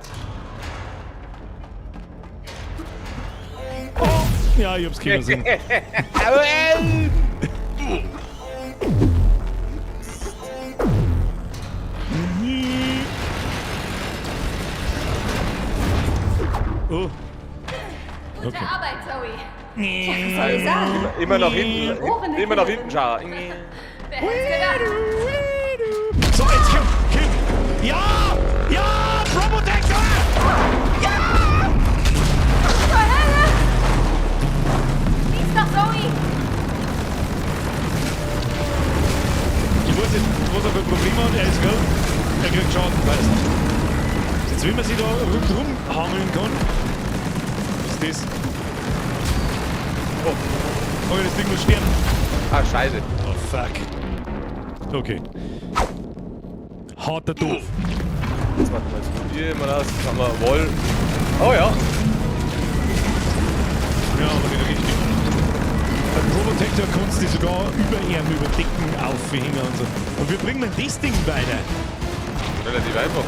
Oh, ja, ich hab's können sehen. Oh. Gute Okay. Arbeit, Zoe. Was soll ich sagen? Immer nach hinten, immer nach hinten schauen. Wer hätte gedacht? So, jetzt komm, komm. Ja! Ja! Probotector! Ja! Zur Hölle! Schieß doch, Zoe! Ich weiß nicht, was er für ein Problem hat. Er ist rot. Er kriegt Schaden, weißt du. Jetzt, wie man sich da rundherum hangeln kann. Was ist das? Oh. Okay, das Ding muss sterben. Ah, scheiße. Oh, fuck. Okay. Harter Doof. Jetzt warte mal, jetzt probieren wir das. Jetzt haben wir Woll. Oh ja. Ja, aber nicht richtig. Beim Probotector kannst du dich sogar über ihm, über Decken aufhängen und so. Und wir bringen dann das Ding weiter. Relativ einfach.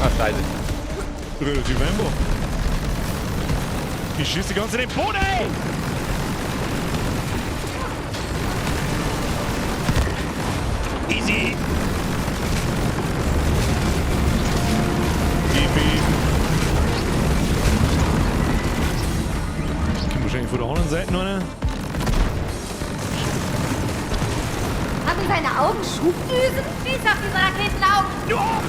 Ah, scheiße. Relativ einfach. Ich schieße die ganze Zeit den Boden, ey! Easy! Gib ihm. Kommt wahrscheinlich von der anderen Seite noch einer. Haben seine Augen Schubdüsen? Schieß auf diese Raketenaugen! Ja!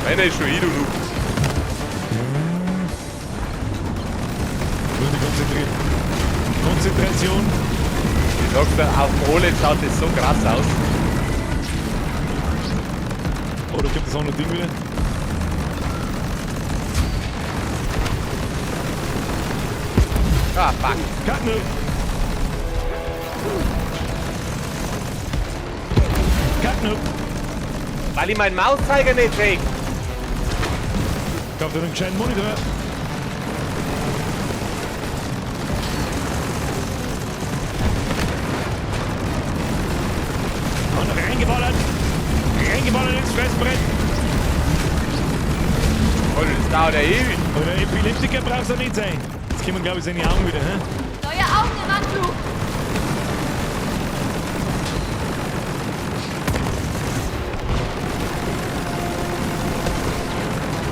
Meiner ist schon hin, du Noob. Muss mich konzentrieren. Konzentration. Ich sag's dir, auf dem OLED schaut das so krass aus. Oh, da kommt das andere Ding wieder. Ah, fuck. Katnip. Katnip. Weil ich meinen Mauszeiger nicht sehe. Kauf dir einen gescheiten Monitor. Und reingeballert. Reingeballert ins Fressbrett. Alter, das dauert ja ewig. Oder Epileptiker brauchst du nicht sein. Jetzt kommen, glaube ich, seine Augen wieder. Hä? Neue Augen im Anflug!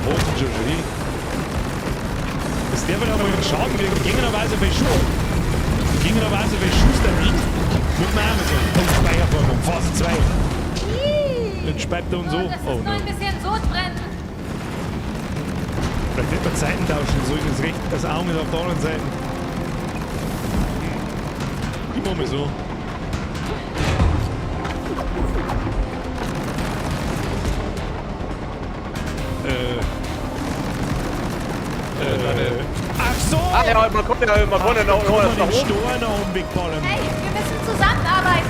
Oh, schon schon. Das der wird auch mal einen Schaden kriegen. Gegenderweise bei Schuh. Gegenderweise bei Schuss daneben. Muss man auch mal sagen. Oh, Speichervorgang, Phase 2. Jetzt speibt er uns so. Oh, das ist Oh, nur no. ein bisschen Sodbrennen. Vielleicht hätte man Zeiten tauschen sollen, das recht, das Auge ist auf der anderen Seite. Ich mach mal so. Ach so! Ah ja, man kommt ja, man kann ja noch, Kann noch man nach den oben. Stor nach oben wegballern. Hey, wir müssen zusammenarbeiten!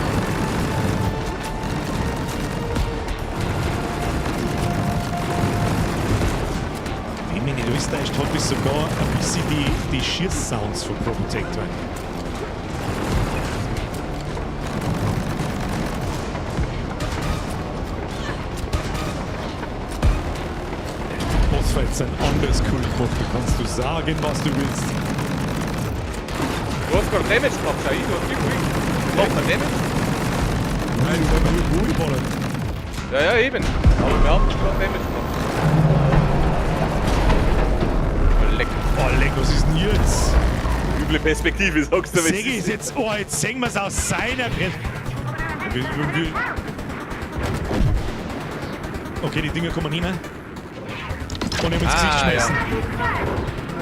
Wenn mich nicht alles täuscht, hab ich sogar ein bisschen die Schießsounds von Probotector. Die Bossfights sind anders cool gemacht, da kannst du sagen, was du willst. Du hast gerade Damage gemacht, schau ich, du hast viel gekriegt. Macht man Damage? Nein, ich hab nur ruhig. Ja, ja, eben. Aber wir haben gerade Damage gemacht. Leck. Oh, leck, was ist denn jetzt? Üble Perspektive, sagst du. Seh ich jetzt? Oh, jetzt sehen wir's aus seiner Perspektive. Okay, die Dinger kommen hin. Und ihm ins Gesicht Ah, schmeißen. ja.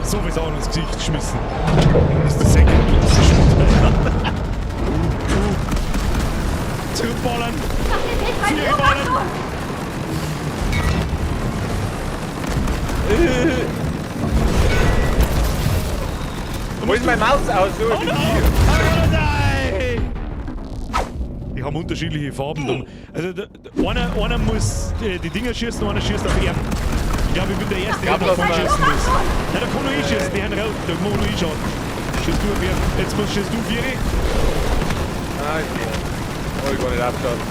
So wie es auch ins Gesicht geschmissen. Das ist der Säckel. Das ist schon. Zurückballern. Vierballern. Wo ist mein Maus aus? So, Oh no! Oh nein! Die haben unterschiedliche Farben. Also einer muss die Dinger schießen, einer schießt auf ihn. Ich glaube, ich bin der Erste, der Glaub, davon dass wir- schießen muss. Nein, da kann nur ich schießen, die haben rot, da muss nur ich schauen. Schießt du auf ihn. Jetzt muss schießt du Vieri. Ah, okay. Oh, ich kann nicht abschauen.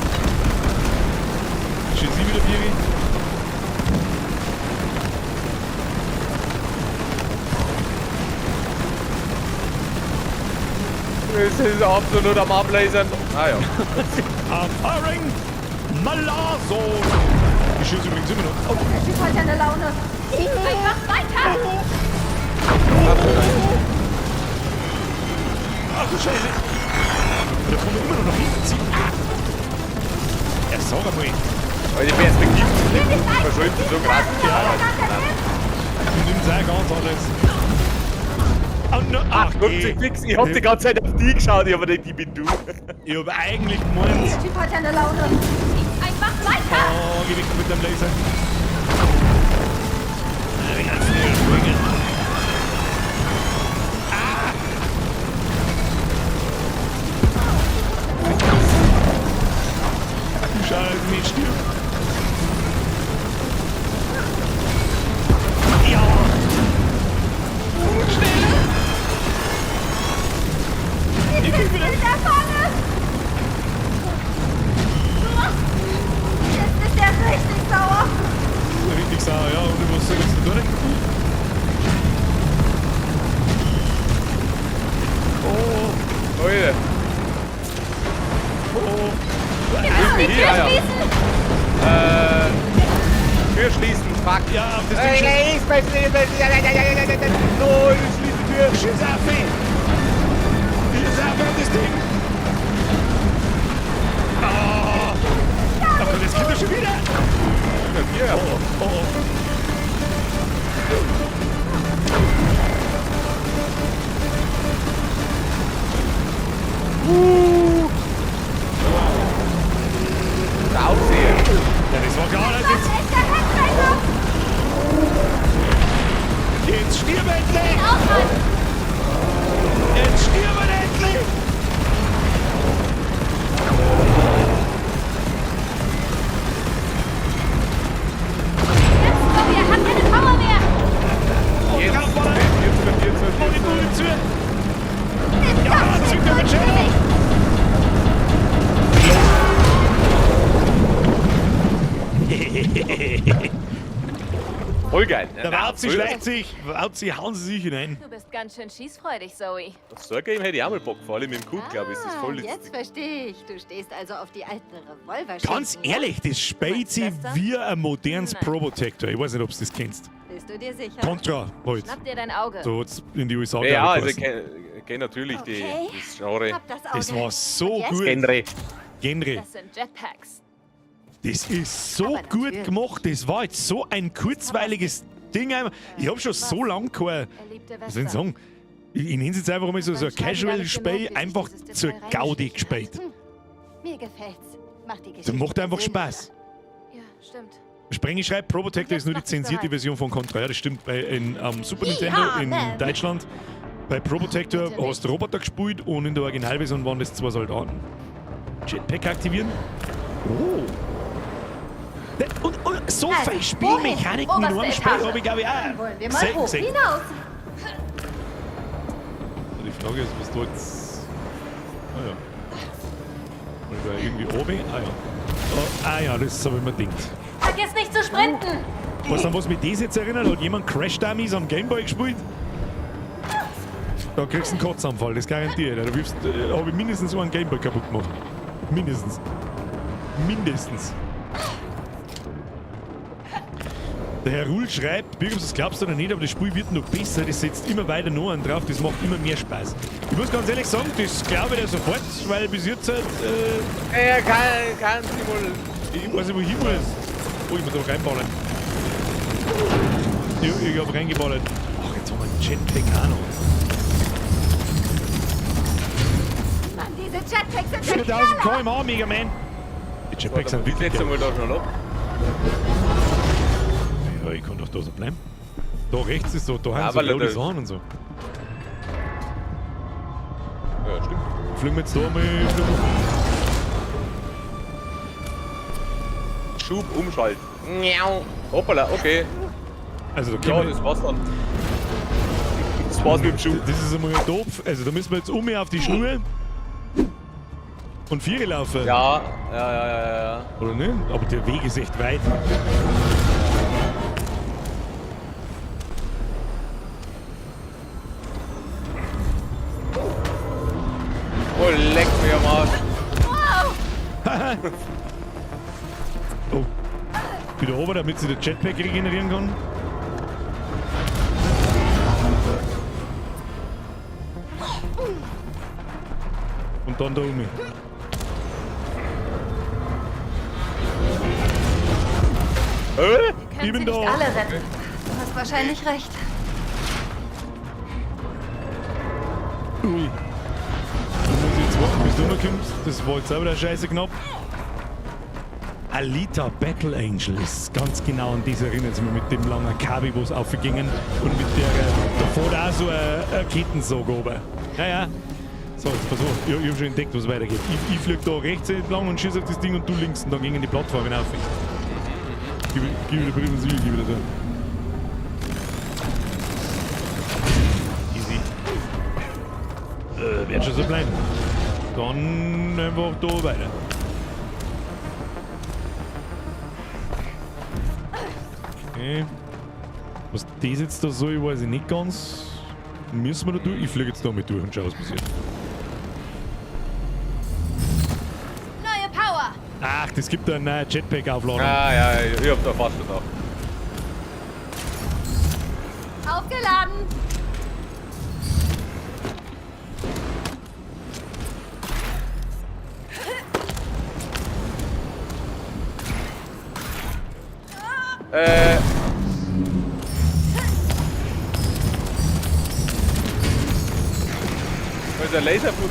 Schießt ich wieder Vieri. Es ist absolut am Ablasern. Ah ja. I'm firing Malazo! Ich schieße übrigens immer noch. Oh. Der Typ hat ja eine Laune. Einfach weiter! Ach du Scheiße! Da kommen wir immer noch nach hinten ziehen. Ah. Ja, sag einmal. Weil die Perspektive verschwimmt so krass. Ja. Du nimmst auch ganz anders. Oh, no. Ach, Guck, geh. fix, ich hab die ganze Zeit auf die geschaut, ich hab gedacht, ich bin du. Ich hab eigentlich gemeint. Der Typ hat ja eine Laune. Einfach weiter! Oh, geh weg mit dem Laser. Ah! Schau, dass ich nicht stirb. Ja! Schnell! Ich bin wieder. In der Pfanne. Jetzt ist er richtig sauer. Richtig sauer, ja. Und was soll ich jetzt da tun? Oh, Alter. oh. Wo ist denn hier? Ah, ja. Tür schließen, fuck. Ja, auf das Ding Ey, schießen. ey, ich weiß nicht, No, ich schließe die Tür. Schieß auf ihn! Schieß auf das Ding! Oh! Oh Gott, jetzt kommt er schon wieder! Ja, Oh, oh, oh. Voll geil. Der Wauzi schleicht sich, Wauzi hauen sie sich hinein. Du bist ganz schön schießfreudig, Zoe. Auf so ein Game hätte ich auch mal Bock, vor allem im Coop, glaube ich, ist das voll Ah, Jetzt lustig. verstehe ich. Du stehst also auf die alten Revolverschinken. Ganz ehrlich, das spielt sich wie ein modernes Probotector. Ich weiß nicht, ob du das kennst. Bist du dir sicher? Contra halt. Schnapp dir dein Auge. So hat's in die USA Ja, ja, glaub also ich, ich geheißen. kenn natürlich die, Okay. das Genre. Hab das Auge. Das war so Und jetzt? gut. Genre. Genre. Das sind Jetpacks. Das ist so Aber gut natürlich. gemacht. Das war jetzt so ein kurzweiliges Ding. einmal. Ich habe schon so lange kein. Erlebte Was soll ich sagen? Ich nenne es jetzt einfach mal so, so ein Casual-Spiel, einfach zur Gaudi gespielt. Mir gefällt's. Macht die Geschichte Das macht einfach persönlicher. Spaß. Ja, stimmt. Sprengi schreibt, Probotector ist nur die zensierte Version von Contra. Ja, das stimmt. Bei, in, am Super Nintendo in Deutschland, bei Probotector hast du Roboter gespielt und in der Originalversion waren das zwei Soldaten. Jetpack aktivieren. Oh. Und so Also, viele Spielmechaniken in Oberste einem Spiel Etage. habe ich, glaube ich, auch Wollen wir mal selten hoch gesehen. hinaus. Die Frage ist, was da jetzt. Ah ja. Oder irgendwie oben? Ah ja. Oh, ah ja, das habe ich mir gedacht. Vergiss nicht zu sprinten! Was an was mich das jetzt erinnert, hat jemand Crash Dummies am Gameboy gespielt? Da kriegst du einen Kotzanfall, das garantiere ich. Da habe ich mindestens einen Gameboy kaputt gemacht. Mindestens. Mindestens. Der Herr Ruhl schreibt, Birgit, das glaubst du oder nicht, aber das Spiel wird noch besser, das setzt immer weiter noch einen drauf, das macht immer mehr Spaß. Ich muss ganz ehrlich sagen, das glaube ich dir sofort, weil bis jetzt halt, Ja, kann sie wohl. ich weiß nicht, wo ich hin muss. Oh, ich muss da reinballern. Ich hab reingeballert. Ach, jetzt haben wir einen Jetpack auch noch. Mann, diese Jetpacks sind der 4000 Knaller. km/h, Mega Man. Die Jetpacks sind Ich wirklich setze geil. mal da schon ab. Ja, ich kann doch da so bleiben. Da rechts ist so, da haben Ja, so weil er rote da- Sachen und so. Ja, stimmt. Fliegen wir jetzt da mal. Schub umschalten. Miau. Hoppala, okay. Also da Ja, können wir, das war's dann. Das war's mit dem Schub. das ist einmal doof. Also da müssen wir jetzt um auf die Schnur. Und Viere laufen. Ja. Oder nicht? Aber der Weg ist echt weit. Oh, leck mir am Arsch. Oh. Wieder oben, damit sie der Jetpack regenerieren kann. Und dann da um. Äh? Ich bin Sie nicht da. alle retten. Du hast wahrscheinlich recht. Ui. Da muss ich jetzt warten, bis du noch kommst. Das war jetzt auch wieder scheiße knapp. Alita Battle Angel ist ganz genau an das erinnert es mich mit dem langen Kabel, wo es aufgingen und mit der da fährt auch so eine Kettensage oben. Ja, ja. So, jetzt pass auf, ich hab schon entdeckt, was weitergeht. Ich flieg da rechts entlang und schieße auf das Ding und du links und dann gingen die Plattformen auf. Gib wieder Brief und Siegel, gib wieder da. Easy. Wird schon so bleiben. Dann einfach da weiter. Okay. Was das jetzt da soll, weiß ich nicht ganz. Müssen wir da durch? Ich fliege jetzt da mit durch und schau, was passiert. Neue Power! Ach, das gibt eine neue Jetpack-Aufladung. Ah, ja, ich hab da fast schon da. Aufgeladen. Da ist ein Laserputz.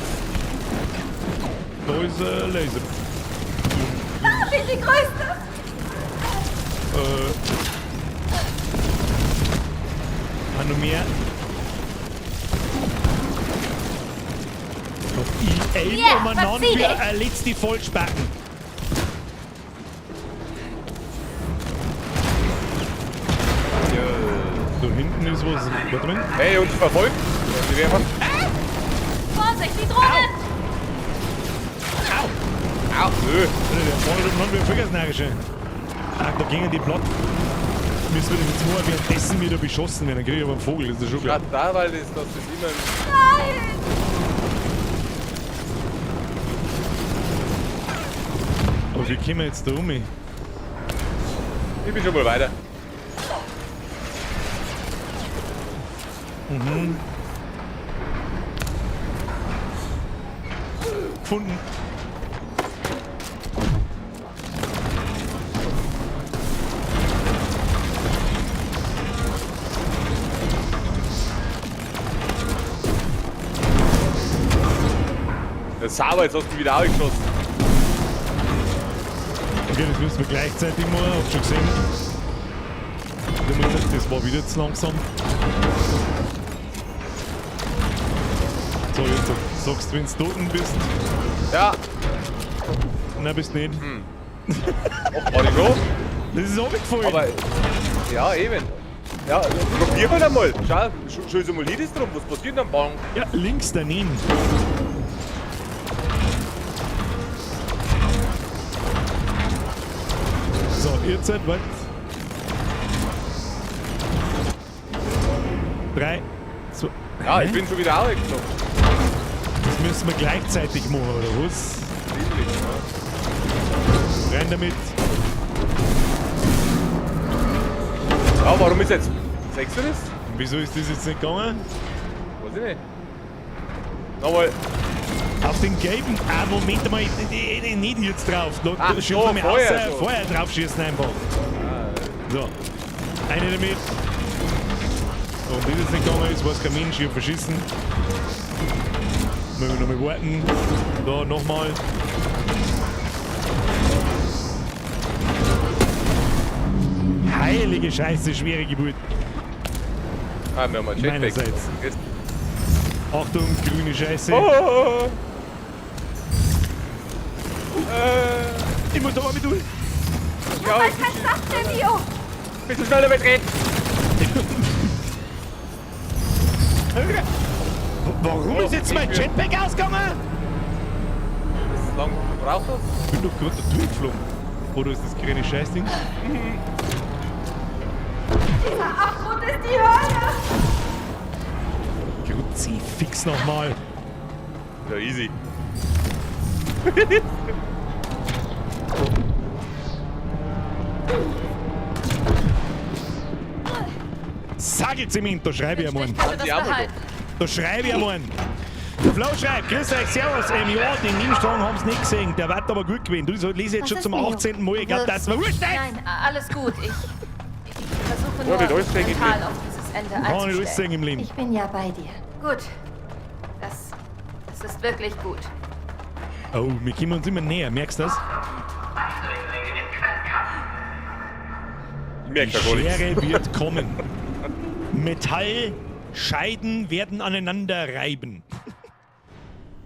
Da ist ein Laser. Ah, bin die Größte. Auch noch mehr. Noch ich aim Yeah, umeinander verzieh für dich. eine letzte Vollspacken. Da hinten ist was. Warte mal. Hey, uns verfolgt. Die werfen. Vorsicht, die Drohnen! Au! Nö. Alter, der vorne umeinander wie ein Vergessnarische. Ach, da gingen die Platt. Müssen wir das jetzt machen, währenddessen wir da beschossen werden? Dann krieg ich aber einen Vogel, das ist schon klar. Ja, da, weil das, das ist immer. Aber wie kommen wir jetzt da um? Ich bin schon mal weiter. Mhm. Gefunden. Ja, sauber, jetzt hast du wieder geschossen. Okay, das müssen wir gleichzeitig machen, hab schon gesehen. Das war wieder zu langsam. So, jetzt sagst du, wenn du tot bist. Ja. Nein, bist nicht. Hm. Ach, war ich schon? Das ist runtergefallen. Aber, ja, eben. Ja, probier halt einmal. Schau, schau mal hier drum. Was passiert denn dann? Ja, links daneben. So, ihr seid wart. 3, 2. Ja, ich bin schon wieder aufgeflogen. Das müssen wir gleichzeitig machen, oder was? Ziemlich, ja. Rein damit. Ja, warum ist jetzt. Sagst du das? Wieso ist das jetzt nicht gegangen? Weiß ich nicht. Nochmal. Auf den gelben. Ah, Moment mal, ich, nicht jetzt drauf. Da, Ach, so, mal vorher, außer, vorher drauf schießen einfach. Ah, so. Eine damit. Und das jetzt nicht gegangen ist, weiß kein Mensch, ich hab verschissen. Müssen wir nochmal warten. Da, nochmal. Heilige Scheiße, schwere Geburt. Ah, wir haben einen Jetpack. Meinerseits. Achtung, grüne Scheiße. Oh. Ich muss da mal mit durch. Ja, ich kein Saft mehr, Mio. Bist du schneller wegreden? Warum ist jetzt mein Jetpack ausgegangen? Das ist lang gebraucht hast. Ich bin doch gerade da durchgeflogen. Oder ist das grüne Scheißding? Dieser Abgrund ist die Hölle! Kruzifix nochmal. Ja, easy. Sagelzement, da schreibe ich einmal. Ich. Da schreibe ich einmal. Der Flo schreibt, grüß euch, servus. Ja, den Nebenstrang haben sie nicht gesehen. Der wird aber gut gewesen. Du, das lese ich jetzt schon zum 18. Mal. Ich glaub, das war wurscht. Nein, alles gut. Ich versuche nur, nicht alles mich sehen im mental Leben. auf dieses Ende Kann nicht alles einzustellen. sehen im Leben. Ich bin ja bei dir. Gut. Das ist wirklich gut. Oh, wir kommen uns immer näher. Merkst du das? Ich merk Die da gar nichts. Schere wird kommen. Metallscheiden werden aneinander reiben.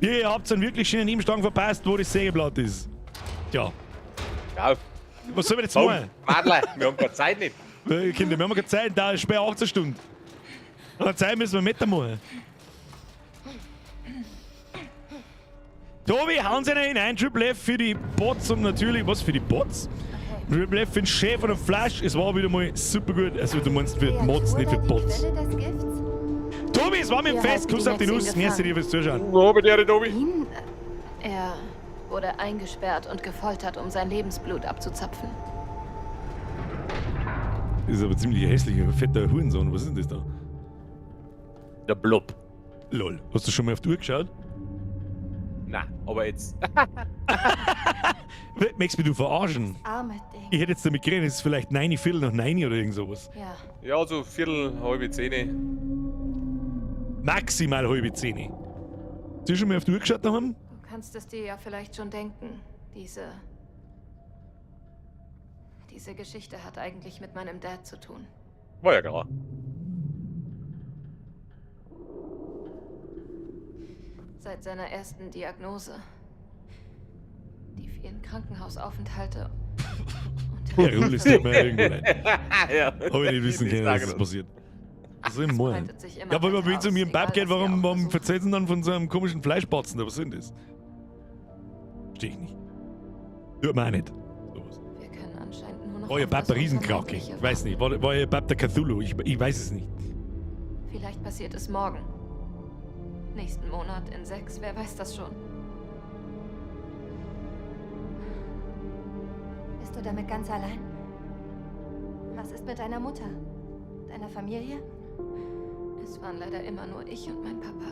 Ihr habt einen wirklich schönen Nebenstrang verpasst, wo das Sägeblatt ist. Tja. Ja. Was sollen wir jetzt Komm, machen? Madler, wir haben keine Zeit nicht. Kinder, wir haben keine Zeit, da ist spät 18 Stunden. Aber Zeit müssen wir mitmachen. Tobi, hauen Sie einen hinein. Triple F für die Bots und natürlich, was für die Bots? Okay. Triple F für den Chef von der Flash. Es war wieder mal super gut. Also, du meinst für Mods, nicht für Bots. Tobi, es war mir Wir Fest. halten Kuss die auf die Nex Nuss. Merci dir fürs Zuschauen. Wo bei dir, Tobi? Ihn? Er wurde eingesperrt und gefoltert, um sein Lebensblut abzuzapfen. Das ist aber ziemlich hässlicher, fetter Hurensohn. Was ist denn das da? Der Blob. Lol. Hast du schon mal auf die Uhr geschaut? Na, aber jetzt. Möchtest du mich du verarschen? Arme Ding. Ich hätte jetzt damit gerechnet, es ist vielleicht 9, Viertel nach 9 oder irgend sowas. Ja. Ja, so Viertel, halbe Zehn. Maximal halbe 10. Hast du schon mal auf die Uhr geschaut daheim? Du kannst es dir ja vielleicht schon denken. Diese Geschichte hat eigentlich mit meinem Dad zu tun. War ja klar. Seit seiner ersten Diagnose. Die vielen Krankenhausaufenthalte. Und Ja, Rul, es tut mir irgendwo leid. Ja. Hab ich nicht wissen können, dass das passiert. Was soll ich machen? Ja, aber wenn es um ihren Pub geht, warum erzählen sie dann von so einem komischen Fleischbatzen? Was ist denn das? Versteh ich nicht. Tut mir auch nicht. Sowas. Wir können anscheinend nur noch War ihr auf Papa das Riesenkrake? Unvermeidliche Ich weiß nicht. War ihr Papa der Cthulhu? Ich weiß es nicht. Vielleicht passiert es morgen. Nächsten Monat, in 6, wer weiß das schon. Bist du damit ganz allein? Was ist mit deiner Mutter? Deiner Familie? Es waren leider immer nur ich und mein Papa.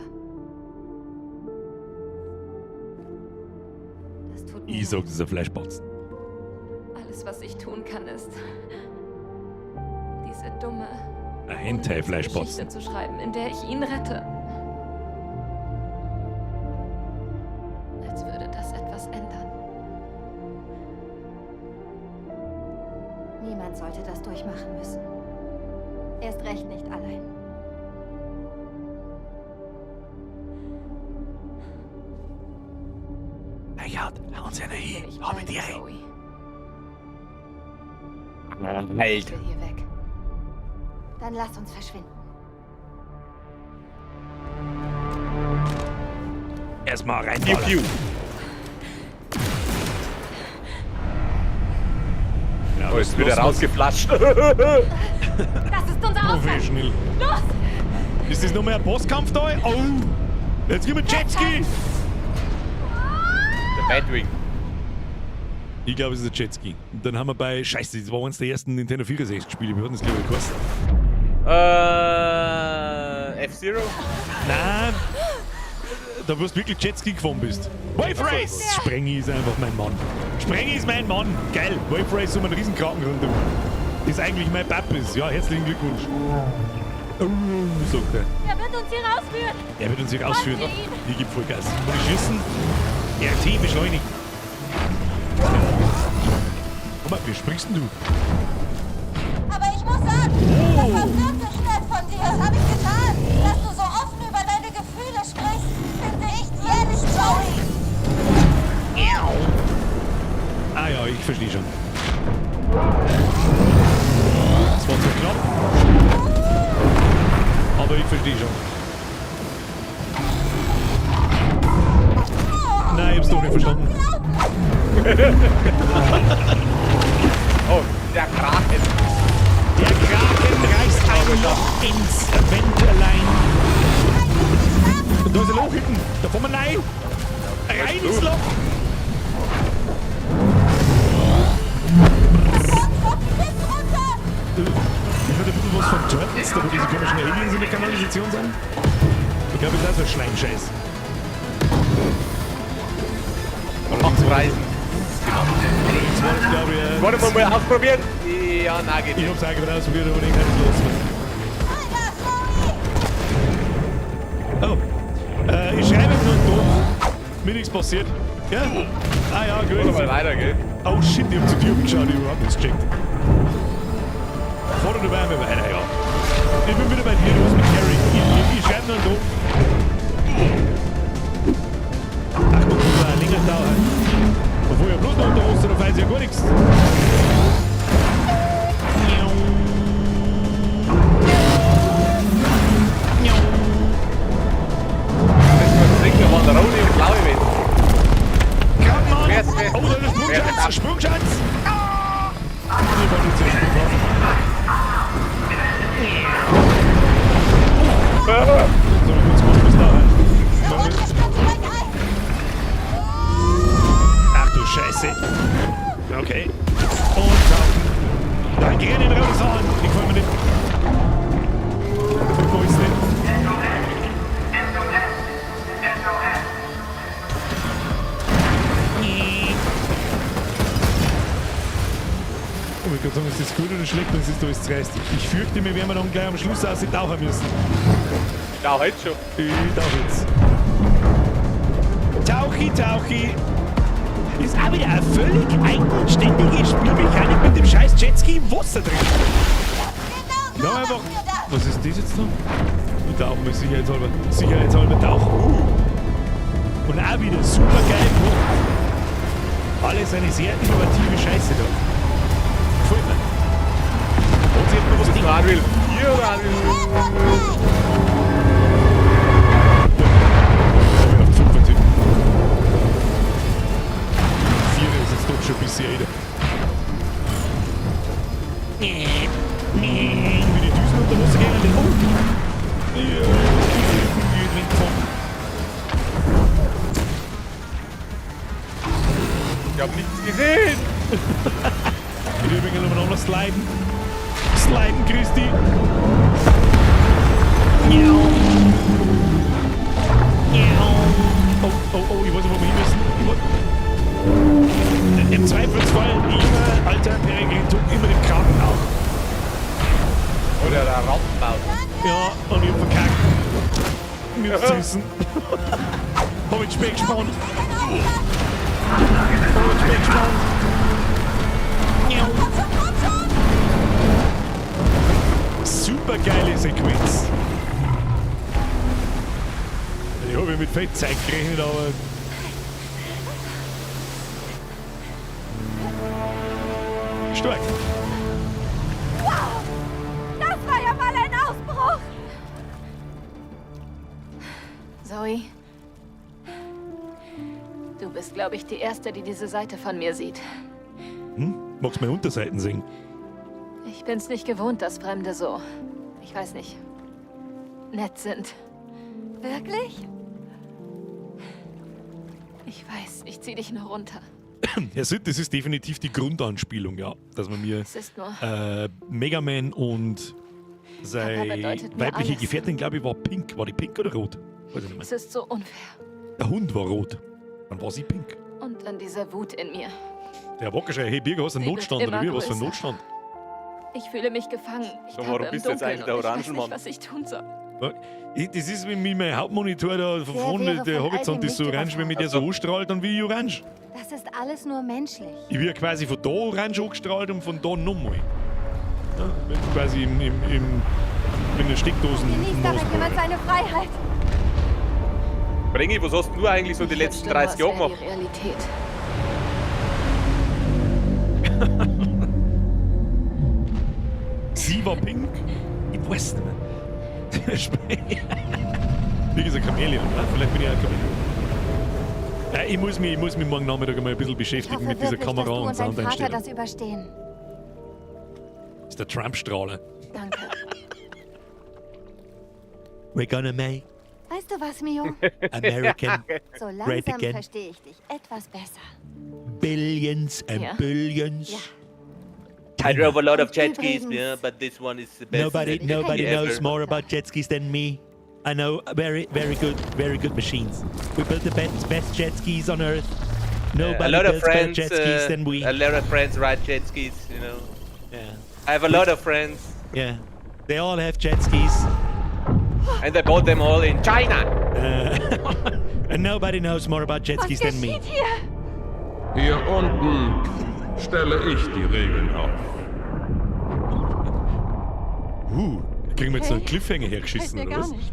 Das tut mir Ich sag, das ist ein Fleischbatzen. Alles, was ich tun kann, ist, diese dumme Ein Hentai-Fleischbatzen. Geschichte zu schreiben, in der ich ihn rette. Als würde das etwas ändern. Niemand sollte das durchmachen müssen. Erst recht nicht allein. Richard, hauen Sie eine hin. Ich Habe bleibe, die Zoe. Alter. Ich will hier weg. Dann lass uns verschwinden. Erstmal rein. Piu, piu. Ja, Oh, ist wieder rausgeflasht. Das ist unser Ausgang. Professional. Los! Ist das nochmal ein Bosskampf da? Oh! Jetzt gib mir Jetski! Der Batwing. Ich glaube, es ist ein Jetski. Und dann haben wir bei. Scheiße, das war eines der ersten Nintendo 64 Spiele. Wir hatten das, glaube ich, gekostet. F-Zero? Nein! Da wirst du wirklich Jetski gefahren bist. Wave Race! Sprengi ist einfach mein Mann. Sprengi ist mein Mann! Geil! Wave Race um einen Riesenkraken rundum. Das eigentlich mein Pap ist. Ja, herzlichen Glückwunsch. Oh, sagt er. Er wird uns hier rausführen! Er wird uns hier rausführen. Folgt ihr ihm? Ich gebe Vollgas. Und ich schießen. RT beschleunigen. Guck mal, wie springst denn du? Aber ich muss sagen, das war wirklich nett von dir. Das habe ich getan. Dass du so offen über deine Gefühle sprichst, finde ich jährlich, Joey. Ah ja, ich verstehe schon. Das war zu knapp. Aber ich verstehe schon. Nein, ich hab's doch nicht verstanden. Oh, der Kraken. Der Kraken reißt ein Loch ins Wendelein. Und da ist ein Loch hinten. Da fahren wir rein. Rein ins Loch. Ich hatte ein bisschen was von Turtles, da wo diese komischen Aliens in der Kanalisation sind. Ich glaube, das ist auch so ein Schleimscheiß. Macht Reisen. Das war das, glaube ich. Wollen wir mal ausprobieren? Ja, nein, geht Ich nicht. hab's auch gerade ausprobiert, aber ich kann nicht los. Oh. Ich schreibe jetzt noch doof. Mir nichts passiert. Ja? Ah ja, gut. Wollen wir mal weiter, gell? Oh shit, ich hab zu dir geschaut, ich hab überhaupt nichts gecheckt. Fahr du einmal weiter, ja. Ich bin wieder bei dir, du hast mich carried. Ich schreibe noch einen doof. Ach, guck mal, länger dauern. Obwohl ja bloß noch unter Wasser, da weiß ich ja gar nichts. Das ist da waren rote und blaue Wände. Mann! Wer Oh, da ist Sprungschanz! Sprungschanz! Ah! Ich wollte jetzt den Sprung machen. So, ich kurz gucken, bis dahin. Ach du Scheiße. Okay. Und tauchen. Da rennen raus an. Die gefallen mir nicht. Gefällt mir alles nicht. Oh, ich kann sagen, ist das gut oder schlecht, wenn es da alles zerreißt. Ich fürchte, wir werden dann gleich am Schluss aus tauchen müssen. Ich tauche heute schon. Ich tauche jetzt. Tauchi, Tauchi. Ist auch wieder eine völlig eigenständige Spielmechanik mit dem scheiß Jetski im Wasser drin. Genau so Ja, einfach. machen wir das. Was ist das jetzt noch? Ich tauche mal sicherheitshalber. Sicherheitshalber tauchen. Und auch wieder super geil gemacht. Alles eine sehr innovative Scheiße da. Gefällt mir. Und sie hat noch was Ist das noch Unreal 4 oder Unreal 5? Ich hab 5 vertippt. 4 ist jetzt doch schon ein bisschen älter. Wie die Düsen unter Wasser gehen. Oh! Ja, Ich hab nichts gesehen! Ich will übrigens noch sliden. Sliden, Christi! Oh, oh, oh, ich weiß nicht, wo wir hin müssen. Im Zweifelsfall, junger, alter Peregrin tut immer dem Kraken nach. Oder der Rattenbaum. Ja, und ich hab verkackt. Mir zu wissen. Hab ich spät gespannt. Hab ich spät gespannt. Super geile Sequenz. Ich habe ja mit viel Zeit gerechnet, aber. Stark. Wow! Das war ja mal ein Ausbruch! Zoe, du bist, glaube ich, die Erste, die diese Seite von mir sieht. Hm? Magst du meine Unterseiten sehen? Ich bin's nicht gewohnt, dass Fremde so, ich weiß nicht, nett sind. Wirklich? Ich weiß, ich zieh dich nur runter. Herr Sid, das ist definitiv die Grundanspielung, ja. Dass man mir Es ist nur. Mega Man und seine weibliche alles. Gefährtin, glaube ich, war pink. War die pink oder rot? Weiß ich nicht mehr. Es ist so unfair. Der Hund war rot. Dann war sie pink. Und dann diese Wut in mir. Der Walker schreit, hey Birger, hast du einen Sie Notstand oder wie? Was für ein. Notstand? Ich fühle mich gefangen. Ich So, warum im bist du jetzt eigentlich der und ich weiß Orangenmann? nicht, was ich tun soll. Das ist wie mein Hauptmonitor da von vorne, der Horizont ist so orange, wenn mich der so anstrahlt, dann wie ich orange. Das ist alles nur menschlich. Ich werde quasi von da orange angestrahlt und von da nochmal. Ja, bin quasi in der Steckdosen. Genießt aber jemand seine Freiheit. Brengi, was hast du eigentlich so die letzten 30 Jahre gemacht? Die Realität. Sie war pink? Ich weiß nicht mehr. Wie gesagt, Chamäleon, ne? Vielleicht bin ich auch ein Chamäleon. Ja, ich muss mich morgen Nachmittag einmal ein bisschen beschäftigen hoffe mit dieser wirklich, Kamera dass du und und dein Vater Soundeinstellung. das überstehen. Das ist der Trump-Strahler. Danke. We're gonna make Weißt du was, Mio? American So great langsam again. verstehe ich dich etwas besser. Billions and Ja. billions. Ja. I drove a lot of jet Übrigens- skis, yeah, but this one is the best. Nobody, jet ski nobody ever. knows more about jet skis than me. I know very, very good, very good machines. We built the best jet skis on earth. Nobody a lot of builds better friends, jet skis than we. A lot of friends ride jet skis, you know. Yeah. I have a lot of friends, Yeah. They all have jet skis. and I bought them all in China. And nobody knows more about jet Was skis than me. geschieht hier? Hier unten stelle ich die Regeln auf. Kriegen wir jetzt noch einen Okay. Cliffhanger hergeschissen, Gefällt mir oder gar was? nicht.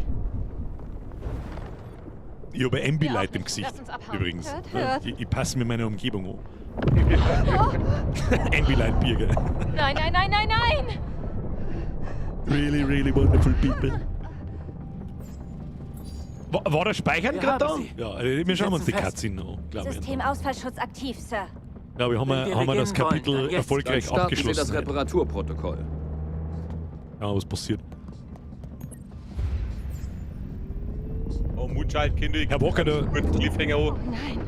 Ich habe Ambilight im Gesicht, Lass uns abhauen. übrigens. Hört, hört. Ich passe mir meiner Umgebung an. Ambilight Birger. Nein, nein, nein, nein, nein! Really, really wonderful people. War der Speichern gerade da? sie. Ja, wir schauen uns die setzen fest. Cutscene an, glaube ich. Systemausfallschutz aktiv, Sir. Glaube ich, haben wir, haben wir das wollen, Kapitel jetzt. erfolgreich Dann starten Sie das abgeschlossen. Reparaturprotokoll. Ja, was passiert? Oh, Mutschalt, Kinder. Herr Walker, da, Mit Cliffhanger an. Oh nein.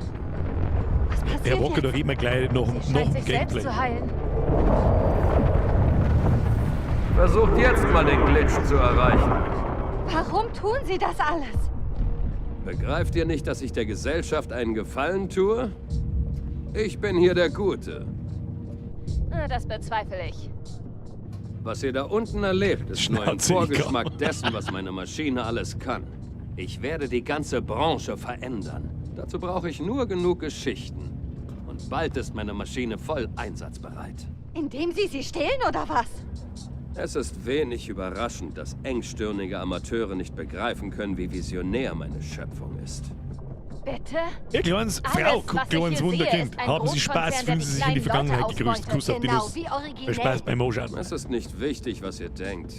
Was passiert Herr Walker, da jetzt? reden wir gleich noch, Sie noch scheint dem sich selbst Gameplay. zu heilen. Versucht jetzt mal den Glitch zu erreichen. Warum tun Sie das alles? Begreift ihr nicht, dass ich der Gesellschaft einen Gefallen tue? Ich bin hier der Gute. Das bezweifle ich. Was ihr da unten erlebt, ist nur ein Vorgeschmack dessen, was meine Maschine alles kann. Ich werde die ganze Branche verändern. Dazu brauche ich nur genug Geschichten. Und bald ist meine Maschine voll einsatzbereit. Indem Sie sie stehlen oder was? Es ist wenig überraschend, dass engstirnige Amateure nicht begreifen können, wie visionär meine Schöpfung ist. Bitte? Ihr kleines Alles, Frau, was ich kleines hier Wunderkind. sehe, ist ein Haben Sie Spaß, fühlen Sie sich in die Vergangenheit gegrüßt. Kuss auf die Genau, Nuss. wie Viel originell. Spaß beim Anschauen. Es ist nicht wichtig, was ihr denkt.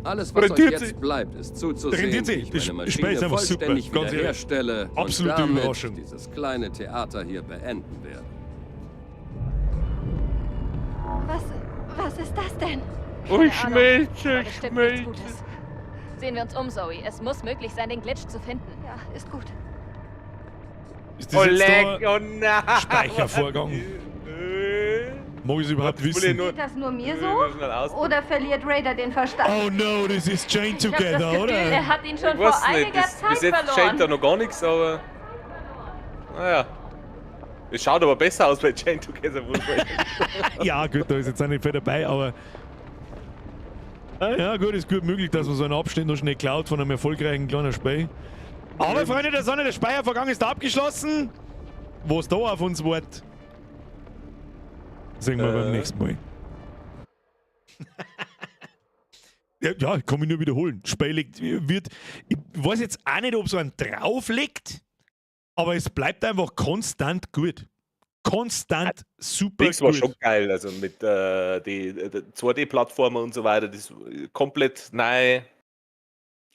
Alles, was euch Rentiert jetzt sich. bleibt, ist zuzusehen, Rentiert sich. wie ich Das meine Spiel ist Maschine einfach super, vollständig ganz ehrlich. wiederherstelle und Absolute damit Überraschung. dieses kleine Theater hier beenden werde. Was Was ist das denn? Oh, ich Keine Ahnung, schmelze, aber ich bestimmt nichts schmelze. Gutes. Sehen wir uns um, Zoe. Es muss möglich sein, den Glitch zu finden. Ja, ist gut. Ist das Oh, jetzt leck, da oh nein. Speichervorgang? Mag ich es überhaupt Das will ich wissen? nur- Geht das nur mir will so? nur schnell aus- Oder verliert Raider den Verstand? Oh no, das ist Chained Ich hab das Together, Gefühl, oder? er hat ihn schon Ich weiß vor nicht, einiger das, Zeit bis jetzt verloren. scheint da noch gar nichts, aber. Naja. Es schaut aber besser aus bei Chain Together. muss man sagen. Ja, gut, da ist jetzt auch nicht viel dabei, aber. Ah, ja, gut, ist gut möglich, dass man so einen Abschnitt noch schnell klaut von einem erfolgreichen kleinen Spiel. Aber, Freunde der Sonne, der Speichervorgang ist abgeschlossen. Was da auf uns wartet, sehen wir beim nächsten Mal. Ja, ja, kann mich nur wiederholen. Spiel liegt, wird. Ich weiß jetzt auch nicht, ob so ein drauf liegt, aber es bleibt einfach konstant gut. Konstant super Dings war gut. schon geil, also mit die 2D-Plattformer und so weiter, das ist komplett neu.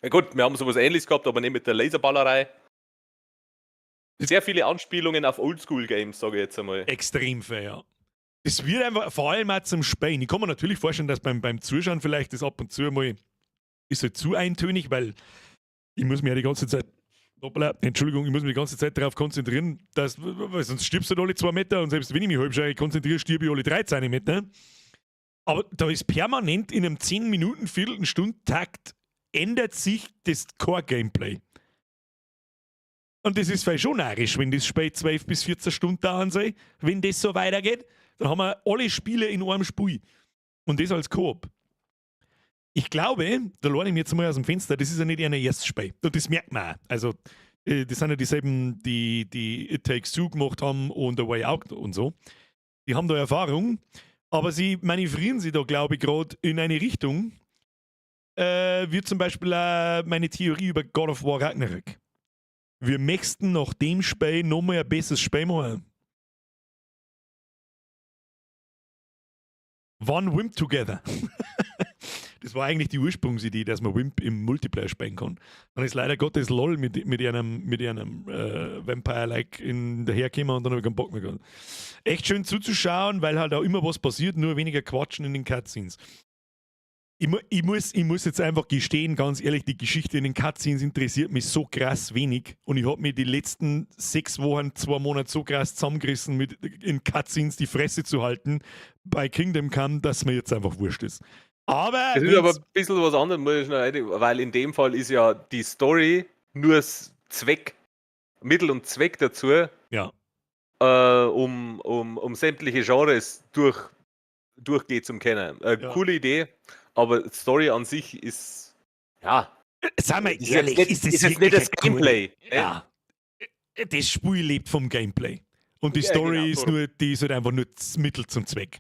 Ja gut, wir haben sowas ähnliches gehabt, aber nicht mit der Laserballerei. Sehr viele Anspielungen auf Oldschool-Games, sage ich jetzt einmal. Extrem fair, ja. Es wird einfach, vor allem auch zum Spielen. Ich kann mir natürlich vorstellen, dass beim Zuschauen vielleicht das ab und zu mal ist halt zu eintönig, weil ich muss mir ja die ganze Zeit, hoppla, Entschuldigung, ich muss mich die ganze Zeit darauf konzentrieren, dass, weil sonst stirbst du halt alle 2 Meter und selbst wenn ich mich halbscharf konzentriere, stirb ich alle 3 Zentimeter. Aber da ist permanent in einem 10 Minuten, Viertelstundentakt ändert sich das Core-Gameplay. Und das ist vielleicht schon narrisch, wenn das Spiel 12 bis 14 Stunden dauern soll. Wenn das so weitergeht, dann haben wir alle Spiele in einem Spiel. Und das als Koop. Ich glaube, da lehne ich mir jetzt mal aus dem Fenster, das ist ja nicht ihr erstes Spiel. Und das merkt man auch. Also, das sind ja dieselben, die, die It Takes Two gemacht haben und A Way Out und so. Die haben da Erfahrung, aber sie manövrieren sich da, glaube ich, gerade in eine Richtung, wie zum Beispiel auch meine Theorie über God of War Ragnarök. Wir möchten nach dem Spiel nochmal ein besseres Spiel machen. One Wimp Together. Das war eigentlich die Ursprungsidee, dass man Wimp im Multiplayer spielen kann. Dann ist leider Gottes LOL mit einem Vampire-like in dahergekommen und dann habe ich keinen Bock mehr gehabt. Echt schön zuzuschauen, weil halt auch immer was passiert, nur weniger Quatschen in den Cutscenes. Ich muss jetzt einfach gestehen, ganz ehrlich, die Geschichte in den Cutscenes interessiert mich so krass wenig. Und ich habe mir die letzten 6 Wochen, 2 Monate so krass zusammengerissen, mit in Cutscenes die Fresse zu halten bei Kingdom Come, dass mir jetzt einfach wurscht ist. Aber Es ist aber wenn's- ein bisschen was anderes, muss ich schnell rein, weil in dem Fall ist ja die Story nur das Zweck, Mittel und Zweck dazu, um sämtliche Genres durchgehen zu können. Coole Idee, aber Story an sich ist, ja, Seien wir ist ehrlich, jetzt nicht, ist das ist jetzt wirklich nicht das eine gute- Gameplay, ne? Ja. Das Spiel lebt vom Gameplay. Und die Ja, Story genau, ist darum. nur, die ist halt einfach nur das Mittel zum Zweck.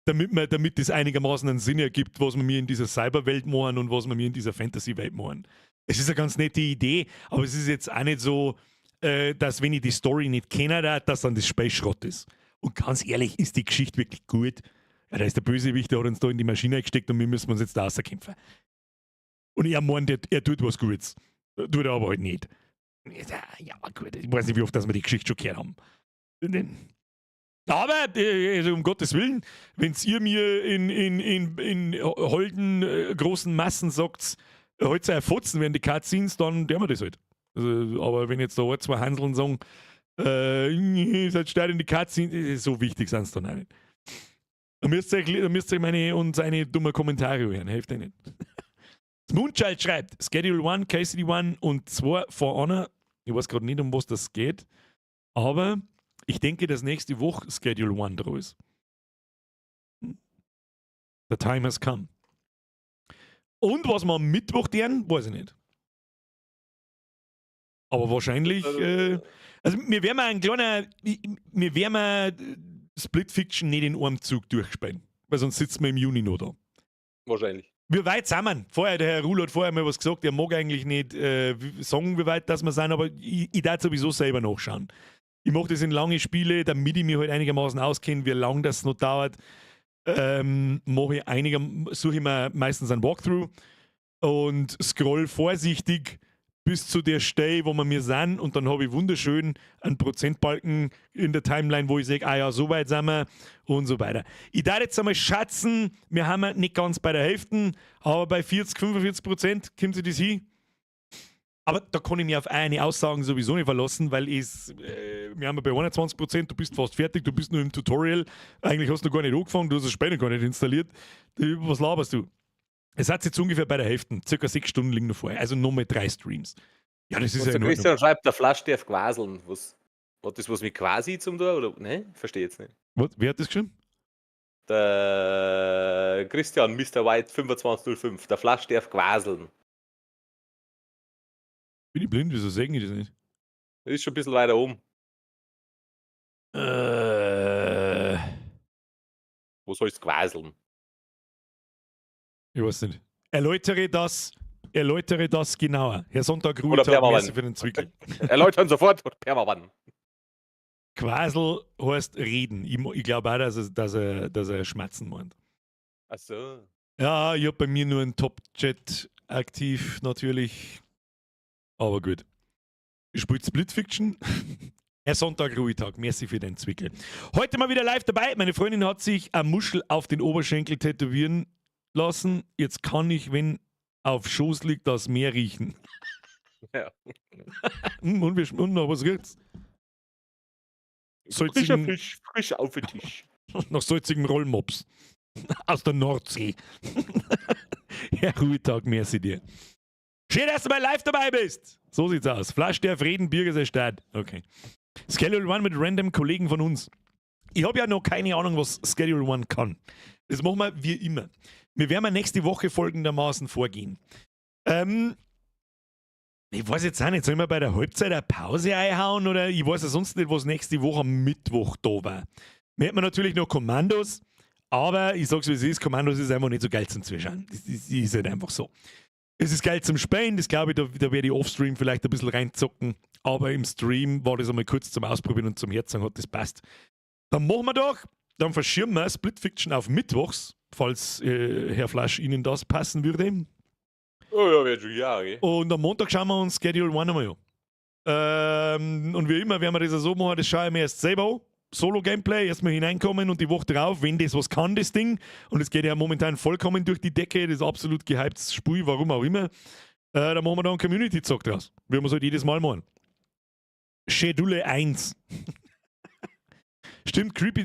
Damit das einigermaßen einen Sinn ergibt, was wir mir in dieser Cyberwelt machen und was wir mir in dieser Fantasy-Welt machen. Es ist eine ganz nette Idee, aber es ist jetzt auch nicht so, dass wenn ich die Story nicht kenne, dass dann das Spiel Schrott ist. Und ganz ehrlich, ist die Geschichte wirklich gut? Ja, da ist der Bösewicht, der hat uns da in die Maschine gesteckt und wir müssen uns jetzt da rauskämpfen. Und er meint, er tut was Gutes. Tut er aber halt nicht. Ja, gut, ich weiß nicht, wie oft dass wir die Geschichte schon gehört haben. Aber, also um Gottes Willen, wenn ihr mir in holden großen Massen sagt, heute sei Fotzen während die Cutscenes, dann tun wir das halt. Also, aber wenn jetzt da ein, zwei Hanseln sagen, seid stark in die Cutscenes, so wichtig sind es dann auch nicht. Da müsst ihr meine und seine dummen Kommentare hören, hilft euch nicht. Das Moonchild schreibt, Schedule 1, KCD 1 und 2 For Honor. Ich weiß gerade nicht, um was das geht, aber ich denke, dass nächste Woche Schedule 1 dran ist. The time has come. Und was wir am Mittwoch tun, weiß ich nicht. Aber wahrscheinlich, also wir werden mal ein kleiner, wir werden mal Split Fiction nicht in einem Zug durchspielen, weil sonst sitzen wir im Juni noch da. Wahrscheinlich. Wie weit sind wir? Vorher, der Herr Ruhl hat vorher mal was gesagt, er mag eigentlich nicht sagen, wie weit das wir sind, aber ich darf sowieso selber nachschauen. Ich mache das in lange Spiele, damit ich mich halt einigermaßen auskenne, wie lange das noch dauert. Mache ich einiger, suche ich mir meistens einen Walkthrough und scroll vorsichtig bis zu der Stelle, wo wir mir sind, und dann habe ich wunderschön einen Prozentbalken in der Timeline, wo ich sage, ah ja, so weit sind wir und so weiter. Ich darf jetzt einmal schätzen, wir haben nicht ganz bei der Hälfte, aber bei 40, 45% kommt sich das hin. Aber da kann ich mich auf eine Aussagen sowieso nicht verlassen, weil wir haben ja bei 21%, du bist fast fertig, du bist nur im Tutorial, eigentlich hast du noch gar nicht angefangen, du hast das Spiel noch gar nicht installiert. Was laberst du? Es hat jetzt ungefähr bei der Hälfte, circa 6 Stunden liegen noch vor, also nochmal 3 Streams. Ja, das ist Und ja der in Ordnung. Christian schreibt, der Flasch darf quaseln. Was hat das was mit quasi zum tun? Oder? Ne, verstehe jetzt nicht. Was? Wer hat das geschrieben? Der Christian, Mr. White 2505, der Flasch darf quaseln. Bin ich blind? Wieso sagen die das nicht? Das ist schon ein bisschen weiter oben. Wo soll's quaseln? Ich weiß nicht. Erläutere das genauer. Herr Sonntag, Oder Ruhetag, Permaban. merci für den Zwickel. Erläutern sofort oder Permaban. Quasel heißt reden. Ich glaube auch, dass er schmatzen meint. Ach so. Ja, ich hab bei mir nur einen Top-Chat aktiv, natürlich. Aber gut. Ich spiele Split Fiction. Herr Sonntag, Ruhetag, merci für den Zwickel. Heute mal wieder live dabei. Meine Freundin hat sich eine Muschel auf den Oberschenkel tätowieren lassen. Jetzt kann ich, wenn auf Schoß liegt, das Meer riechen. Ja. Und noch was riecht's? Frischer Fisch, frisch auf den Tisch. Nach salzigem Rollmops. Aus der Nordsee. Herr Ruhetag, merci dir. Schön, dass du mal live dabei bist. So sieht's aus. Flasch der Frieden, Bürger Stadt. Okay. Schedule One mit random Kollegen von uns. Ich hab ja noch keine Ahnung, was Schedule One kann. Das machen wir wie immer. Wir werden nächste Woche folgendermaßen vorgehen. Ich weiß jetzt auch nicht, sollen wir bei der Halbzeit eine Pause einhauen oder ich weiß ja sonst nicht, was nächste Woche am Mittwoch da war. Wir hätten natürlich noch Kommandos, aber ich sag's wie es ist, Kommandos ist einfach nicht so geil zum Zuschauen. Das ist halt einfach so. Es ist geil zum Spielen, das glaube ich, da werde ich offstream vielleicht ein bisschen reinzocken, aber im Stream war das einmal kurz zum Ausprobieren und zum Herzen hat das passt. Dann machen wir doch, dann verschirmen wir Split Fiction auf Mittwochs, falls Herr Flasch Ihnen das passen würde. Oh ja, wird schon, ja, okay. Und am Montag schauen wir uns Schedule One einmal an. Und wie immer werden wir das ja so machen, das schaue ich mir erst selber an. Solo-Gameplay, erstmal hineinkommen und die Woche drauf, wenn das was kann, das Ding. Und es geht ja momentan vollkommen durch die Decke, das ist absolut gehyptes Spiel, warum auch immer. Da machen wir da einen Community-Zock draus. Wie wir es halt jedes Mal machen. Schedule 1. Stimmt, Creepy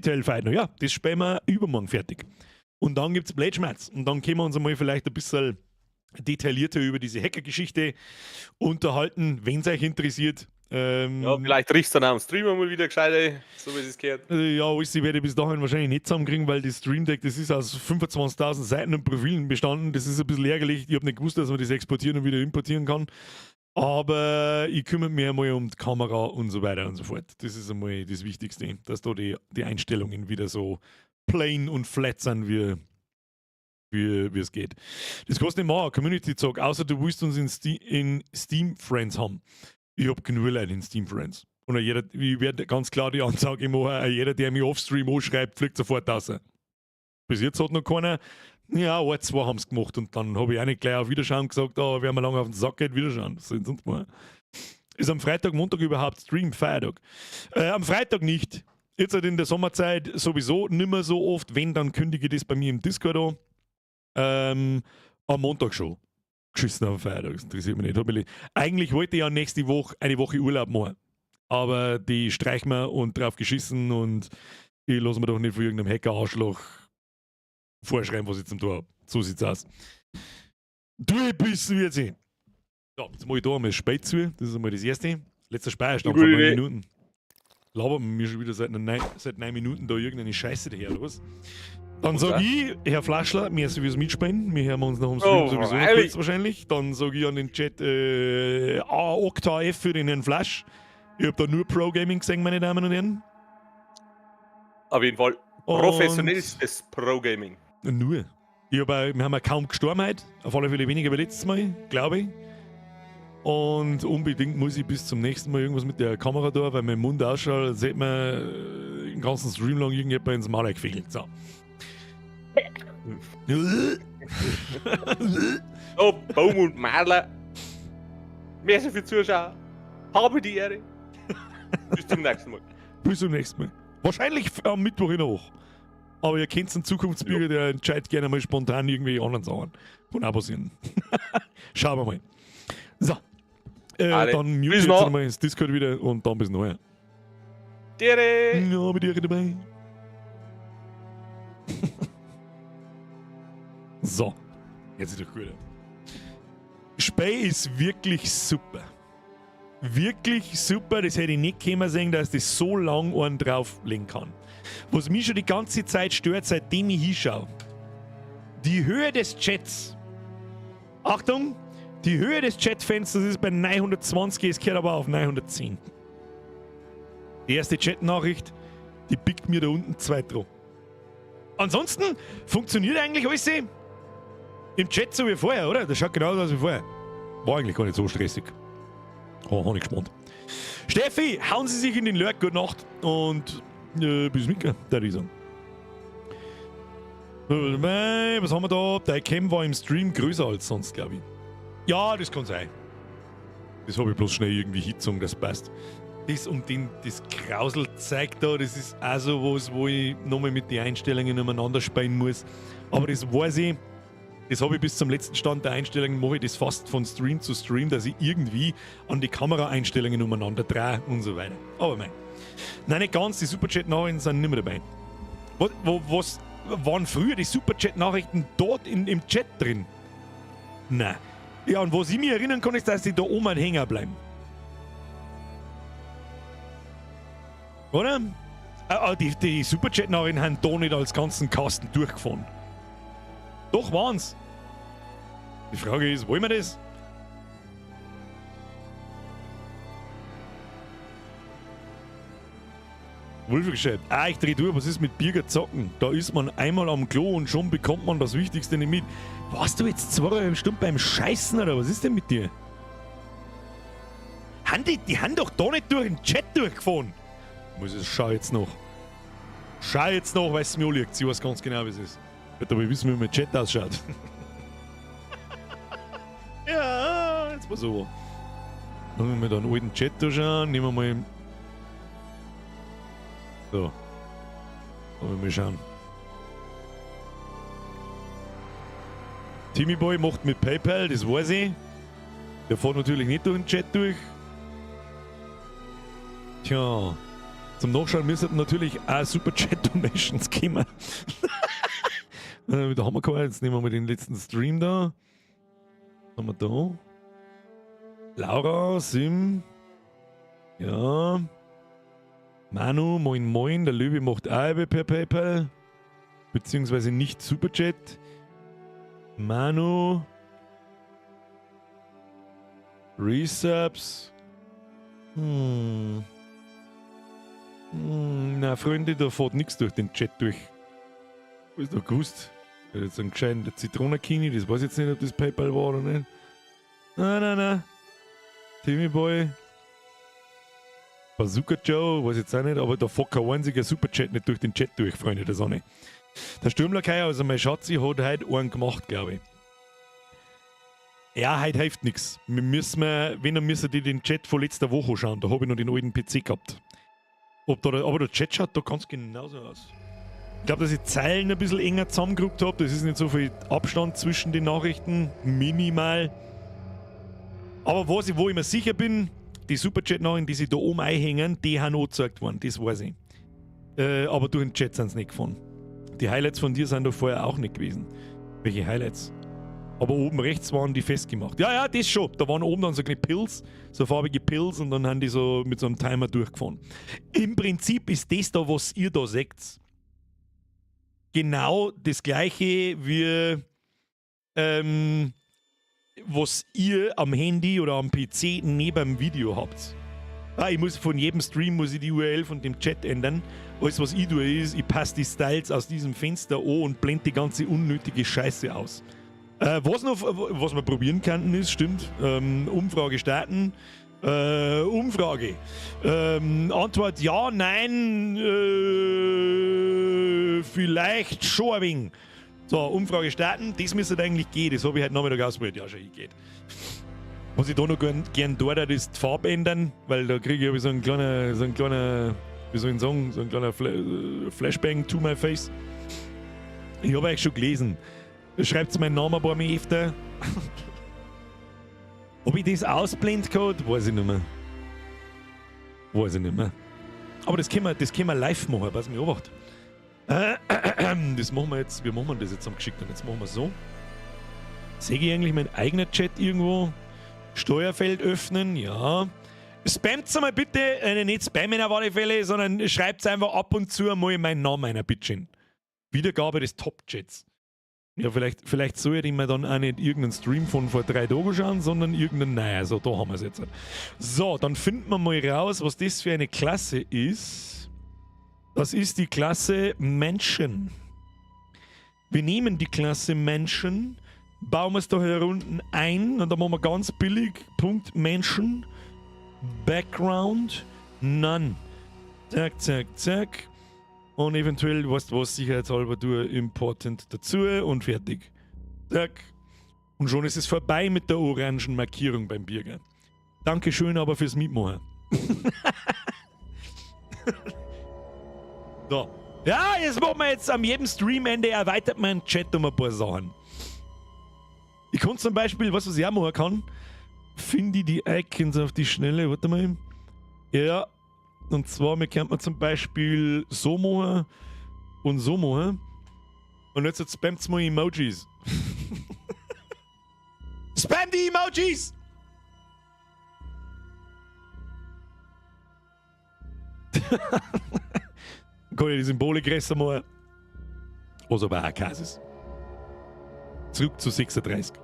Tale Fight noch. Ja, das spielen wir übermorgen fertig. Und dann gibt's Blade-Schmerz. Und dann können wir uns einmal vielleicht ein bisschen detaillierter über diese Hacker-Geschichte unterhalten, wenn's euch interessiert. Ja, vielleicht riechst du dann auch am Stream mal wieder gescheit, ey, so wie es gehört. Ja, alles werde ich bis dahin wahrscheinlich nicht zusammenkriegen, weil das Stream Deck, das ist aus 25.000 Seiten und Profilen bestanden. Das ist ein bisschen ärgerlich. Ich hab nicht gewusst, dass man das exportieren und wieder importieren kann. Aber ich kümmere mich einmal um die Kamera und so weiter und so fort. Das ist einmal das Wichtigste, dass da die Einstellungen wieder so plain und flat sind, wie es geht. Das kostet nicht mehr, Community-Zock, außer du willst uns in Steam Friends haben. Ich hab genug Leute in Steam Friends. Und jeder, ich werde ganz klar die Ansage machen, jeder, der mich offstream anschreibt, fliegt sofort raus. Bis jetzt hat noch keiner, ja, ein, zwei haben's gemacht und dann hab ich auch nicht gleich auf Wiederschauen gesagt, oh, wenn man lange auf den Sack geht, Wiederschauen. Das sind sonst mal. Ist am Freitag, Montag überhaupt Stream, Feiertag? Am Freitag nicht. Jetzt halt in der Sommerzeit sowieso nimmer so oft. Wenn, dann kündige ich das bei mir im Discord an. Am Montag schon. Geschissen am Feiertag, das interessiert mich nicht. Eigentlich wollte ich ja nächste Woche eine Woche Urlaub machen. Aber die streichen wir und drauf geschissen und ich lasse mir doch nicht von irgendeinem Hacker-Arschloch vorschreiben, was ich zum Tor hab. So sieht's aus. Durchbissen wird sie. So, jetzt mach ich da einmal spät zu. Das ist einmal das Erste. Letzter Speicherstand vor 9 Minuten. Labern wir mir schon wieder seit 9 Minuten da irgendeine Scheiße daher, oder was? Dann sag ich, Herr Flaschler, merci fürs Mitspielen. Wir hören uns nach dem Stream sowieso noch kurz wahrscheinlich. Dann sag ich an den Chat A Okta F für den Herrn Flasch. Ich hab da nur Pro Gaming gesehen, meine Damen und Herren. Auf jeden Fall. Professionellstes Pro Gaming. Nur. Wir haben ja kaum gestorben heute. Auf alle Fälle weniger wie letztes Mal, glaube ich. Und unbedingt muss ich bis zum nächsten Mal irgendwas mit der Kamera da, weil mein Mund ausschaut, als hätte man den ganzen Stream lang irgendjemand ins Maul gefegelt. So. Oh, Baum und Maler. Merci fürs Zuschauen. Habe die Ehre. Bis zum nächsten Mal. Bis zum nächsten Mal. Wahrscheinlich am Mittwoch in der Woche. Aber ihr kennt einen Zukunftsbürger, der entscheidet gerne mal spontan irgendwelche anderen Sachen. Kann auch passieren. Schauen wir mal. So. Dann mute ich jetzt nochmal ins Discord wieder und dann bis nachher. Dere! Ja, mit dir dabei. So. Jetzt ist doch gut. Spey ist wirklich super. Wirklich super, das hätte ich nicht kommen sehen, dass das so lang einen drauflegen kann. Was mich schon die ganze Zeit stört, seitdem ich hinschaue. Die Höhe des Chats. Achtung, die Höhe des Chatfensters ist bei 920, es gehört aber auf 910. Die erste Chatnachricht, die pickt mir da unten 2 drauf. Ansonsten funktioniert eigentlich alles im Chat so wie vorher, oder? Das schaut genauso aus wie vorher. War eigentlich gar nicht so stressig. Oh, hab ich gespannt. Steffi, hauen Sie sich in den Lurk, gute Nacht und bis Mika, der ich sagen. Was haben wir da? Dein Cam war im Stream größer als sonst, glaube ich. Ja, das kann sein. Das habe ich bloß schnell irgendwie hingezogen, das passt. Das und das Krauselzeug da, das ist auch so was, wo ich nochmal mit den Einstellungen umeinander spielen muss. Aber das weiß ich, das habe ich bis zum letzten Stand der Einstellungen, mache ich das fast von Stream zu Stream, dass ich irgendwie an die Kameraeinstellungen umeinander drehe und so weiter. Aber mein. Nein, nicht ganz, die Superchat-Nachrichten sind nicht mehr dabei. Was waren früher die Superchat-Nachrichten dort im Chat drin? Nein. Ja, und was ich mich erinnern kann, ist, dass die da oben hängen bleiben. Oder? Die Superchat-Nachrichten haben da nicht als ganzen Kasten durchgefahren. Doch waren's. Die Frage ist, wollen wir das? Wolfi geschrieben. Ah, ich dreh durch, was ist mit Birger zocken? Da ist man einmal am Klo und schon bekommt man das Wichtigste nicht mit. Warst du jetzt 2,5 Stunden beim Scheißen oder was ist denn mit dir? Die haben doch da nicht durch den Chat durchgefahren. Muss ich, schau jetzt noch. Schau jetzt noch, weil es mir liegt. Ich weiß ganz genau, wie es ist. Ich will aber wissen, wie mein Chat ausschaut. Ja, jetzt mal so. Wenn wir da einen alten Chat da schauen, nehmen wir mal. So. Wollen wir mal schauen. Timmy Boy macht mit PayPal, das weiß ich. Der fährt natürlich nicht durch den Chat durch. Tja. Zum Nachschauen müssen natürlich auch Super Chat Donations kommen. Da haben wir keinen. Jetzt nehmen wir mal den letzten Stream da. Was haben wir da? Laura, Sim. Ja. Manu, moin moin. Der Löwe macht auch per PayPal. Beziehungsweise nicht Superchat. Manu. Resubs. Na, Freunde, da fährt nichts durch den Chat durch. Hab ich doch gewusst. Ich hab jetzt einen gescheiten Zitronenkini, das weiß ich jetzt nicht, ob das PayPal war oder nicht. Nein, nein, nein. Timmy Boy. Bazooka Joe, weiß ich jetzt auch nicht, aber da fährt kein einziger Superchat nicht durch den Chat durch, Freunde der Sonne. Der Stürmlakai, also mein Schatzi, hat heute einen gemacht, glaube ich. Ja, heute hilft nichts. Wir müssen, wenn, dann müssen die den Chat von letzter Woche schauen. Da habe ich noch den alten PC gehabt. Ob da, aber der Chat schaut da ganz genauso aus. Ich glaube, dass ich Zeilen ein bisschen enger zusammengerückt habe. Das ist nicht so viel Abstand zwischen den Nachrichten. Minimal. Aber was ich, wo ich mir sicher bin, die Superchat-Nachrichten, die sich da oben einhängen, die haben auch gezeigt worden. Das weiß ich. Aber durch den Chat sind sie nicht gefahren. Die Highlights von dir sind da vorher auch nicht gewesen. Welche Highlights? Aber oben rechts waren die festgemacht. Ja, ja, das schon. Da waren oben dann so kleine Pills, so farbige Pills und dann haben die so mit so einem Timer durchgefahren. Im Prinzip ist das da, was ihr da seht, genau das gleiche wie was ihr am Handy oder am PC neben dem Video habt. Ah, ich muss von jedem Stream muss ich die URL von dem Chat ändern. Alles, was ich tue, ist, ich passe die Styles aus diesem Fenster an und blende die ganze unnötige Scheiße aus. Was noch, was wir probieren könnten, ist, stimmt, Umfrage starten. Umfrage. Antwort ja, nein, vielleicht schon ein wenig. So, Umfrage starten, das müsste eigentlich gehen, das habe ich heute Nachmittag ausprobiert. Ja, schon, geht. Was ich da noch gern tue, das ist die Farbe ändern, weil da kriege ich so einen kleinen, wie soll ich sagen, so ein kleiner Flashbang to my face. Ich habe euch schon gelesen. Schreibt meinen Namen ein paar Mal öfter. Ob ich das ausblend gehabt, weiß ich nicht mehr. Weiß ich nicht mehr. Aber das können wir live machen, pass mich obacht. Das machen wir jetzt, wie machen wir das jetzt am geschickten? Jetzt machen wir so. Sehe ich eigentlich meinen eigenen Chat irgendwo? Steuerfeld öffnen, ja. Spammt mal bitte, nicht spammen auf alle Fälle, sondern schreibt einfach ab und zu mal meinen Namen ein, bitteschön. Wiedergabe des Top-Chats. Ja, vielleicht soll ich mir dann auch nicht irgendeinen Stream von vor 3 Tagen schauen, sondern irgendeinen neuen. Also da haben wir es jetzt. So, dann finden wir mal raus, was das für eine Klasse ist. Das ist die Klasse Menschen. Wir nehmen die Klasse Menschen, bauen wir es da hier unten ein und dann machen wir ganz billig Punkt Menschen, Background, None. Zack, zack, zack. Und eventuell, weißt du was, sicherheitshalber du important dazu und fertig. Zack. Und schon ist es vorbei mit der orangen Markierung beim Birger. Dankeschön aber fürs Mitmachen. So. Ja, jetzt machen wir jetzt am jedem Streamende erweitert man Chat um ein paar Sachen. Ich kann zum Beispiel, weißt du, was ich auch machen kann? Finde ich die Icons auf die Schnelle, warte mal. Ja. Und zwar, wir könnten zum Beispiel so machen und so machen. Und jetzt spammt mal Emojis. Spam die Emojis! Kann ich die Symbole größer machen. Was aber auch Käse ist. Zurück zu 36.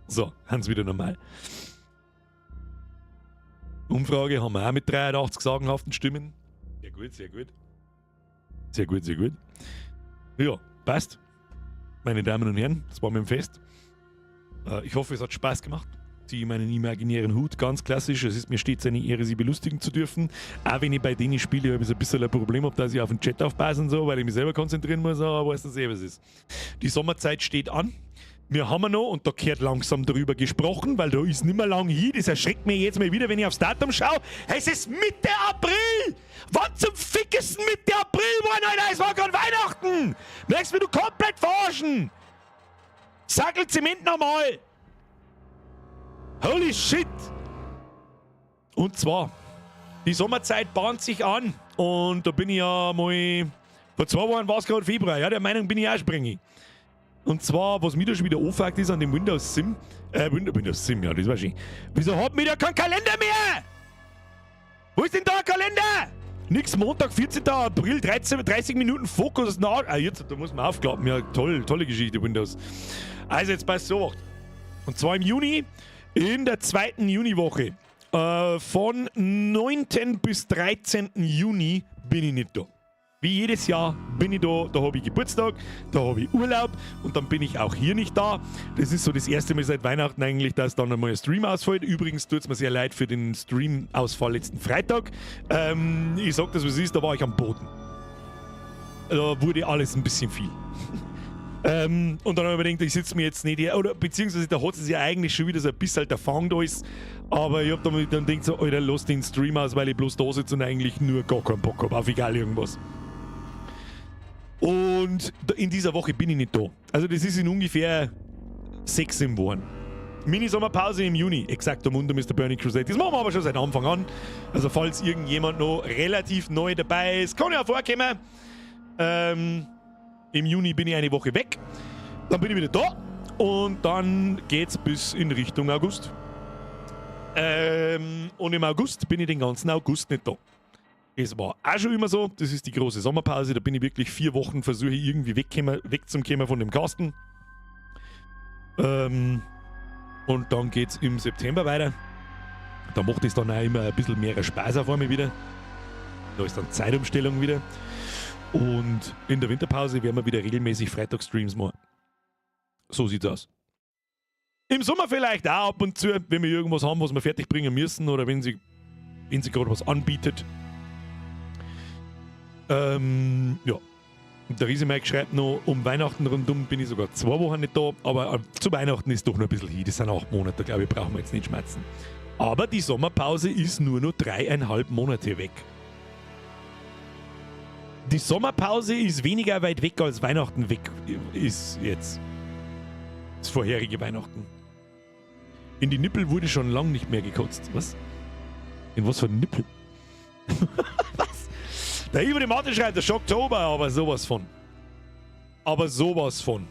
So, haben sie wieder normal. Umfrage haben wir auch mit 83 sagenhaften Stimmen. Sehr gut, sehr gut. Sehr gut, sehr gut. Ja, passt. Meine Damen und Herren, das war mir ein Fest. Ich hoffe, es hat Spaß gemacht. Ziehe meinen imaginären Hut, ganz klassisch. Es ist mir stets eine Ehre, Sie belustigen zu dürfen. Auch wenn ich bei denen spiele, habe ich so ein bisschen ein Problem, ob dass ich auf den Chat aufpasse und so, weil ich mich selber konzentrieren muss, aber weißt du eh, was ist. Die Sommerzeit steht an. Wir haben noch, und da gehört langsam darüber gesprochen, weil da ist nicht mehr lang hin, das erschreckt mich jetzt mal wieder, wenn ich aufs Datum schaue. Es ist Mitte April! Wann zum Fick ist Mitte April, Mann, Alter? Es war gerade Weihnachten! Merkst du, du komplett verarschen! Sackel Zement nochmal! Holy shit! Und zwar, die Sommerzeit bahnt sich an und da bin ich ja mal, vor 2 Wochen war es gerade Februar, ja, der Meinung bin ich auch springe. Und zwar, was mir da schon wieder anfängt, ist an dem Windows Sim. Windows Sim, ja, das war schön. Wieso hat mir da kein Kalender mehr? Wo ist denn da ein Kalender? Nix, Montag, 14. April, 13, 30 Minuten Fokus. Na, ah, jetzt, da muss man aufklappen. Ja, toll, tolle Geschichte, Windows. Also, jetzt passt so. Und zwar im Juni, in der 2. Juniwoche. Von 9. bis 13. Juni bin ich nicht da. Wie jedes Jahr bin ich da, da habe ich Geburtstag, da habe ich Urlaub und dann bin ich auch hier nicht da. Das ist so das erste Mal seit Weihnachten eigentlich, dass dann einmal ein Stream ausfällt. Übrigens tut es mir sehr leid für den Stream-Ausfall letzten Freitag. Ich sag das, was es ist, da war ich am Boden. Da wurde alles ein bisschen viel. Und dann habe ich mir gedacht, ich sitze mir jetzt nicht hier, oder beziehungsweise da hat es ja eigentlich schon wieder so ein bisschen der Fang da ist. Aber ich habe dann gedacht, so, Alter, lass den Stream aus, weil ich bloß da sitze und eigentlich nur gar keinen Bock habe, auf egal irgendwas. Und in dieser Woche bin ich nicht da. Also das ist in ungefähr 6 Wochen. Mini-Sommerpause im Juni, exakt am Mundo Mr. Burning Crusade. Das machen wir aber schon seit Anfang an. Also falls irgendjemand noch relativ neu dabei ist, kann ja vorkommen. Im Juni bin ich eine Woche weg. Dann bin ich wieder da. Und dann geht's bis in Richtung August. Und im August bin ich den ganzen August nicht da. Es war auch schon immer so, das ist die große Sommerpause, da bin ich wirklich 4 Wochen, versuche ich irgendwie wegzukommen von dem Kasten. Und dann geht's im September weiter. Da macht es dann auch immer ein bisschen mehr Spaß auf einmal wieder. Da ist dann Zeitumstellung wieder. Und in der Winterpause werden wir wieder regelmäßig Freitagsstreams machen. So sieht's aus. Im Sommer vielleicht auch ab und zu, wenn wir irgendwas haben, was wir fertig bringen müssen oder wenn sie gerade was anbietet. Ja. Und der Riese Mike schreibt noch, um Weihnachten rundum bin ich sogar 2 Wochen nicht da, aber zu Weihnachten ist doch noch ein bisschen hin. Das sind 8 Monate, glaube ich, brauchen wir jetzt nicht schmerzen. Aber die Sommerpause ist nur noch 3,5 Monate weg. Die Sommerpause ist weniger weit weg, als Weihnachten weg ist jetzt. Das vorherige Weihnachten. In die Nippel wurde schon lang nicht mehr gekotzt. Was? In was für ein Nippel? Was? Der Ivo Martin schreibt, der Schocktober, aber sowas von. Aber sowas von.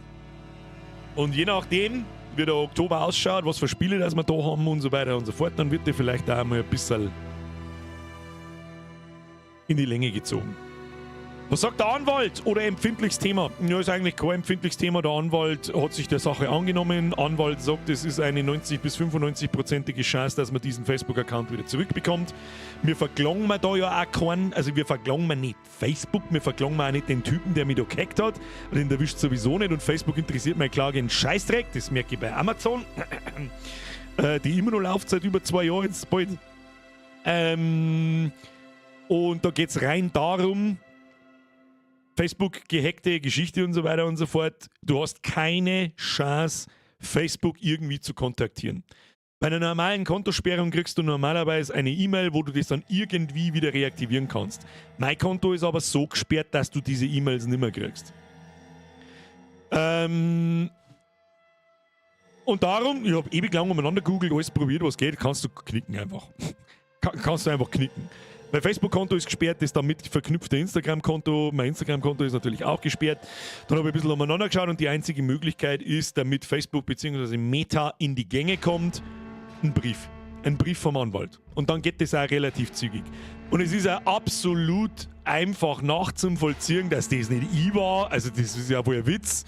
Und je nachdem, wie der Oktober ausschaut, was für Spiele das wir da haben und so weiter und so fort, dann wird der vielleicht auch mal ein bisschen in die Länge gezogen. Was sagt der Anwalt oder empfindliches Thema? Ja, ist eigentlich kein empfindliches Thema. Der Anwalt hat sich der Sache angenommen. Anwalt sagt, es ist eine 90 bis 95-prozentige Chance, dass man diesen Facebook-Account wieder zurückbekommt. Wir verklagen wir da ja auch keinen, also wir verklagen wir nicht Facebook, wir verklagen wir auch nicht den Typen, der mich da gehackt hat. Den erwischt sowieso nicht und Facebook interessiert meine Klage einen Scheißdreck. Das merke ich bei Amazon, die immer noch läuft seit über 2 Jahren jetzt bald. Und da geht es rein darum, Facebook gehackte Geschichte und so weiter und so fort. Du hast keine Chance, Facebook irgendwie zu kontaktieren. Bei einer normalen Kontosperrung kriegst du normalerweise eine E-Mail, wo du das dann irgendwie wieder reaktivieren kannst. Mein Konto ist aber so gesperrt, dass du diese E-Mails nicht mehr kriegst. Und darum, ich habe ewig lang umeinander gegoogelt, alles probiert, was geht, kannst du knicken einfach. Kannst du einfach knicken. Mein Facebook-Konto ist gesperrt, das damit verknüpfte Instagram-Konto. Mein Instagram-Konto ist natürlich auch gesperrt. Dann habe ich ein bisschen umeinander geschaut und die einzige Möglichkeit ist, damit Facebook bzw. Meta in die Gänge kommt, ein Brief. Ein Brief vom Anwalt. Und dann geht das auch relativ zügig. Und es ist auch absolut einfach nachzuvollziehen, dass das nicht ich war. Also, das ist ja wohl ein Witz.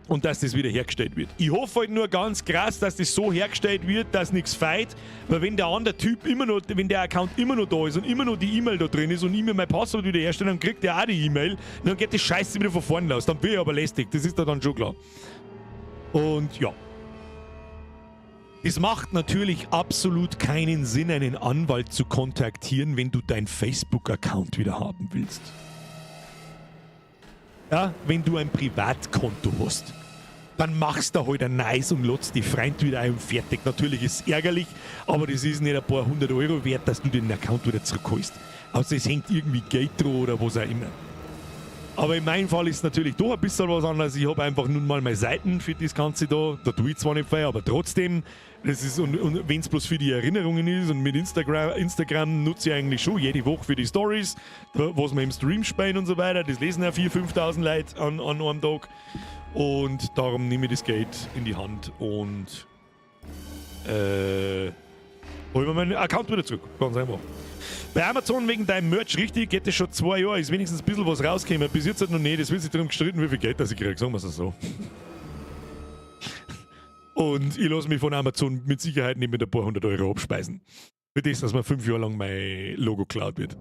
Und dass das wieder hergestellt wird. Ich hoffe halt nur ganz krass, dass das so hergestellt wird, dass nichts feit, weil wenn der andere Typ immer noch, wenn der Account immer noch da ist und immer noch die E-Mail da drin ist und ich mir mein Passwort wieder herstelle, dann kriegt der auch die E-Mail, dann geht die Scheiße wieder von vorne los. Dann bin ich aber lästig, das ist da dann schon klar. Und ja. Es macht natürlich absolut keinen Sinn, einen Anwalt zu kontaktieren, wenn du dein Facebook-Account wieder haben willst. Ja, wenn du ein Privatkonto hast, dann machst du halt ein neues und lädst die Freund wieder ein und fertig. Natürlich ist es ärgerlich, aber das ist nicht ein paar hundert Euro wert, dass du den Account wieder zurückholst. Außer es hängt irgendwie Geld dran oder was auch immer. Aber in meinem Fall ist es natürlich doch ein bisschen was anderes. Ich habe einfach nun mal meine Seiten für das Ganze da. Da tue ich zwar nicht viel, aber trotzdem, das ist, und wenn es bloß für die Erinnerungen ist und mit Instagram, Instagram nutze ich eigentlich schon jede Woche für die Stories, was wir im Stream spielen und so weiter. Das lesen ja 4.000, 5.000 Leute an einem Tag. Und darum nehme ich das Geld in die Hand und hol mir meinen Account wieder zurück. Ganz einfach. Bei Amazon wegen deinem Merch, richtig, geht das schon 2 Jahre, ist wenigstens ein bisschen was rausgekommen. Bis jetzt halt noch nicht, es wird sich darum gestritten, wie viel Geld das ich kriege, sagen wir es so. Und ich lasse mich von Amazon mit Sicherheit nicht mit ein paar hundert Euro abspeisen. Für das, dass mir 5 Jahre lang mein Logo geklaut wird.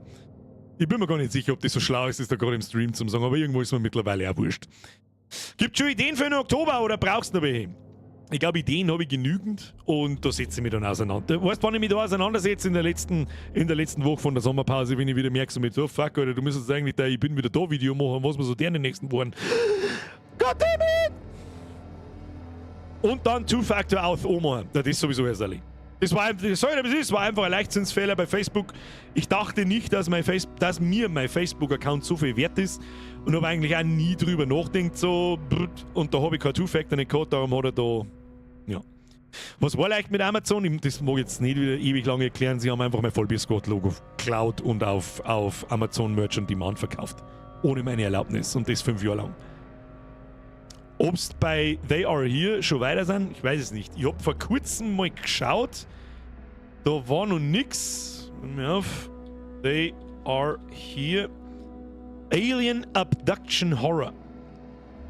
Ich bin mir gar nicht sicher, ob das so schlau ist, das da gerade im Stream zu sagen, aber irgendwo ist mir mittlerweile auch wurscht. Gibt schon Ideen für den Oktober oder brauchst du noch welche? Ich glaube, Ideen habe ich genügend und da setze ich mich dann auseinander. Weißt du, wann ich mich da auseinandersetze? In der letzten Woche von der Sommerpause, wenn ich wieder merke, so mit so, fuck, Alter, du müsstest eigentlich da, ich bin wieder da Video machen, was wir so der in den nächsten Wochen. Goddammit! Und dann Two-Factor Auth machen. Das ist sowieso erst. Das war, sorry, das war einfach ein Leichtsinnsfehler bei Facebook. Ich dachte nicht, dass mir mein Facebook-Account so viel wert ist und habe eigentlich auch nie drüber nachgedacht, so, und da habe ich kein Two-Factor nicht gehabt, darum hat er da, ja. Was war leicht mit Amazon? Das mag ich jetzt nicht wieder ewig lange erklären. Sie haben einfach mein Vollbier-Squad-Logo geklaut und auf Amazon Merch on Demand verkauft. Ohne meine Erlaubnis und das 5 Jahre lang. Ob es bei They Are Here schon weiter sind, ich weiß es nicht. Ich habe vor kurzem mal geschaut, da war noch nix. Auf. They Are Here. Alien Abduction Horror.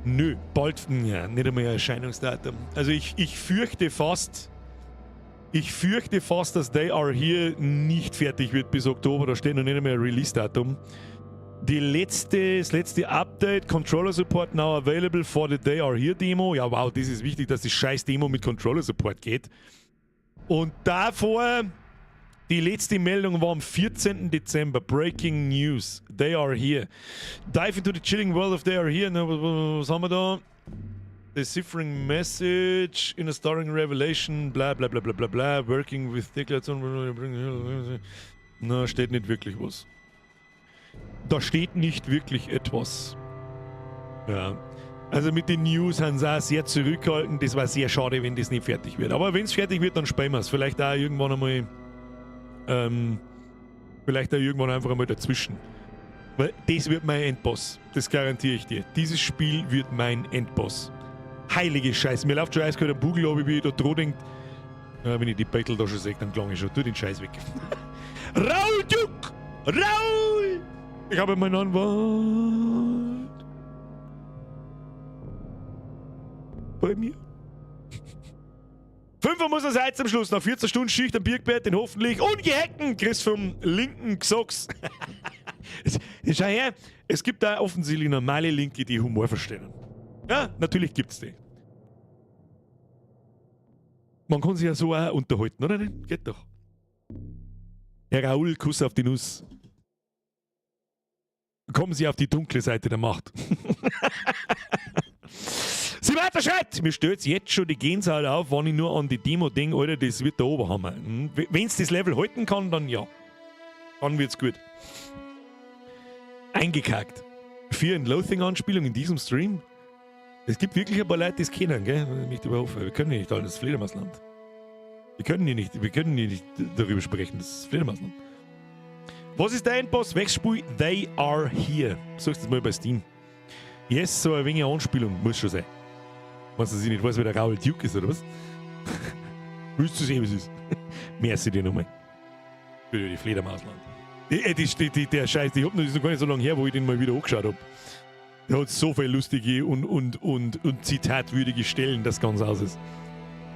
Nö, bald, ja, nicht einmal ein Erscheinungsdatum. Also ich fürchte fast, dass They Are Here nicht fertig wird bis Oktober. Da steht noch nicht einmal ein Release-Datum. Das letzte Update, Controller Support now available for the They Are Here Demo. Ja, wow, das ist wichtig, dass die scheiß Demo mit Controller Support geht. Und davor Die letzte Meldung war am 14. Dezember. Breaking News. They are here. Dive into the chilling world of They Are Here. Na, was haben wir da? Deciphering message in a starring revelation. Bla bla bla bla bla bla. Working with Deklaration. Na, steht nicht wirklich was. Da steht nicht wirklich etwas. Ja. Also mit den News sind sie auch sehr zurückhaltend. Das war sehr schade, wenn das nicht fertig wird. Aber wenn es fertig wird, dann spielen wir es. Vielleicht auch irgendwann einmal. Vielleicht auch irgendwann einfach einmal dazwischen. Weil das wird mein Endboss. Das garantiere ich dir. Dieses Spiel wird mein Endboss. Heilige Scheiße. Mir läuft schon eiskalt der Bugel ab, wie ich da dran denkt. Ja, wenn ich die Battle da schon sehe, dann klang ich schon. Tu den Scheiß weg. Raul Duke! Raul! Ich habe meinen Anwalt. Bei mir. 5 Uhr muss er sein zum Schluss. Nach 14 Stunden Schicht am Birkbett, den hoffentlich ungehackten Chris vom linken Gesocks. Schau her, es gibt da offensichtlich normale Linke, die Humor verstehen. Ja, natürlich gibt's die. Man kann sich ja so auch unterhalten, oder nicht? Geht doch. Herr Raoul, Kuss auf die Nuss. Kommen Sie auf die dunkle Seite der Macht. Sie weiter schreibt! Mir stellt jetzt schon die Gänsehaut auf, wenn ich nur an die Demo denke, Alter, das wird der Oberhammer. Wenn's das Level halten kann, dann ja. Dann wird's gut. Eingekackt. Fear and Loathing-Anspielung in diesem Stream? Es gibt wirklich ein paar Leute, die es kennen, gell? Nicht überhoffen. Wir können hier nicht alle, das ist Fledermausland. Wir können hier nicht, wir können hier nicht darüber sprechen, das ist Fledermausland. Was ist der Endboss? Welches Spiel? They Are Here. Suchst das mal bei Steam. Yes, so ein wenig Anspielung muss schon sein. Wenn du nicht weiß, wer der Raoul Duke ist, oder was? Willst du sehen, was es ist? Merci dir nochmal. Für die Fledermausland. Der Scheiß, ich hab noch, das ist noch gar nicht so lange her, wo ich den mal wieder angeschaut hab. Der hat so viele lustige und zitatwürdige Stellen, das ganz aus ist.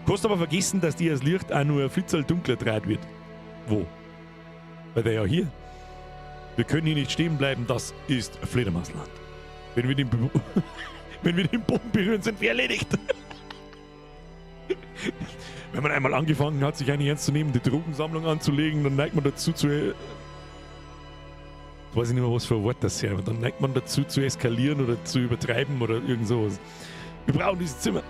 Kannst aber vergessen, dass die als Licht auch nur ein Flitzer dunkler dreht wird. Wo? Bei der ja hier. Wir können hier nicht stehen bleiben, das ist Fledermausland. Wenn wir den, wenn wir den Boden berühren, sind wir erledigt. Wenn man einmal angefangen hat, sich eine ernstzunehmende Drogensammlung anzulegen, dann neigt man dazu zu... Weiß ich nicht mehr, was für ein Wort das ist, aber dann neigt man dazu zu eskalieren oder zu übertreiben oder irgend sowas. Wir brauchen dieses Zimmer.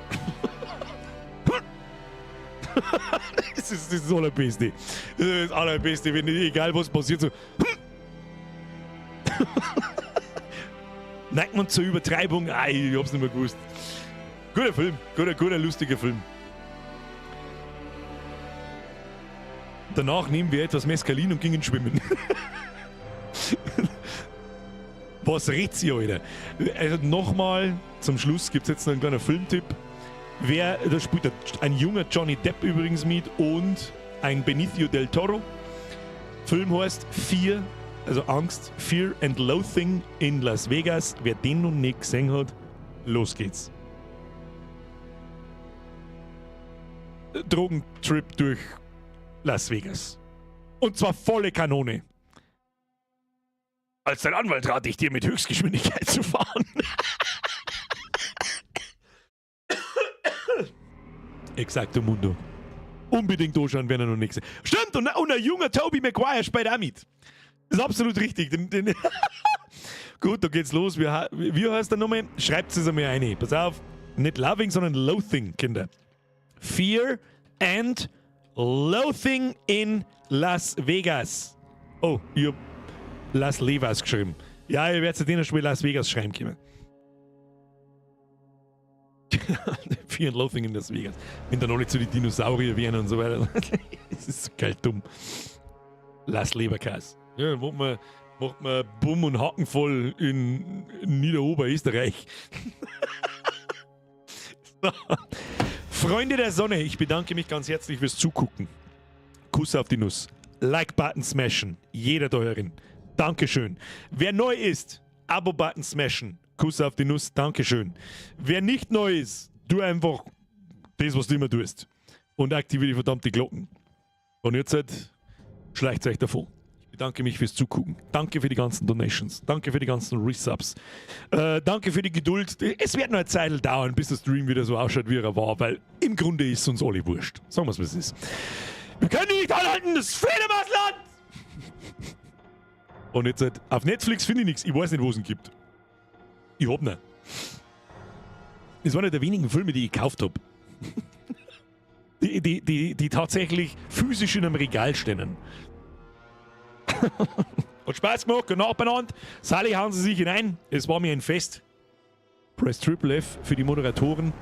Das ist das Allerbeste. Das ist das Allerbeste, wenn egal was passiert, so. Neigt man zur Übertreibung? Ah, ich hab's nicht mehr gewusst. Guter Film, guter, lustiger Film. Danach nehmen wir etwas Mescalin und gingen schwimmen. Was redet ihr, Alter? Also nochmal, zum Schluss gibt's jetzt noch einen kleinen Filmtipp. Da spielt ein junger Johnny Depp übrigens mit und ein Benicio del Toro. Film heißt Fear, also Angst, Fear and Loathing in Las Vegas. Wer den noch nicht gesehen hat, los geht's. Drogentrip durch Las Vegas. Und zwar volle Kanone. Als dein Anwalt rate ich dir, mit Höchstgeschwindigkeit zu fahren. Exacto Mundo. Unbedingt anschauen, wenn er noch nichts. Stimmt, und ein junger Tobey Maguire spielt auch mit. Das ist absolut richtig. Gut, da geht's los. Wie heißt der nochmal? Schreibt es einmal rein. Pass auf. Nicht Loving, sondern Loathing, Kinder. Fear and Loathing in Las Vegas. Oh, ich hab Las Levas geschrieben. Ja, ihr werdet den Spiel Las Vegas schreiben können. Fear and Loathing in Las Vegas. Wenn dann alle zu den Dinosaurier werden und so weiter. Das ist so geil dumm. Las Leberkas. Ja, dann macht man Bumm und Hacken voll in Niederoberösterreich. So. Freunde der Sonne, ich bedanke mich ganz herzlich fürs Zugucken. Kuss auf die Nuss. Like-Button smashen. Jeder da herin. Dankeschön. Wer neu ist, Abo-Button smashen. Kuss auf die Nuss. Dankeschön. Wer nicht neu ist, tu einfach das, was du immer tust. Und aktiviere die verdammte Glocken. Und jetzt halt, schleicht euch davon. Ich bedanke mich fürs Zugucken. Danke für die ganzen Donations. Danke für die ganzen Resubs. Danke für die Geduld. Es wird noch eine Zeit dauern, bis der Stream wieder so ausschaut, wie er war, weil im Grunde ist es uns alle wurscht. Sagen wir's, wie es ist. Wir können die nicht anhalten, das ist Fledermausland! Und jetzt halt, auf Netflix finde ich nichts. Ich weiß nicht, wo es ihn gibt. Ich hab ihn. Das war einer der wenigen Filme, die ich gekauft habe, die tatsächlich physisch in einem Regal stehen. Hat Spaß gemacht, genau benannt. Sally, hauen Sie sich hinein. Es war mir ein Fest. Press Triple F für die Moderatoren.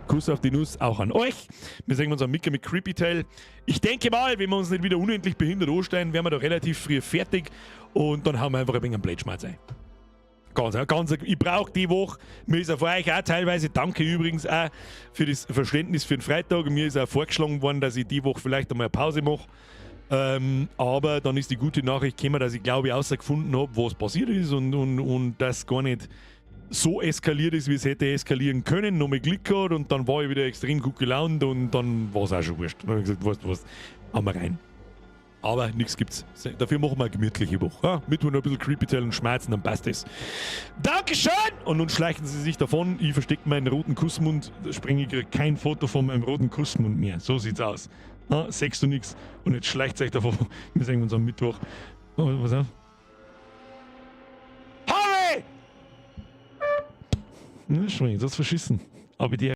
Kuss auf die Nuss auch an euch. Wir sehen uns am Micker mit Creepy Tale. Ich denke mal, wenn wir uns nicht wieder unendlich behindert anstellen, werden wir da relativ früh fertig und dann hauen wir einfach ein wenig einen Blödschmarz ein. Ganz, ganz, ich brauche die Woche. Mir ist auch von euch auch teilweise, danke übrigens auch für das Verständnis für den Freitag. Mir ist auch vorgeschlagen worden, dass ich die Woche vielleicht einmal eine Pause mache. Aber dann ist die gute Nachricht gekommen, dass ich, glaube ich, herausgefunden habe, was passiert ist und das gar nicht so eskaliert ist, wie es hätte eskalieren können. Nochmal Glück gehabt und dann war ich wieder extrem gut gelaunt und dann war es auch schon wurscht. Dann habe ich gesagt, weißt du was, hauen wir rein. Aber nichts gibt's. Dafür machen wir eine gemütliche Woche. Ja, Mittwoch noch ein bisschen Creepy Tale und Schmerzen, dann passt es. Dankeschön! Und nun schleichen sie sich davon. Ich verstecke meinen roten Kussmund. Da springe ich kein Foto von meinem roten Kussmund mehr. So sieht's aus. Ja, sechst du nichts. Und jetzt schleicht euch davon. Wir sehen uns am Mittwoch. Oh, was auf? Harry! Ja, schon, das ist verschissen. Aber die